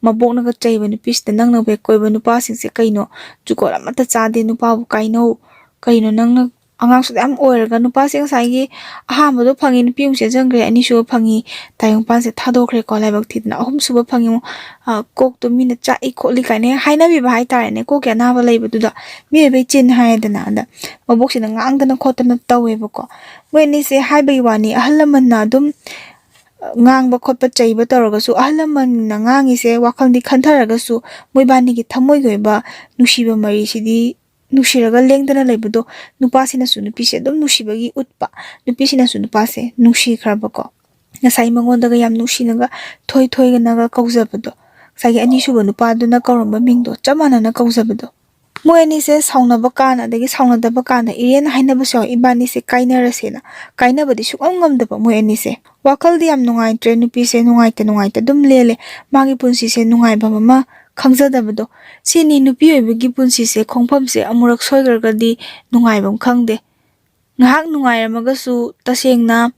ꯃꯕꯣꯛꯅꯒ ꯆꯩꯕ, "ꯅꯨꯄꯤꯁꯤꯗ ꯅꯪꯅ ꯍꯦꯛ ꯀꯣꯏꯕ ꯅꯨꯄꯥꯁꯤꯡꯁꯦ ꯀꯩꯅꯣ, ꯖꯨꯒꯣꯠ ꯑꯃꯠꯇ ꯆꯥꯗꯦ, ꯅꯨꯄꯥꯕꯨ ꯀꯥꯏꯅꯧ꯫ ꯀꯩꯅꯣ ꯅꯪꯅ ꯑꯉꯥꯡꯁꯨ ꯌꯥꯝ ꯑꯣꯏꯔꯒ", ꯅꯨꯄꯥꯁꯦ ꯉꯁꯥꯏꯒꯤ ꯑꯍꯥꯟꯕꯗꯣ ꯐꯪꯉꯤ, ꯅꯨꯄꯤ ꯑꯃꯨꯛ ꯆꯦꯟꯖꯟꯈ꯭ꯔꯦ, ꯑꯅꯤꯁꯨꯕ ꯐꯪꯉꯤ, ꯇꯥꯏꯕꯪꯄꯥꯟꯁꯦ ꯊꯥꯗꯣꯛꯈ꯭ꯔꯦꯀꯣ, ꯂꯥꯏꯕꯛ ꯊꯤꯗꯅ꯫ ꯑꯍꯨꯝꯁꯨꯕ ꯐꯪꯉꯤ ꯑꯃꯨꯛ, ꯑ, ꯀꯣꯛꯇꯣ ꯃꯤꯅ ꯆꯥꯛꯏ ꯈꯣꯠꯂꯤ ꯀꯥꯏꯅ ꯍꯦꯛ ꯍꯥꯏꯅꯕꯤꯕ ꯍꯥꯏꯇꯥꯔꯦꯅꯦ, ꯀꯣꯛꯀꯤ ꯑꯅꯥꯕ ꯂꯩꯕꯗꯨꯗ꯫ ꯃꯤꯑꯣꯏꯕꯩ ꯆꯤꯟ ꯍꯥꯏꯔꯦꯗꯅ, ꯑꯗ ꯃꯕꯣꯛꯁꯤꯅ ꯉꯥꯡꯗꯅ ꯈꯣꯠꯇꯅ ꯇꯧꯋꯦꯕꯀꯣ꯫ ꯃꯣꯏ ꯑꯅꯤꯁꯦ ꯍꯥꯏꯕꯒꯤ ꯋꯥꯅꯤ, ꯑꯍꯜ ꯂꯃꯟꯅ ꯑꯗꯨꯝ, ꯑ, ꯉꯥꯡꯕ ꯈꯣꯠꯄ ꯆꯩꯕ ꯇꯧꯔꯒꯁꯨ, ꯑꯍꯜ ꯂꯃꯟꯅ ꯉꯥꯡꯉꯤꯁꯦ ꯋꯥꯈꯜꯗꯤ ꯈꯟꯊꯔꯒꯁꯨ, ꯃꯣꯏꯕꯥꯅꯤꯒꯤ ꯊꯃꯣꯏꯒꯤ ꯑꯣꯏꯕ ꯅꯨꯡꯁꯤꯕ ꯃꯔꯤꯁꯤꯗꯤ ꯅꯨꯡꯁꯤꯔꯒ ꯂꯦꯡꯗꯅ ꯂꯩꯕꯗꯣ, ꯅꯨꯄꯥꯁꯤꯅꯁꯨ ꯅꯨꯄꯤꯁꯦ ꯑꯗꯨꯝ ꯅꯨꯡꯁꯤꯕꯒꯤ ꯎꯠꯄ, ꯅꯨꯄꯤꯁꯤꯅꯁꯨ ꯅꯨꯄꯥꯁꯦ ꯅꯨꯡꯁꯤꯈ꯭ꯔꯕꯀꯣ꯫ ꯉꯁꯥꯏ ꯃꯉꯣꯟꯗꯒ ꯌꯥꯝ ꯅꯨꯡꯁꯤꯅꯒ ꯊꯣꯏ ꯊꯣꯏꯒꯅꯒ ꯀꯧꯖꯕꯗꯣ, ꯉꯁꯥꯏꯒꯤ ꯑꯅꯤꯁꯨꯕ ꯅꯨꯄꯥꯗꯨꯅ ꯀꯧꯔꯝꯕ ꯃꯤꯡꯗꯣ ꯆꯞ ꯃꯥꯟꯅꯅ ꯀꯧꯖꯕꯗꯣ꯫ ꯃꯣꯏ ꯑꯅꯤꯁꯦ ꯁꯥꯎꯅꯕ ꯀꯥꯟ, ꯑꯗꯒꯤ ꯁꯥꯎꯅꯗꯕ ꯀꯥꯟꯗ ꯏꯔꯦꯟ ꯍꯥꯏꯅꯕꯁꯨ ꯌꯥꯎꯋꯦ, "ꯏꯕꯥꯅꯤꯁꯦ ꯀꯥꯏꯅꯔꯁꯦꯅ"꯫ ꯀꯥꯏꯅꯕꯗꯤ ꯁꯨꯡꯉꯝ ꯉꯝꯗꯕ ꯃꯣꯏ ꯑꯅꯤꯁꯦ꯫ ꯋꯥꯈꯜꯗꯤ ꯌꯥꯝ ꯅꯨꯡꯉꯥꯏꯇ꯭ꯔꯦ, ꯅꯨꯄꯤꯁꯦ ꯅꯨꯡꯉꯥꯏꯇ ꯅꯨꯡꯉꯥꯏꯇ ꯑꯗꯨꯝ ꯂꯦꯜꯂꯦ꯫ ꯃꯥꯒꯤ ꯄꯨꯟꯁꯤꯁꯦ ꯅꯨꯡꯉꯥꯏꯐꯝ ꯑꯃ ꯈꯪꯖꯗꯕꯗꯣ꯫ ꯁꯤꯅꯤ ꯅꯨꯄꯤ ꯑꯣꯏꯕꯒꯤ ꯄꯨꯟꯁꯤꯁꯦ, ꯈꯣꯡꯐꯝꯁꯦ ꯑꯃꯨꯔꯛ ꯁꯣꯏꯈ꯭ꯔꯒꯗꯤ ꯅꯨꯡꯉꯥꯏꯐꯝ ꯈꯪꯗꯦ꯫ ꯉꯥꯏꯍꯥꯛ ꯅꯨꯡꯉꯥꯏꯔꯝꯃꯒꯁꯨ, ꯇꯁꯦꯡꯅ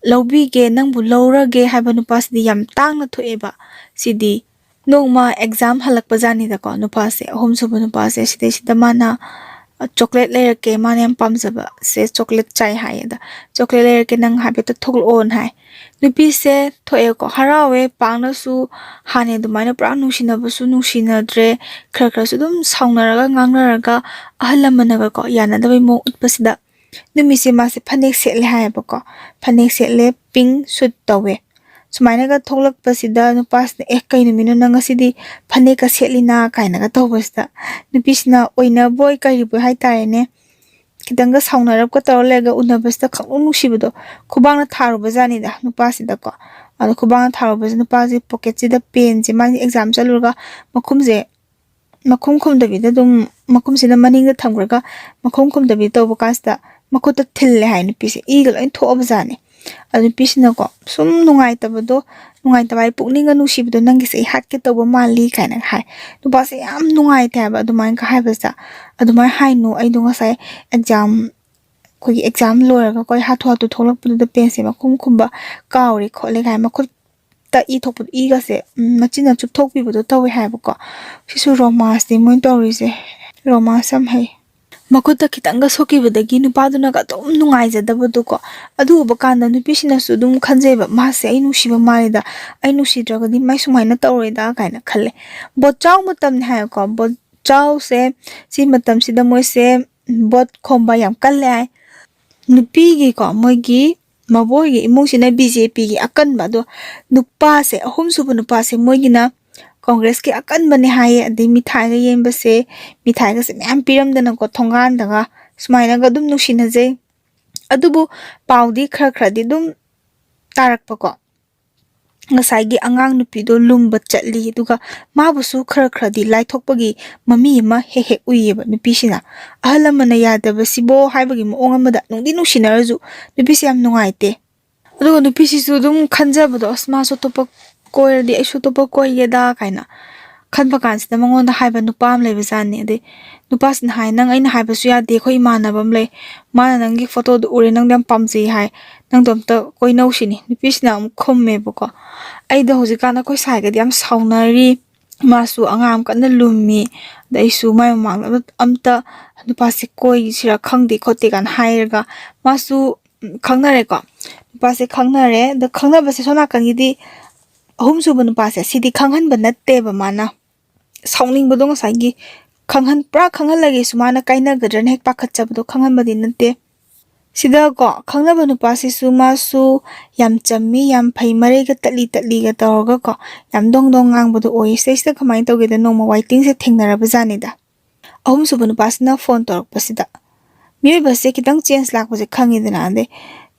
"ꯂꯧꯕꯤꯒꯦ, ꯅꯪꯕꯨ ꯂꯧꯔꯒꯦ" ꯍꯥꯏꯕ ꯅꯨꯄꯥꯁꯤꯗꯤ ꯌꯥꯝ ꯇꯥꯡꯅ ꯊꯣꯛꯑꯦꯕ꯫ ꯁꯤꯗꯤ ꯅꯣꯡꯃ ꯑꯦꯛꯖꯥꯝ ꯍꯜꯂꯛꯄ ꯖꯥꯠꯅꯤꯗꯀꯣ, ꯅꯨꯄꯥꯁꯦ, ꯑꯍꯨꯝꯁꯨꯕ ꯅꯨꯄꯥꯁꯦ, ꯁꯤꯗꯩꯁꯤꯗ ꯃꯥꯅ, "ꯆꯣꯀ꯭ꯂꯦꯠ ꯂꯩꯔꯛꯀꯦ", ꯃꯥꯅ ꯌꯥꯝ ꯄꯥꯝꯖꯕ ꯁꯦ ꯆꯣꯀ꯭ꯂꯦꯠ ꯆꯥꯏ ꯍꯥꯏꯌꯦ꯫ ꯑꯗ, "ꯆꯣꯀ꯭ꯂꯦꯠ ꯂꯩꯔꯛꯀꯦ, ꯅꯪ ꯍꯥꯏꯐꯦꯠꯇ ꯊꯣꯛꯂꯛꯑꯣꯅ" ꯍꯥꯏ꯫ ꯅꯨꯄꯤꯁꯦ ꯊꯣꯛꯑꯦꯀꯣ, ꯍꯔꯥꯎꯋꯦ, ꯄꯥꯛꯅꯁꯨ ꯍꯥꯟꯅ ꯑꯗꯨꯃꯥꯏꯅ ꯄꯨꯔꯥ ꯅꯨꯡꯁꯤꯅꯕꯁꯨ ꯅꯨꯡꯁꯤꯅꯗ꯭ꯔꯦ, ꯈꯔ ꯈꯔꯁꯨ ꯑꯗꯨꯝ ꯁꯥꯎꯅꯔꯒ ꯉꯥꯡꯅꯔꯒ, ꯑꯍꯜ ꯂꯃꯟꯅꯒꯀꯣ ꯌꯥꯅꯗꯕꯩ ꯃꯑꯣꯡ ꯎꯠꯄꯁꯤꯗ, ꯅꯨꯃꯤꯠꯁꯦ ꯃꯥꯁꯦ ꯐꯅꯦꯛ ꯁꯦꯠꯂꯦ ꯍꯥꯏꯌꯦꯕꯀꯣ꯫ ꯐꯅꯦꯛ ꯁꯦꯠꯂꯦ, ꯄꯤꯡ ꯁꯨꯠ ꯇꯧꯋꯦ꯫ ꯁꯨꯃꯥꯏꯅꯒ ꯊꯣꯛꯂꯛꯄꯁꯤꯗ ꯅꯨꯄꯥꯁꯤꯅ, "ꯑꯦ, ꯀꯩ ꯅꯨꯃꯤꯠꯅꯣ ꯅꯪ ꯉꯁꯤꯗꯤ ꯐꯅꯦꯛꯀ ꯁꯦꯠꯂꯤꯅ?" ꯀꯥꯏꯅꯒ ꯇꯧꯕꯁꯤꯗ, ꯅꯨꯄꯤꯁꯤꯅ ꯑꯣꯏꯅꯕꯣꯏ ꯀꯔꯤꯕꯣꯏ ꯍꯥꯏꯇꯥꯔꯦꯅꯦ, ꯈꯤꯇꯪꯒ ꯁꯥꯎꯅꯔꯞꯀ ꯇꯧꯔ ꯂꯩꯔꯒ ꯎꯅꯕꯁꯤꯗ ꯈꯪꯅꯨꯡ ꯅꯨꯡꯁꯤꯕꯗꯣ, ꯈꯨꯕꯥꯛꯅ ꯊꯥꯔꯨꯕ ꯖꯥꯠꯅꯤꯗ ꯅꯨꯄꯥꯁꯤꯗꯀꯣ꯫ ꯑꯗꯣ ꯈꯨꯕꯥꯛꯅ ꯊꯥꯔꯨꯕꯁꯤꯗ ꯅꯨꯄꯥꯁꯦ ꯄꯣꯀꯦꯠꯁꯤꯗ ꯄꯦꯟꯁꯦ, ꯃꯥꯁꯦ ꯑꯦꯛꯖꯥꯝ ꯆꯠꯂꯨꯔꯒ ꯃꯈꯨꯝꯁꯦ ꯃꯈꯨꯝ ꯈꯨꯝꯗꯕꯤꯗ ꯑꯗꯨꯝ, ꯃꯈꯨꯝꯁꯤꯅ ꯃꯅꯤꯡꯗ ꯊꯝꯈ꯭ꯔꯒ ꯃꯈꯨꯝ ꯈꯨꯝꯗꯕꯤꯗ ꯇꯧꯕ ꯀꯥꯟꯁꯤꯗ ꯃꯈꯨꯠꯇ ꯊꯤꯜꯂꯦ ꯍꯥꯏ ꯅꯨꯄꯤꯁꯦ, ꯏꯒ ꯂꯣꯏ ꯊꯣꯛꯑꯕ ꯖꯥꯠꯅꯤ꯫ ꯑꯗꯨ ꯅꯨꯄꯤꯁꯤꯅꯀꯣ ꯁꯨꯝ ꯅꯨꯡꯉꯥꯏꯇꯕꯗꯣ, ꯅꯨꯡꯉꯥꯏꯇꯕ ꯍꯥꯏ, "ꯄꯨꯛꯅꯤꯡꯒ ꯅꯨꯡꯁꯤꯕꯗꯣ, ꯅꯪꯒꯤꯁꯦ ꯑꯩ ꯍꯥꯠꯀꯦ ꯇꯧꯕ ꯃꯥꯜꯂꯤ" ꯀꯥꯏꯅꯒ ꯍꯥꯏ꯫ ꯅꯨꯄꯥꯁꯦ ꯌꯥꯝ ꯅꯨꯡꯉꯥꯏꯇꯦ ꯍꯥꯏꯕ ꯑꯗꯨꯃꯥꯏꯅꯒ ꯍꯥꯏꯕꯁꯦ꯫ "ꯑꯗꯨꯃꯥꯏꯅ ꯍꯥꯏꯅꯨ, ꯑꯩꯗꯣ ꯉꯁꯥꯏ ꯑꯦꯛꯖꯥꯝ, ꯑꯩꯈꯣꯏꯒꯤ ꯑꯦꯛꯖꯥꯝ ꯂꯣꯏꯔꯒꯀꯣ ꯑꯩ ꯍꯥꯊꯨ ꯍꯥꯊꯨ ꯊꯣꯛꯂꯛꯄꯗꯨꯗ ꯄꯦꯟꯁꯦ ꯃꯈꯨꯝ ꯈꯨꯝꯕ ꯀꯥꯎꯔꯦ ꯈꯣꯠꯂꯦ" ꯀꯥꯏ ꯃꯈꯨꯠ ꯇ ꯏ ꯊꯣꯛꯄꯗꯣ, ꯏꯒꯁꯦ, ꯎꯝ, ꯃꯆꯤꯟꯅ ꯆꯨꯞꯊꯣꯛꯄꯤꯕꯗꯣ ꯇꯧꯋꯦ ꯍꯥꯏꯕꯀꯣ꯫ ꯁꯤꯁꯨ ꯔꯣꯃꯥꯟꯁꯅꯤ ꯃꯣꯏꯅ ꯇꯧꯔꯤꯁꯦ꯫ ꯔꯣꯃꯥꯟꯁ ꯌꯥꯝ ꯍꯩ꯫ ꯃꯈꯨꯠꯇ ꯈꯤꯇꯪꯒ ꯁꯣꯛꯈꯤꯕꯗꯒꯤ ꯅꯨꯄꯥꯗꯨꯅꯒ ꯑꯗꯨꯝ ꯅꯨꯡꯉꯥꯏꯖꯗꯕꯗꯣꯀꯣ꯫ ꯑꯗꯨ ꯎꯕ ꯀꯥꯟꯗ ꯅꯨꯄꯤꯁꯤꯅꯁꯨ ꯑꯗꯨꯝ ꯈꯟꯖꯩꯕ, "ꯃꯥꯁꯦ ꯑꯩ ꯅꯨꯡꯁꯤꯕ ꯃꯥꯜꯂꯤꯗ, ꯑꯩ ꯅꯨꯡꯁꯤꯗ꯭ꯔꯒꯗꯤ ꯃꯥꯏ ꯁꯨꯃꯥꯏꯅ ꯇꯧꯔꯣꯏꯗ" ꯀꯥꯏꯅ ꯈꯜꯂꯦ꯫ ꯕꯣꯠꯆꯥꯎ ꯃꯇꯝꯅꯤ ꯍꯥꯏꯌꯦꯀꯣ꯫ ꯕꯣꯠꯆꯥꯎꯁꯦ, ꯁꯤ ꯃꯇꯝꯁꯤꯗ ꯃꯣꯏꯁꯦ ꯕꯣꯠ ꯈꯣꯝꯕ ꯌꯥꯝ ꯀꯜꯂꯦ ꯍꯥꯏ꯫ ꯅꯨꯄꯤꯒꯤꯀꯣ, ꯃꯣꯏꯒꯤ ꯃꯕꯣꯏꯒꯤ ꯏꯃꯨꯡꯁꯤꯅ ꯕꯤ ꯖꯦ ꯄꯤꯒꯤ ꯑꯀꯟꯕ, ꯑꯗꯣ ꯅꯨꯄꯥꯁꯦ, ꯑꯍꯨꯝꯁꯨꯕ ꯅꯨꯄꯥꯁꯦ, ꯃꯣꯏꯒꯤꯅ ꯀꯣꯡꯒ꯭ꯔꯦꯁꯀꯤ ꯑꯀꯟꯕꯅꯦ ꯍꯥꯏꯌꯦ꯫ ꯑꯗꯩ ꯃꯤꯊꯥꯏꯒ ꯌꯦꯟꯕꯁꯦ, ꯃꯤꯊꯥꯏꯒꯁꯦ ꯃꯌꯥꯝ ꯄꯤꯔꯝꯗꯅꯀꯣ, ꯊꯣꯡꯒꯥꯟꯗꯒ ꯁꯨꯃꯥꯏꯅꯒ ꯑꯗꯨꯝ ꯅꯨꯡꯁꯤꯅꯖꯩ꯫ ꯑꯗꯨꯕꯨ ꯄꯥꯎꯗꯤ ꯈꯔ ꯈꯔꯗꯤ ꯑꯗꯨꯝ ꯇꯥꯔꯛꯄꯀꯣ꯫ ꯉꯁꯥꯏꯒꯤ ꯑꯉꯥꯡ ꯅꯨꯄꯤꯗꯣ ꯂꯨꯝꯕ ꯆꯠꯂꯤ, ꯑꯗꯨꯒ ꯃꯥꯕꯨꯁꯨ ꯈꯔ ꯈꯔꯗꯤ ꯂꯥꯏꯊꯣꯛꯄꯒꯤ ꯃꯃꯤ ꯑꯃ ꯍꯦꯛ ꯍꯦꯛ ꯎꯏꯌꯦꯕ ꯅꯨꯄꯤꯁꯤꯅ꯫ "ꯑꯍꯜ ꯂꯃꯟꯅ ꯌꯥꯗꯕꯁꯤꯕꯣ" ꯍꯥꯏꯕꯒꯤ ꯃꯑꯣꯡ ꯑꯃꯗ, ꯅꯨꯡꯗꯤ ꯅꯨꯡꯁꯤꯅꯔꯁꯨ ꯅꯨꯄꯤꯁꯦ ꯌꯥꯝ ꯅꯨꯡꯉꯥꯏꯇꯦ꯫ ꯑꯗꯨꯒ ꯅꯨꯄꯤꯁꯤꯁꯨ ꯑꯗꯨꯝ ꯈꯟꯖꯕꯗꯣ, "ꯑꯁ, ꯃꯥꯁꯨ ꯑꯇꯣꯞꯄ ꯀꯣꯏꯔꯗꯤ ꯑꯩꯁꯨ ꯑꯇꯣꯞꯄ ꯀꯣꯏꯒꯦꯗ" ꯀꯥꯏꯅ ꯈꯟꯕ ꯀꯥꯟꯁꯤꯗ, ꯃꯉꯣꯟꯗ ꯍꯥꯏꯕ ꯅꯨꯄꯥ ꯑꯃ ꯂꯩꯕꯖꯥꯠꯅꯤ꯫ ꯑꯗꯩ ꯅꯨꯄꯥꯁꯤꯅ ꯍꯥꯏ, "ꯅꯪ ꯑꯩꯅ ꯍꯥꯏꯕꯁꯨ ꯌꯥꯗꯦ, ꯑꯩꯈꯣꯏ ꯏꯃꯥꯟꯅꯕ ꯑꯃ ꯂꯩ, ꯃꯥꯅ ꯅꯪꯒꯤ ꯐꯣꯇꯣꯗꯨ ꯎꯔꯦ, ꯅꯪꯗꯣ ꯌꯥꯝ ꯄꯥꯝꯖꯩ ꯍꯥꯏ, ꯅꯪꯗꯣ ꯑꯝꯇ ꯀꯣꯏꯅꯧꯁꯤꯅꯤ"꯫ ꯅꯨꯄꯤꯁꯤꯅ ꯑꯃꯨꯛ ꯈꯨꯝꯃꯦꯕꯀꯣ, "ꯑꯩꯗꯣ ꯍꯧꯖꯤꯛꯀꯥꯟ ꯑꯩꯈꯣꯏ ꯁꯥꯏꯒꯗꯤ ꯌꯥꯝ ꯁꯥꯎꯅꯔꯤ, ꯃꯥꯁꯨ ꯑꯉꯥꯡ ꯑꯃ ꯀꯟꯅ ꯂꯨꯝꯃꯤ, ꯑꯗ ꯑꯩꯁꯨ ꯃꯥꯏ ꯃꯃꯥꯡꯗ ꯑꯝꯇ ꯅꯨꯄꯥꯁꯦ ꯀꯣꯏꯁꯤꯔꯥ ꯈꯪꯗꯦ ꯈꯣꯠꯇꯦ" ꯀꯥꯏꯅ ꯍꯥꯏꯔꯒ, ꯃꯥꯁꯨ, ꯎꯝ, ꯈꯪꯅꯔꯦꯀꯣ꯫ ꯅꯨꯄꯥꯁꯦ ꯈꯪꯅꯔꯦ꯫ ꯑꯗꯣ ꯈꯪꯅꯕꯁꯦ ꯁꯣꯝ ꯅꯥꯀꯟꯒꯤꯗꯤ ꯑꯍꯨꯝꯁꯨꯕ ꯅꯨꯄꯥꯁꯦ, ꯁꯤꯗꯤ ꯈꯪꯍꯟꯕ ꯅꯠꯇꯦꯕ ꯃꯥꯅ꯫ ꯁꯥꯎꯅꯤꯡꯕꯗꯣ ꯉꯁꯥꯏꯒꯤ ꯈꯪꯍꯟ-, ꯄꯨꯔꯥ ꯈꯪꯍꯜꯂꯒꯦꯁꯨ ꯃꯥꯅ ꯀꯥꯏꯅꯒꯗ꯭ꯔꯅ ꯍꯦꯛ ꯄꯥꯈꯠꯆꯕꯗꯣ ꯈꯪꯍꯟꯕꯗꯤ ꯅꯠꯇꯦ꯫ ꯁꯤꯗꯀꯣ, ꯈꯪꯅꯕ ꯅꯨꯄꯥꯁꯤꯁꯨ ꯃꯥꯁꯨ ꯌꯥꯝ ꯆꯝꯃꯤ, ꯌꯥꯝ ꯐꯩ, ꯃꯔꯩꯒ ꯇꯠꯂꯤ ꯇꯠꯂꯤꯒ ꯇꯧꯔꯒꯀꯣ, ꯌꯥꯝ ꯗꯣꯡ ꯗꯣꯡ ꯉꯥꯡꯕꯗꯣ ꯑꯣꯏ꯫ ꯁꯤꯗꯩꯁꯤꯗ ꯀꯃꯥꯏꯅ ꯇꯧꯒꯦꯗ, ꯅꯣꯡꯃ ꯋꯥꯏꯇꯤꯡꯁꯦ ꯊꯦꯡꯅꯔꯕ ꯖꯥꯠꯅꯤꯗ꯫ ꯑꯍꯨꯝꯁꯨꯕ ꯅꯨꯄꯥꯁꯤꯅ ꯐꯣꯟ ꯇꯧꯔꯛꯄꯁꯤꯗ, ꯃꯤꯑꯣꯏꯕꯁꯦ ꯈꯤꯇꯪ ꯆꯦꯟꯖ ꯂꯥꯛꯄꯁꯦ ꯈꯪꯉꯤꯗꯅ꯫ ꯑꯗꯩ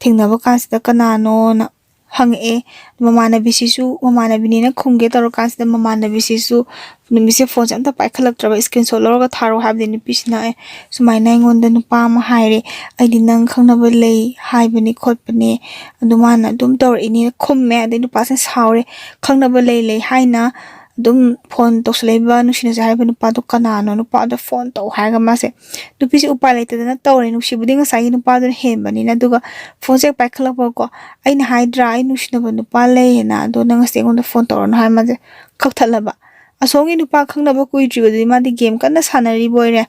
ꯊꯦꯡꯅꯕ ꯀꯥꯟꯁꯤꯗ ꯀꯅꯥꯅꯣꯅ ꯍꯪꯉꯛꯑꯦ꯫ ꯃꯃꯥꯟꯅꯕꯤꯁꯤꯁꯨ, ꯃꯃꯥꯟꯅꯕꯤꯅꯦꯅ ꯈꯨꯝꯒꯦ ꯇꯧꯔꯀꯥꯟꯁꯤꯗ, ꯃꯃꯥꯟꯅꯕꯤꯁꯤꯁꯨ ꯅꯨꯃꯤꯠꯁꯦ ꯐꯣꯟꯁꯦ ꯑꯝꯇ ꯄꯥꯏꯈꯠꯂꯛꯇ꯭ꯔꯕ, "ꯏꯁꯀ꯭ꯔꯤꯟ ꯁꯣꯠ ꯂꯧꯔꯒ ꯊꯥꯔꯛꯑꯣ" ꯍꯥꯏꯕꯗꯤ ꯅꯨꯄꯤꯁꯤꯅ, "ꯑꯦ, ꯁꯨꯃꯥꯏꯅ ꯑꯩꯉꯣꯟꯗ ꯅꯨꯄꯥ ꯑꯃ ꯍꯥꯏꯔꯦ, ꯑꯩꯗꯤ ꯅꯪ ꯈꯪꯅꯕ ꯂꯩ ꯍꯥꯏꯕꯅꯤ ꯈꯣꯠꯄꯅꯦ, ꯑꯗꯨ ꯃꯥꯅ ꯑꯗꯨꯝ ꯇꯧꯔꯛꯏꯅꯦꯅ" ꯈꯨꯝꯃꯦ꯫ ꯑꯗꯩ ꯅꯨꯄꯥꯁꯤꯅ ꯁꯥꯎꯔꯦ, "ꯈꯪꯅꯕ ꯂꯩ ꯂꯩ ꯍꯥꯏꯅ ꯑꯗꯨꯝ ꯐꯣꯟ ꯇꯧꯁꯜꯂꯛꯏꯕ, ꯅꯨꯡꯁꯤꯅꯁꯦ ꯍꯥꯏꯕ ꯅꯨꯄꯥꯗꯣ ꯀꯅꯥꯅꯣ? ꯅꯨꯄꯥꯗꯣ ꯐꯣꯟ ꯇꯧ" ꯍꯥꯏꯔꯒ ꯃꯥꯁꯦ, ꯅꯨꯄꯤꯁꯦ ꯎꯄꯥꯏ ꯂꯩꯇꯗꯅ ꯇꯧꯔꯦ꯫ ꯅꯨꯡꯁꯤꯕꯗꯤ ꯉꯁꯥꯏꯒꯤ ꯅꯨꯄꯥꯗꯨꯅ ꯍꯦꯟꯕꯅꯤꯅ꯫ ꯑꯗꯨꯒ ꯐꯣꯟꯁꯦ ꯍꯦꯛ ꯄꯥꯏꯈꯠꯂꯛꯄꯀꯣ, "ꯑꯩꯅ ꯍꯥꯏꯗ꯭ꯔꯥ ꯑꯩ ꯅꯨꯡꯁꯤꯅꯕ ꯅꯨꯄꯥ ꯂꯩꯌꯦꯅ, ꯑꯗꯣ ꯅꯪ ꯉꯁꯤ ꯑꯩꯉꯣꯟꯗ ꯐꯣꯟ ꯇꯧꯔꯛꯑꯅꯨ" ꯍꯥꯏꯔ ꯃꯥꯁꯦ ꯀꯛꯊꯠꯂꯕ꯫ ꯑꯁꯣꯝꯒꯤ ꯅꯨꯄꯥ ꯈꯪꯅꯕ ꯀꯨꯏꯗ꯭ꯔꯤꯕꯗꯨꯗꯤ ꯃꯥꯗꯤ ꯒꯦꯝ ꯀꯟꯅ ꯁꯥꯟꯅꯔꯤꯕ ꯑꯣꯏꯔꯦ꯫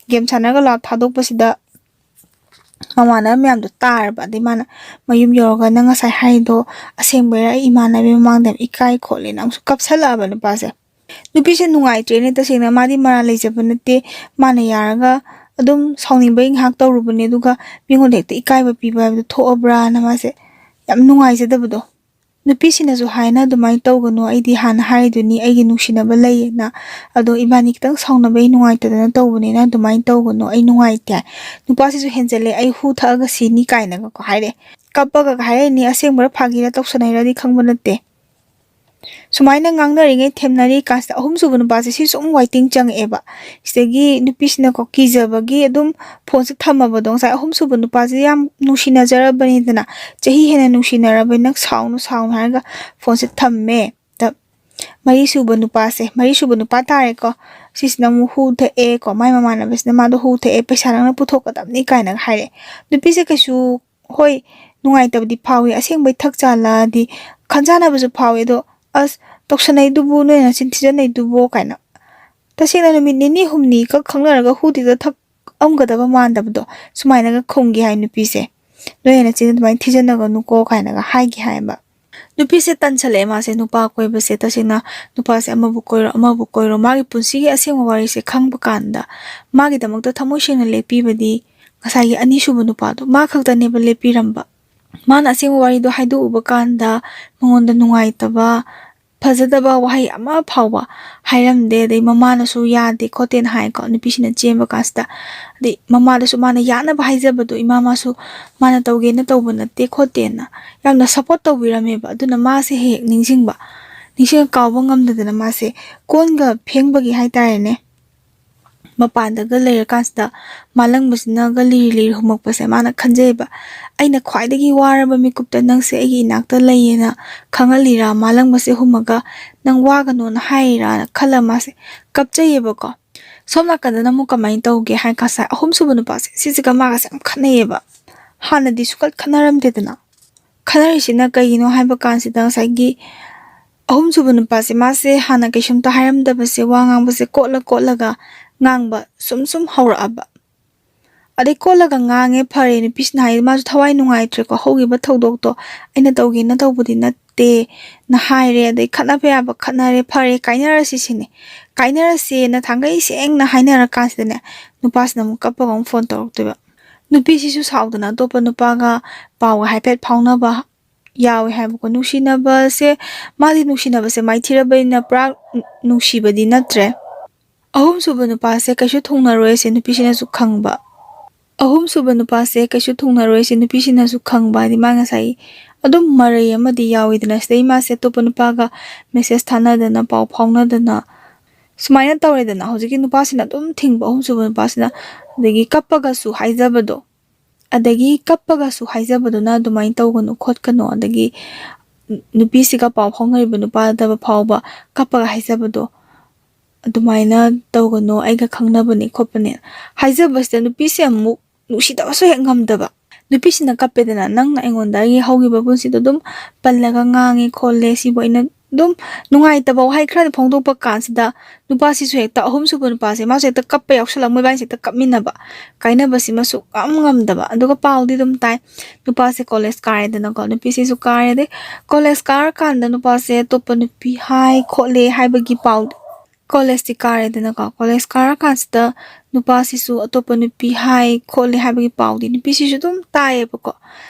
ꯒꯦꯝ ꯁꯥꯟꯅꯔꯒ ꯂꯥꯎ ꯊꯥꯗꯣꯛꯄꯁꯤꯗ ꯃꯃꯥꯟꯅꯕ ꯃꯌꯥꯝꯗꯣ ꯇꯥꯔꯕ꯫ ꯑꯗꯩ ꯃꯥꯅ ꯃꯌꯨꯝ ꯌꯧꯔꯒ, "ꯅꯪ ꯉꯁꯥꯏ ꯍꯥꯏꯗꯣ ꯑꯁꯦꯡꯕꯩꯔꯥ? ꯑꯩ ꯏꯃꯥꯟꯅꯕꯤ ꯃꯃꯥꯡꯗ ꯌꯥꯝ ꯏꯀꯥꯏ ꯈꯣꯠꯂꯦꯅ" ꯑꯃꯨꯛꯁꯨ ꯀꯞꯁꯜꯂꯛꯑꯕ ꯅꯨꯄꯥꯁꯦ꯫ ꯅꯨꯄꯤꯁꯦ ꯅꯨꯡꯉꯥꯏꯇ꯭ꯔꯦꯅꯦ ꯇꯁꯦꯡꯅ꯫ ꯃꯥꯗꯤ ꯃꯔꯥꯜ ꯂꯩꯖꯕ ꯅꯠꯇꯦ꯫ ꯃꯥꯅ ꯌꯥꯔꯒ ꯑꯗꯨꯝ ꯁꯥꯎꯅꯤꯡꯕꯩ ꯉꯥꯏꯍꯥꯛ ꯇꯧꯔꯨꯕꯅꯦ, ꯑꯗꯨꯒ ꯃꯤꯉꯣꯟꯗ ꯍꯦꯛꯇ ꯏꯀꯥꯏꯕ ꯄꯤꯕ ꯍꯥꯏꯕꯗꯣ ꯊꯣꯛꯑꯕ꯭ꯔꯥꯅ ꯃꯥꯁꯦ ꯌꯥꯝ ꯅꯨꯡꯉꯥꯏꯖꯗꯕꯗꯣ꯫ ꯅꯨꯄꯤꯁꯤꯅꯁꯨ ꯍꯥꯏꯅ, "ꯑꯗꯨꯃꯥꯏꯅ ꯇꯧꯒꯅꯨ, ꯑꯩꯗꯤ ꯍꯥꯟꯅ ꯍꯥꯏꯔꯤꯗꯨꯅꯤ ꯑꯩꯒꯤ ꯅꯨꯡꯁꯤꯅꯕ ꯂꯩꯌꯦꯅ꯫ ꯑꯗꯣ ꯏꯕꯥꯅꯤ ꯈꯤꯇꯪ ꯁꯥꯎꯅꯕꯩ ꯅꯨꯡꯉꯥꯏꯇꯗꯅ ꯇꯧꯕꯅꯤꯅ ꯑꯗꯨꯃꯥꯏꯅ ꯇꯧꯒꯅꯨ, ꯑꯩ ꯅꯨꯡꯉꯥꯏꯇꯦ꯫ ꯅꯨꯄꯥꯁꯤꯁꯨ ꯍꯦꯟꯖꯜꯂꯦ, ꯑꯩ ꯍꯨ ꯊꯛꯑꯒ ꯁꯤꯅꯤ" ꯀꯥꯏꯅꯒꯀꯣ ꯍꯥꯏꯔꯦ꯫ ꯀꯞꯄꯒ ꯍꯥꯏꯔꯛꯏꯅꯤ, ꯑꯁꯦꯡꯕꯔ ꯐꯥꯒꯤꯔ ꯇꯧꯁꯟꯅꯩꯔꯗꯤ ꯈꯪꯕ ꯅꯠꯇꯦ꯫ ꯁꯨꯃꯥꯏꯅ ꯉꯥꯡꯅꯔꯤꯉꯩ ꯊꯦꯝꯅꯔꯤ ꯀꯥꯟꯁꯤꯗ ꯑꯍꯨꯝꯁꯨꯕ ꯅꯨꯄꯥꯁꯦ ꯁꯤꯁꯨ ꯑꯃꯨꯛ ꯋꯥꯏꯇꯤꯡ ꯆꯪꯉꯛꯑꯦꯕ꯫ ꯁꯤꯗꯒꯤ ꯅꯨꯄꯤꯁꯤꯅꯀꯣ ꯀꯤꯖꯕꯒꯤ ꯑꯗꯨꯝ ꯐꯣꯟꯁꯦ ꯊꯝꯃꯕꯗꯣ, ꯉꯁꯥꯏ ꯑꯍꯨꯝꯁꯨꯕ ꯅꯨꯄꯥꯁꯦ ꯌꯥꯝ ꯅꯨꯡꯁꯤꯅꯖꯔꯕꯅꯤꯗꯅ, ꯆꯍꯤ ꯍꯦꯟꯅ ꯅꯨꯡꯁꯤꯅꯔꯕꯅꯤꯅ ꯁꯥꯎꯅꯨ ꯁꯥꯎꯅꯨ ꯍꯥꯏꯔꯒ ꯐꯣꯟꯁꯦ ꯊꯝꯃꯦ꯫ ꯗ ꯃꯔꯤꯁꯨꯕ ꯅꯨꯄꯥꯁꯦ, ꯃꯔꯤꯁꯨꯕ ꯅꯨꯄꯥ ꯇꯥꯔꯦꯀꯣ, ꯁꯤꯁꯤꯅ ꯑꯃꯨꯛ ꯍꯨ ꯊꯛꯑꯦꯀꯣ, ꯃꯥꯏ ꯃꯃꯥꯟꯅꯕꯁꯤꯅ ꯃꯥꯗꯣ ꯍꯨ ꯊꯛꯑꯦ, ꯄꯩꯁꯥ ꯅꯪꯅ ꯄꯨꯊꯣꯛꯀꯗꯕꯅꯤ ꯀꯥꯏꯅꯒ ꯍꯥꯏꯔꯛꯑꯦ꯫ ꯅꯨꯄꯤꯁꯦ ꯀꯩꯁꯨ, ꯍꯣꯏ, ꯅꯨꯡꯉꯥꯏꯇꯕꯗꯤ ꯐꯥꯎꯏ, ꯑꯁꯦꯡꯕꯩ ꯊꯛ ꯆꯥꯜꯂꯗꯤ ꯈꯟꯖꯥꯟꯅꯕꯁꯨ ꯐꯥꯎꯏ, ꯑꯗꯣ ꯑꯁ, ꯇꯧꯁꯟꯅꯩꯗꯨꯕꯨ, ꯅꯣꯏ ꯅꯆꯤꯟ ꯊꯤꯖꯟꯅꯩꯗꯨꯕꯨ ꯀꯥꯏꯅ꯫ ꯇꯁꯦꯡꯅ ꯅꯨꯃꯤꯠ ꯅꯤꯅꯤ ꯍꯨꯝꯅꯤꯈꯛ ꯈꯪꯅꯔꯒ ꯍꯨꯗꯨꯗ ꯊꯛꯑꯝꯒꯗꯕ ꯃꯥꯟꯗꯕꯗꯣ, ꯁꯨꯃꯥꯏꯅꯒ ꯈꯨꯝꯒꯦ ꯍꯥꯏ ꯅꯨꯄꯤꯁꯦ꯫ "ꯅꯣꯏ ꯅꯆꯤꯟ ꯑꯗꯨꯃꯥꯏꯅ ꯊꯤꯖꯟꯅꯒꯅꯨꯀꯣ" ꯀꯥꯏꯅꯒ ꯍꯥꯏꯒꯦ ꯍꯥꯏꯌꯦꯕ꯫ ꯅꯨꯄꯤꯁꯦ ꯇꯟꯁꯜꯂꯛꯑꯦ ꯃꯥꯁꯦ, ꯅꯨꯄꯥ ꯀꯣꯏꯕꯁꯦ꯫ ꯇꯁꯦꯡꯅ ꯅꯨꯄꯥꯁꯦ ꯑꯃꯕꯨ ꯀꯣꯏꯔꯣ ꯑꯃꯕꯨ ꯀꯣꯏꯔꯣ, ꯃꯥꯒꯤ ꯄꯨꯟꯁꯤꯒꯤ ꯑꯁꯦꯡꯕ ꯋꯥꯔꯤꯁꯦ ꯈꯪꯕ ꯀꯥꯟꯗ ꯃꯥꯒꯤꯗꯃꯛꯇ ꯊꯃꯣꯏ ꯁꯦꯡꯅ ꯂꯦꯞꯄꯤꯕꯗꯤ ꯉꯁꯥꯏꯒꯤ ꯑꯅꯤꯁꯨꯕ ꯅꯨꯄꯥꯗꯣ, ꯃꯥ ꯈꯛꯇꯅꯦꯕ ꯂꯦꯞꯄꯤꯔꯝꯕ꯫ ꯃꯥꯅ ꯑꯁꯦꯡꯕ ꯋꯥꯔꯤꯗꯣ ꯍꯥꯏꯗꯣꯛꯎꯕ ꯀꯥꯟꯗ ꯃꯉꯣꯟꯗ ꯅꯨꯡꯉꯥꯏꯇꯕ, ꯐꯖꯗꯕ ꯋꯥꯍꯩ ꯑꯃ ꯐꯥꯎꯕ ꯍꯥꯏꯔꯝꯗꯦ꯫ ꯑꯗꯩ ꯃꯃꯥꯅꯁꯨ ꯌꯥꯗꯦ ꯈꯣꯠꯇꯦꯅ ꯍꯥꯏꯀꯣ, ꯅꯨꯄꯤꯁꯤꯅ ꯆꯦꯟꯕ ꯀꯥꯟꯁꯤꯗ꯫ ꯑꯗꯩ ꯃꯃꯥꯗꯁꯨ ꯃꯥꯅ ꯌꯥꯅꯕ ꯍꯥꯏꯖꯕꯗꯣ, ꯏꯃꯥ ꯃꯥꯁꯨ ꯃꯥꯅ ꯇꯧꯒꯦꯅ ꯇꯧꯕ ꯅꯠꯇꯦ ꯈꯣꯠꯇꯦꯅ ꯌꯥꯝꯅ ꯁꯞꯄꯣꯔꯠ ꯇꯧꯕꯤꯔꯝꯃꯦꯕ꯫ ꯑꯗꯨꯅ ꯃꯥꯁꯦ ꯍꯦꯛ ꯍꯦꯛ ꯅꯤꯡꯁꯤꯡꯕ, ꯅꯤꯡꯁꯤꯡꯉ ꯀꯥꯎꯕ ꯉꯝꯗꯗꯅ ꯃꯥꯁꯦ ꯀꯣꯟꯒ ꯐꯦꯡꯕꯒꯤ ꯍꯥꯏꯇꯥꯔꯦꯅꯦ, ꯃꯄꯥꯟꯗꯒ ꯂꯩꯔꯀꯥꯟꯁꯤꯗ ꯃꯥꯂꯪꯕꯁꯤꯅꯒ ꯂꯤꯔꯤ ꯂꯤꯔꯤ ꯍꯨꯝꯃꯛꯄꯁꯦ ꯃꯥꯅ ꯈꯟꯖꯩꯕ꯫ "ꯑꯩꯅ ꯈ꯭ꯋꯥꯏꯗꯒꯤ ꯋꯥꯔꯕ ꯃꯤꯀꯨꯞꯇ ꯅꯪꯁꯦ ꯑꯩꯒꯤ ꯏꯅꯥꯛꯇ ꯂꯩꯌꯦꯅ ꯈꯪꯍꯜꯂꯤꯔꯥ?" ꯃꯥꯂꯪꯕꯁꯦ ꯍꯨꯝꯃꯒ "ꯅꯪ ꯋꯥꯒꯅꯣꯅ ꯍꯥꯏꯔꯤꯔꯥꯅ" ꯈꯜꯂ ꯃꯥꯁꯦ ꯀꯞꯆꯩꯌꯦꯕꯀꯣ꯫ ꯁꯣꯝ ꯅꯥꯀꯟꯗꯅ ꯑꯃꯨꯛ ꯀꯃꯥꯏꯅ ꯇꯧꯒꯦ ꯍꯥꯏ ꯀꯥꯟꯁꯤꯗ, ꯑꯍꯨꯝꯁꯨꯕ ꯅꯨꯄꯥꯁꯦ ꯁꯤꯁꯤꯒ ꯃꯥꯒꯁꯦ ꯌꯥꯝ ꯈꯠꯅꯩꯌꯦꯕ꯫ ꯍꯥꯟꯅꯗꯤ ꯁꯨꯡꯈꯠ ꯈꯠꯅꯔꯝꯗꯦꯗꯅ꯫ ꯈꯠꯅꯔꯤꯁꯤꯅ ꯀꯩꯒꯤꯅꯣ ꯍꯥꯏꯕ ꯀꯥꯟꯁꯤꯗ, ꯉꯁꯥꯏꯒꯤ ꯑꯍꯨꯝꯁꯨꯕ ꯅꯨꯄꯥꯁꯦ, ꯃꯥꯁꯦ ꯍꯥꯟꯅ ꯀꯩꯁꯨꯝꯇ ꯍꯥꯏꯔꯝꯗꯕꯁꯦ, ꯋꯥ ꯉꯥꯡꯕꯁꯦ ꯀꯣꯠꯂ ꯀꯣꯠꯂꯒ ꯉꯥꯡꯕ ꯁꯨꯝ ꯁꯨꯝ ꯍꯧꯔꯛꯑꯕ꯫ ꯑꯗꯩ ꯀꯣꯠꯂꯒ ꯉꯥꯡꯉꯦ, ꯐꯔꯦ, ꯅꯨꯄꯤꯁꯤꯅ ꯍꯥꯏ, ꯃꯥꯁꯨ ꯊꯋꯥꯏ ꯅꯨꯡꯉꯥꯏꯇ꯭ꯔꯦꯀꯣ, ꯍꯧꯈꯤꯕ ꯊꯧꯗꯣꯛꯇꯣ ꯑꯩꯅ ꯇꯧꯒꯦꯅ ꯇꯧꯕꯗꯤ ꯅꯠꯇꯦꯅ ꯍꯥꯏꯔꯦ꯫ ꯑꯗꯩ ꯈꯠꯅꯕ ꯌꯥꯕ ꯈꯠꯅꯔꯦ, ꯐꯔꯦ, ꯀꯥꯏꯅꯔꯁꯤ ꯁꯤꯅꯦ꯫ ꯀꯥꯏꯅꯔꯁꯦꯅ ꯊꯥꯡꯒꯩ ꯁꯦꯡꯅ ꯍꯥꯏꯅꯔꯀꯥꯟꯁꯤꯗꯅꯦ, ꯅꯨꯄꯥꯁꯤꯅ ꯑꯃꯨꯛ ꯀꯞꯄꯒ ꯑꯃꯨꯛ ꯐꯣꯟ ꯇꯧꯔꯛꯇꯣꯏꯕ꯫ ꯅꯨꯄꯤꯁꯤꯁꯨ ꯁꯥꯎꯗꯅ ꯑꯇꯣꯞꯄ ꯅꯨꯄꯥꯒ ꯄꯥꯎꯒ ꯍꯥꯏꯐꯦꯠ ꯐꯥꯎꯅꯕ ꯌꯥꯎꯋꯦ ꯍꯥꯏꯕꯀꯣ꯫ ꯅꯨꯡꯁꯤꯅꯕꯁꯦ, ꯃꯥꯗꯤ ꯅꯨꯡꯁꯤꯅꯕꯁꯦ ꯃꯥꯏꯊꯤꯔꯕꯅꯤꯅ ꯄꯨꯔꯥ ꯅꯨꯡꯁꯤꯕꯗꯤ ꯅꯠꯇ꯭ꯔꯦ꯫ ꯑꯍꯨꯝꯁꯨꯕ ꯅꯨꯄꯥꯁꯦ ꯀꯩꯁꯨ ꯊꯨꯡꯅꯔꯣꯏꯁꯦ ꯅꯨꯄꯤꯁꯤꯅꯁꯨ ꯈꯪꯕ꯫ ꯑꯍꯨꯝꯁꯨꯕ ꯅꯨꯄꯥꯁꯦ ꯀꯩꯁꯨ ꯊꯨꯡꯅꯔꯣꯏꯁꯦ ꯅꯨꯄꯤꯁꯤꯅꯁꯨ ꯈꯪꯕ, ꯍꯥꯏꯗꯤ ꯃꯥ ꯉꯁꯥꯏ ꯑꯗꯨꯝ ꯃꯔꯩ ꯑꯃꯗꯤ ꯌꯥꯎꯋꯤꯗꯅ꯫ ꯁꯤꯗꯩ ꯃꯥꯁꯦ ꯑꯇꯣꯞꯄ ꯅꯨꯄꯥꯒ ꯃꯦꯁꯦꯖ ꯊꯥꯅꯗꯅ, ꯄꯥꯎ ꯐꯥꯎꯅꯗꯅ ꯁꯨꯃꯥꯏꯅ ꯇꯧꯔꯦꯗꯅ꯫ ꯍꯧꯖꯤꯛꯀꯤ ꯅꯨꯄꯥꯁꯤꯅ ꯑꯗꯨꯝ ꯊꯤꯡꯕ, ꯑꯍꯨꯝꯁꯨꯕ ꯅꯨꯄꯥꯁꯤꯅ꯫ ꯑꯗꯒꯤ ꯀꯞꯄꯒꯁꯨ ꯍꯥꯏꯖꯕꯗꯣ, ꯑꯗꯒꯤ ꯀꯞꯄꯒꯁꯨ ꯍꯥꯏꯖꯕꯗꯨꯅ ꯑꯗꯨꯃꯥꯏꯅ ꯇꯧꯒꯅꯨ ꯈꯣꯠꯀꯅꯨ, ꯑꯗꯒꯤ ꯅꯨꯄꯤꯁꯤꯒ ꯄꯥꯎ ꯐꯥꯎꯅꯔꯤꯕ ꯅꯨꯄꯥꯗ ꯐꯥꯎꯕ ꯀꯞꯄꯒ ꯍꯥꯏꯖꯕꯗꯣ, "ꯑꯗꯨꯃꯥꯏꯅ ꯇꯧꯒꯅꯨ, ꯑꯩꯒ ꯈꯪꯅꯕꯅꯤ ꯈꯣꯠꯄꯅꯦ" ꯍꯥꯏꯖꯕꯁꯤꯗ ꯅꯨꯄꯤꯁꯦ ꯑꯃꯨꯛ ꯅꯨꯡꯁꯤꯗꯕꯁꯨ ꯍꯦꯛ ꯉꯝꯗꯕ꯫ ꯅꯨꯄꯤꯁꯤꯅ ꯀꯞꯄꯦꯗꯅ, "ꯅꯪꯅ ꯑꯩꯉꯣꯟꯗ ꯑꯩꯒꯤ ꯍꯧꯈꯤꯕ ꯄꯨꯟꯁꯤꯗꯣ ꯑꯗꯨꯝ ꯄꯜꯂꯒ ꯉꯥꯡꯉꯦ ꯈꯣꯠꯂꯦ, ꯁꯤꯕꯨ ꯑꯩꯅ ꯑꯗꯨꯝ ꯅꯨꯡꯉꯥꯏꯇꯕ ꯋꯥꯍꯩ ꯈꯔꯗꯤ ꯐꯣꯡꯗꯣꯛꯄ ꯀꯥꯟꯁꯤꯗ", ꯅꯨꯄꯥꯁꯤꯁꯨ ꯍꯦꯛꯇ, ꯑꯍꯨꯝꯁꯨꯕ ꯅꯨꯄꯥꯁꯦ, ꯃꯥꯁꯨ ꯍꯦꯛꯇ ꯀꯞꯄ ꯌꯥꯎꯁꯜꯂꯛ, ꯃꯣꯏꯕꯥꯅꯤꯁꯦ ꯍꯦꯛꯇ ꯀꯞꯃꯤꯟꯅꯕ, ꯀꯥꯏꯅꯕꯁꯤꯃꯁꯨ ꯌꯥꯝ ꯉꯝꯗꯕ꯫ ꯑꯗꯨꯒ ꯄꯥꯎꯗꯤ ꯑꯗꯨꯝ ꯇꯥꯏ, ꯅꯨꯄꯥꯁꯦ ꯀꯣꯂꯦꯖ ꯀꯥꯔꯦꯗꯅꯀꯣ, ꯅꯨꯄꯤꯁꯤꯁꯨ ꯀꯥꯔꯦ꯫ ꯑꯗꯩ ꯀꯣꯂꯦꯖ ꯀꯥꯔꯀꯥꯟꯗ ꯅꯨꯄꯥꯁꯦ ꯑꯇꯣꯞꯄ ꯅꯨꯄꯤ ꯍꯥꯏ ꯈꯣꯠꯂꯦ ꯍꯥꯏꯕꯒꯤ ꯄꯥꯎ, ꯀꯣꯂꯦꯖꯇꯤ ꯀꯥꯔꯦꯗꯅꯀꯣ, ꯀꯣꯂꯦꯖ ꯀꯥꯔꯀꯥꯟꯁꯤꯗ ꯅꯨꯄꯥꯁꯤꯁꯨ ꯑꯇꯣꯞꯄ ꯅꯨꯄꯤ ꯍꯥꯏ ꯈꯣꯠꯂꯦ ꯍꯥꯏꯕꯒꯤ ꯄꯥꯎꯗꯤ ꯅꯨꯄꯤꯁꯤꯁꯨ ꯑꯗꯨꯝ ꯇꯥꯏꯌꯦꯕꯀꯣ꯫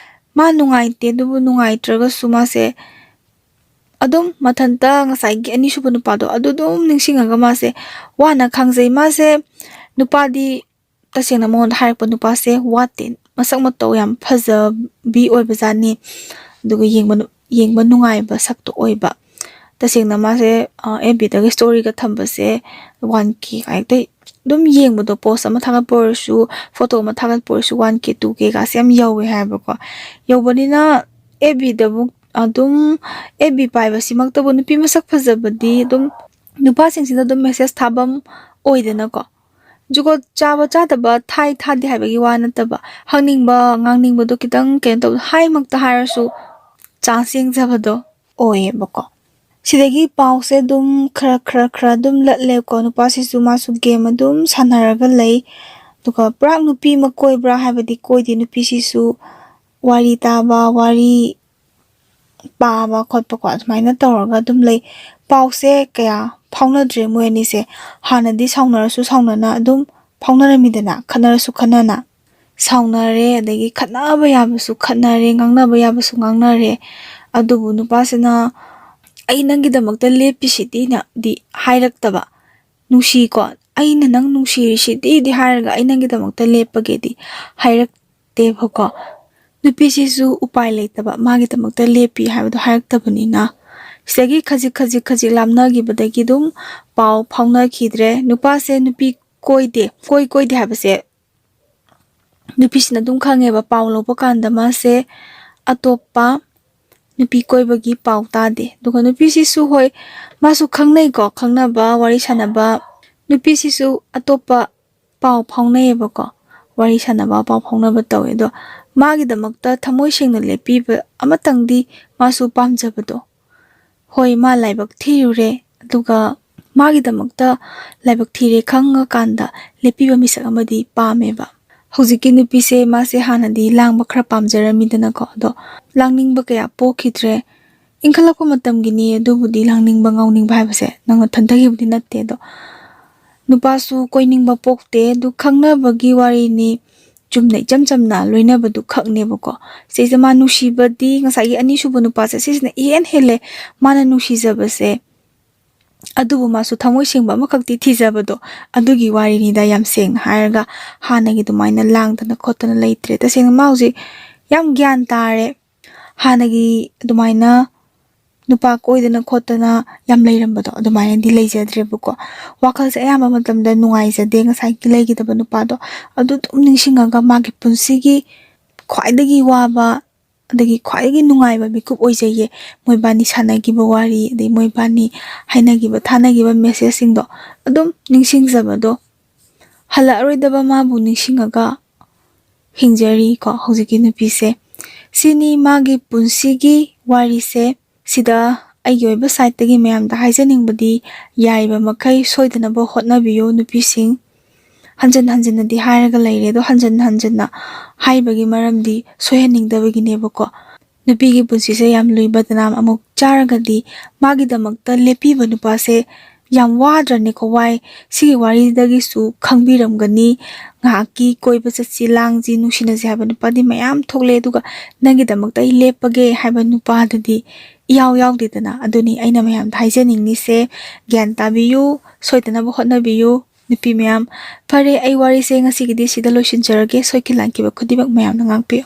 ꯃꯥ ꯅꯨꯡꯉꯥꯏꯇꯦ, ꯑꯗꯨꯕꯨ ꯅꯨꯡꯉꯥꯏꯇ꯭ꯔꯒꯁꯨ ꯃꯥꯁꯦ ꯑꯗꯨꯝ ꯃꯊꯟꯇ ꯉꯁꯥꯏꯒꯤ ꯑꯅꯤꯁꯨꯕ ꯅꯨꯄꯥꯗꯣ ꯑꯗꯨ ꯑꯗꯨꯝ ꯅꯤꯡꯁꯤꯡꯉꯒ ꯃꯥꯁꯦ ꯋꯥꯅ ꯈꯥꯡꯖꯩ꯫ ꯃꯥꯁꯦ ꯅꯨꯄꯥꯗꯤ ꯇꯁꯦꯡꯅ ꯃꯉꯣꯟꯗ ꯍꯥꯏꯔꯛꯄ ꯅꯨꯄꯥꯁꯦ ꯋꯥꯠꯇꯦ꯫ ꯃꯁꯛ ꯃꯇꯧ ꯌꯥꯝ ꯐꯖꯕꯤ ꯑꯣꯏꯕꯖꯥꯠꯅꯤ꯫ ꯑꯗꯨꯒ ꯌꯦꯡꯕ ꯅꯨ-, ꯌꯦꯡꯕ ꯅꯨꯡꯉꯥꯏꯕ ꯁꯛꯇꯣ ꯑꯣꯏꯕ꯫ ꯇꯁꯦꯡꯅ ꯃꯥꯁꯦ, ꯑ, ꯑꯦꯐ ꯕꯤꯗꯒ ꯁ꯭ꯇꯣꯔꯤꯒ ꯊꯝꯕꯁꯦ ꯋꯥꯟ ꯀꯦ ꯀꯥꯏꯗꯩ ꯑꯗꯨꯝ ꯌꯦꯡꯕꯗꯣ, ꯄꯣꯁ ꯑꯃ ꯊꯥꯒꯠꯄ ꯑꯣꯏꯔꯁꯨ, ꯐꯣꯇꯣ ꯑꯃ ꯊꯥꯒꯠꯄ ꯑꯣꯏꯔꯁꯨ ꯋꯥꯟ ꯀꯦ, ꯇꯨ ꯀꯦꯒꯁꯦ ꯌꯥꯝ ꯌꯧꯋꯦ ꯍꯥꯏꯕꯀꯣ꯫ ꯌꯧꯕꯅꯤꯅ ꯑꯦꯐ ꯕꯤꯗꯕꯨ ꯑꯗꯨꯝ, ꯑꯦꯐ ꯕꯤ ꯄꯥꯏꯕꯁꯤꯃꯛꯇꯕꯨ ꯅꯨꯄꯤ ꯃꯁꯛ ꯐꯖꯕꯗꯤ ꯑꯗꯨꯝ ꯅꯨꯄꯥꯁꯤꯡꯁꯤꯅ ꯑꯗꯨꯝ ꯃꯦꯁꯦꯖ ꯊꯥꯐꯝ ꯑꯣꯏꯗꯅꯀꯣ꯫ ꯖꯨꯒꯣꯠ ꯆꯥꯕ ꯆꯥꯗꯕ ꯊꯥꯏ ꯊꯥꯗꯦ ꯍꯥꯏꯕꯒꯤ ꯋꯥ ꯅꯠꯇꯕ, ꯍꯪꯅꯤꯡꯕ ꯉꯥꯡꯅꯤꯡꯕꯗꯣ ꯈꯤꯇꯪ ꯀꯩꯅꯣ ꯇꯧꯕ, ꯍꯥꯏꯃꯛꯇ ꯍꯥꯏꯔꯁꯨ ꯆꯥꯟꯁ ꯌꯦꯡꯖꯕꯗꯣ ꯑꯣꯏꯌꯦꯕꯀꯣ꯫ ꯁꯤꯗꯒꯤ ꯄꯥꯎꯁꯦ ꯑꯗꯨꯝ ꯈꯔ ꯈꯔ ꯈꯔ ꯑꯗꯨꯝ ꯂꯠꯂꯦꯀꯣ꯫ ꯅꯨꯄꯥꯁꯤꯁꯨ ꯃꯥꯁꯨ ꯒꯦꯝ ꯑꯗꯨꯝ ꯁꯥꯟꯅꯔꯒ ꯂꯩ꯫ ꯑꯗꯨꯒ ꯄꯨꯔꯥ ꯅꯨꯄꯤ ꯑꯃ ꯀꯣꯏꯕ꯭ꯔꯥ ꯍꯥꯏꯕꯗꯤ ꯀꯣꯏꯗꯦ꯫ ꯅꯨꯄꯤꯁꯤꯁꯨ ꯋꯥꯔꯤ ꯇꯥꯕ, ꯋꯥꯔꯤ ꯄꯥꯕ ꯈꯣꯠꯄꯀꯣ, ꯑꯗꯨꯃꯥꯏꯅ ꯇꯧꯔꯒ ꯑꯗꯨꯝ ꯂꯩ꯫ ꯄꯥꯎꯁꯦ ꯀꯌꯥ ꯐꯥꯎꯅꯗ꯭ꯔꯦ ꯃꯣꯏ ꯑꯅꯤꯁꯦ꯫ ꯍꯥꯟꯅꯗꯤ ꯁꯥꯎꯅꯔꯁꯨ ꯁꯥꯎꯅꯅ ꯑꯗꯨꯝ ꯐꯥꯎꯅꯔꯝꯃꯤꯗꯅ, ꯈꯠꯅꯔꯁꯨ ꯈꯠꯅꯅ꯫ ꯁꯥꯎꯅꯔꯦ, ꯑꯗꯒꯤ ꯈꯠꯅꯕ ꯌꯥꯕꯁꯨ ꯈꯠꯅꯔꯦ, ꯉꯥꯡꯅꯕ ꯌꯥꯕꯁꯨ ꯉꯥꯡꯅꯔꯦ꯫ ꯑꯗꯨꯕꯨ ꯅꯨꯄꯥꯁꯤꯅ "ꯑꯩ ꯅꯪꯒꯤꯗꯃꯛꯇ ꯂꯦꯞꯄꯤꯁꯤꯗꯤꯅꯗꯤ" ꯍꯥꯏꯔꯛꯇꯕ꯫ "ꯅꯨꯡꯁꯤꯀꯣ, ꯑꯩꯅ ꯅꯪ ꯅꯨꯡꯁꯤꯔꯤꯁꯤꯗꯤꯗꯤ" ꯍꯥꯏꯔꯒ "ꯑꯩ ꯅꯪꯒꯤꯗꯃꯛꯇ ꯂꯦꯞꯄꯒꯦꯗꯤ" ꯍꯥꯏꯔꯛꯇꯦꯕꯀꯣ꯫ ꯅꯨꯄꯤꯁꯤꯁꯨ ꯎꯄꯥꯏ ꯂꯩꯇꯕ, ꯃꯥꯒꯤꯗꯃꯛꯇ ꯂꯦꯞꯄꯤ ꯍꯥꯏꯕꯗꯣ ꯍꯥꯏꯔꯛꯇꯕꯅꯤꯅ꯫ ꯁꯤꯗꯒꯤ ꯈꯖꯤꯛ ꯈꯖꯤꯛ ꯈꯖꯤꯛ ꯂꯥꯞꯅꯈꯤꯕꯗꯒꯤ ꯑꯗꯨꯝ ꯄꯥꯎ ꯐꯥꯎꯅꯈꯤꯗ꯭ꯔꯦ꯫ ꯅꯨꯄꯥꯁꯦ ꯅꯨꯄꯤ ꯀꯣꯏꯗꯦ꯫ ꯀꯣꯏ ꯀꯣꯏꯗꯦ ꯍꯥꯏꯕꯁꯦ ꯅꯨꯄꯤꯁꯤꯅ ꯑꯗꯨꯝ ꯈꯪꯉꯦꯕ꯫ ꯄꯥꯎ ꯂꯧꯕ ꯀꯥꯟꯗ ꯃꯥꯁꯦ ꯑꯇꯣꯞꯄ ꯅꯨꯄꯤ ꯀꯣꯏꯕꯒꯤ ꯄꯥꯎ ꯇꯥꯗꯦ꯫ ꯑꯗꯨꯒ ꯅꯨꯄꯤꯁꯤꯁꯨ, ꯍꯣꯏ, ꯃꯥꯁꯨ ꯈꯪꯅꯩꯀꯣ, ꯈꯪꯅꯕ, ꯋꯥꯔꯤ ꯁꯥꯟꯅꯕ꯫ ꯅꯨꯄꯤꯁꯤꯁꯨ ꯑꯇꯣꯞꯄ ꯄꯥꯎ ꯐꯥꯎꯅꯩꯌꯦꯕꯀꯣ, ꯋꯥꯔꯤ ꯁꯥꯟꯅꯕ, ꯄꯥꯎ ꯐꯥꯎꯅꯕ ꯇꯧꯋꯦ꯫ ꯑꯗꯣ ꯃꯥꯒꯤꯗꯃꯛꯇ ꯊꯃꯣꯏ ꯁꯦꯡꯅ ꯂꯦꯞꯄꯤꯕ ꯑꯃꯇꯪꯗꯤ ꯃꯥꯁꯨ ꯄꯥꯝꯖꯕꯗꯣ꯫ ꯍꯣꯏ, ꯃꯥ ꯂꯥꯏꯕꯛ ꯊꯤꯔꯨꯔꯦ, ꯑꯗꯨꯒ ꯃꯥꯒꯤꯗꯃꯛꯇ ꯂꯥꯏꯕꯛ ꯊꯤꯔꯦ ꯈꯪꯉꯀꯥꯟꯗ ꯂꯦꯞꯄꯤꯕ ꯃꯤꯁꯛ ꯑꯃꯗꯤ ꯄꯥꯝꯃꯦꯕ꯫ ꯍꯧꯖꯤꯛꯀꯤ ꯅꯨꯄꯤꯁꯦ, ꯃꯥꯁꯦ ꯍꯥꯟꯅꯗꯤ ꯂꯥꯡꯕ ꯈꯔ ꯄꯥꯝꯖꯔꯝꯃꯤꯗꯅꯀꯣ, ꯑꯗꯣ ꯂꯥꯡꯅꯤꯡꯕ ꯀꯌꯥ ꯄꯣꯛꯈꯤꯗ꯭ꯔꯦ꯫ ꯏꯟꯈꯠꯂꯛꯄ ꯃꯇꯝꯒꯤꯅꯤ, ꯑꯗꯨꯕꯨꯗꯤ ꯂꯥꯡꯅꯤꯡꯕ ꯉꯥꯎꯅꯤꯡꯕ ꯍꯥꯏꯕꯁꯦ ꯅꯪꯅ ꯊꯟꯊꯈꯤꯕꯗꯤ ꯅꯠꯇꯦ꯫ ꯑꯗꯣ ꯅꯨꯄꯥꯁꯨ ꯀꯣꯏꯅꯤꯡꯕ ꯄꯣꯛꯇꯦ, ꯑꯗꯨ ꯈꯪꯅꯕꯒꯤ ꯋꯥꯔꯤꯅꯤ, ꯆꯨꯝꯅ ꯏꯆꯝ ꯆꯝꯅ ꯂꯣꯏꯅꯕꯗꯨ ꯈꯛꯅꯦꯕꯀꯣ꯫ ꯁꯤꯁꯦ ꯃꯥ ꯅꯨꯡꯁꯤꯕꯗꯤ ꯉꯁꯥꯏꯒꯤ ꯑꯅꯤꯁꯨꯕ ꯅꯨꯄꯥꯁꯦ, ꯁꯤꯁꯤꯅ ꯏꯍꯦꯟ ꯍꯦꯜꯂꯦ ꯃꯥꯅ ꯅꯨꯡꯁꯤꯖꯕꯁꯦ꯫ ꯑꯗꯨꯕꯨ ꯃꯥꯁꯨ ꯊꯃꯣꯏ ꯁꯦꯡꯕ ꯑꯃꯈꯛꯇꯤ ꯊꯤꯖꯕꯗꯣ, ꯑꯗꯨꯒꯤ ꯋꯥꯔꯤꯅꯤꯗ꯫ ꯌꯥꯝ ꯁꯦꯡꯅ ꯍꯥꯏꯔꯒ ꯍꯥꯟꯅꯒꯤ ꯑꯗꯨꯃꯥꯏꯅ ꯂꯥꯡꯗꯅ ꯈꯣꯠꯇꯅ ꯂꯩꯇ꯭ꯔꯦ꯫ ꯇꯁꯦꯡꯅ ꯃꯥ ꯍꯧꯖꯤꯛ ꯌꯥꯝ ꯒ꯭ꯌꯥꯟ ꯇꯥꯔꯦ꯫ ꯍꯥꯟꯅꯒꯤ ꯑꯗꯨꯃꯥꯏꯅ ꯅꯨꯄꯥ ꯀꯣꯏꯗꯅ ꯈꯣꯠꯇꯅ ꯌꯥꯝ ꯂꯩꯔꯝꯕꯗꯣ ꯑꯗꯨꯃꯥꯏꯅꯗꯤ ꯂꯩꯖꯗ꯭ꯔꯦꯕꯀꯣ꯫ ꯋꯥꯈꯜꯁꯦ ꯑꯌꯥꯝꯕ ꯃꯇꯝꯗ ꯅꯨꯡꯉꯥꯏꯖꯗꯦ, ꯉꯁꯥꯏꯒꯤ ꯂꯩꯈꯤꯗꯕ ꯅꯨꯄꯥꯗꯣ꯫ ꯑꯗꯨ ꯑꯗꯨꯝ ꯅꯤꯡꯁꯤꯡꯉꯒ ꯃꯥꯒꯤ ꯄꯨꯟꯁꯤꯒꯤ ꯈ꯭ꯋꯥꯏꯗꯒꯤ ꯋꯥꯕ ꯑꯗꯒꯤ ꯈ꯭ꯋꯥꯏꯗꯒꯤ ꯅꯨꯡꯉꯥꯏꯕ ꯃꯤꯀꯨꯞ ꯑꯣꯏꯖꯩꯌꯦ꯫ ꯃꯣꯏꯕꯥꯅꯤ ꯁꯥꯟꯅꯈꯤꯕ ꯋꯥꯔꯤ, ꯑꯗꯩ ꯃꯣꯏꯕꯥꯅꯤ ꯍꯥꯏꯅꯈꯤꯕ, ꯊꯥꯅꯈꯤꯕ messageꯁꯤꯡꯗꯣ ꯑꯗꯨꯝ ꯅꯤꯡꯁꯤꯡꯖꯕꯗꯣ꯫ ꯍꯜꯂꯛꯑꯔꯣꯏꯗꯕ ꯃꯥꯕꯨ ꯅꯤꯡꯁꯤꯡꯉꯒ ꯍꯤꯡꯖꯔꯤꯀꯣ ꯍꯧꯖꯤꯛꯀꯤ ꯅꯨꯄꯤꯁꯦ꯫ ꯁꯤꯅꯤ ꯃꯥꯒꯤ ꯄꯨꯟꯁꯤꯒꯤ ꯋꯥꯔꯤꯁꯦ꯫ ꯁꯤꯗ ꯑꯩꯒꯤ ꯑꯣꯏꯕ sideꯇꯒꯤ ꯃꯌꯥꯝꯗ ꯍꯥꯏꯖꯅꯤꯡꯕꯗꯤ, ꯌꯥꯔꯤꯕ ꯃꯈꯩ ꯁꯣꯏꯗꯅꯕ ꯍꯣꯠꯅꯕꯤꯌꯨ ꯅꯨꯄꯤꯁꯤꯡ꯫ ꯍꯟꯖꯟ ꯍꯟꯖꯟꯅꯗꯤ ꯍꯥꯏꯔꯒ ꯂꯩꯔꯦ, ꯑꯗꯣ ꯍꯟꯖꯟ ꯍꯟꯖꯟꯅ ꯍꯥꯏꯕꯒꯤ ꯃꯔꯝꯗꯤ ꯁꯣꯏꯍꯟꯅꯤꯡꯗꯕꯒꯤꯅꯦꯕꯀꯣ꯫ ꯅꯨꯄꯤꯒꯤ ꯄꯨꯟꯁꯤꯁꯦ ꯌꯥꯝ ꯂꯨꯏ꯫ ꯕꯗꯅꯥꯝ ꯑꯃꯨꯛ ꯆꯥꯔꯒꯗꯤ ꯃꯥꯒꯤꯗꯃꯛꯇ ꯂꯦꯞꯄꯤꯕ ꯅꯨꯄꯥꯁꯦ ꯌꯥꯝ ꯋꯥꯗ꯭ꯔꯅꯦꯀꯣ? ꯋꯥꯏ꯫ ꯁꯤꯒꯤ ꯋꯥꯔꯤꯗꯒꯤꯁꯨ ꯈꯪꯕꯤꯔꯝꯒꯅꯤ, ꯉꯥꯏꯍꯥꯛꯀꯤ ꯀꯣꯏꯕ ꯆꯠꯁꯤ, ꯂꯥꯡꯁꯤ, ꯅꯨꯡꯁꯤꯅꯁꯤ ꯍꯥꯏꯕ ꯅꯨꯄꯥꯗꯤ ꯃꯌꯥꯝ ꯊꯣꯛꯂꯛꯑꯦ, ꯑꯗꯨꯒ ꯅꯪꯒꯤꯗꯃꯛꯇ ꯑꯩ ꯂꯦꯞꯄꯒꯦ ꯍꯥꯏꯕ ꯅꯨꯄꯥꯗꯨꯗꯤ ꯏꯌꯥꯎ ꯌꯥꯎꯗꯦꯗꯅ꯫ ꯑꯗꯨꯅꯤ ꯑꯩꯅ ꯃꯌꯥꯝꯗ ꯍꯥꯏꯖꯅꯤꯡꯉꯤꯁꯦ, ꯒ꯭ꯌꯥꯟ ꯇꯥꯕꯤꯌꯨ, ꯁꯣꯏꯗꯅꯕ ꯍꯣꯠꯅꯕꯤꯌꯨ ꯅꯨꯄꯤ ꯃꯌꯥꯝ꯫ ꯐꯔꯦ, ꯑꯩ ꯋꯥꯔꯤꯁꯦ ꯉꯁꯤꯒꯤꯗꯤ ꯁꯤꯗ ꯂꯣꯏꯁꯤꯟꯖꯔꯒꯦ꯫ ꯁꯣꯏꯈꯤ ꯂꯥꯟꯈꯤꯕ ꯈꯨꯗꯤꯡꯃꯛ ꯃꯌꯥꯝꯅ ꯉꯥꯛꯄꯤꯌꯨ꯫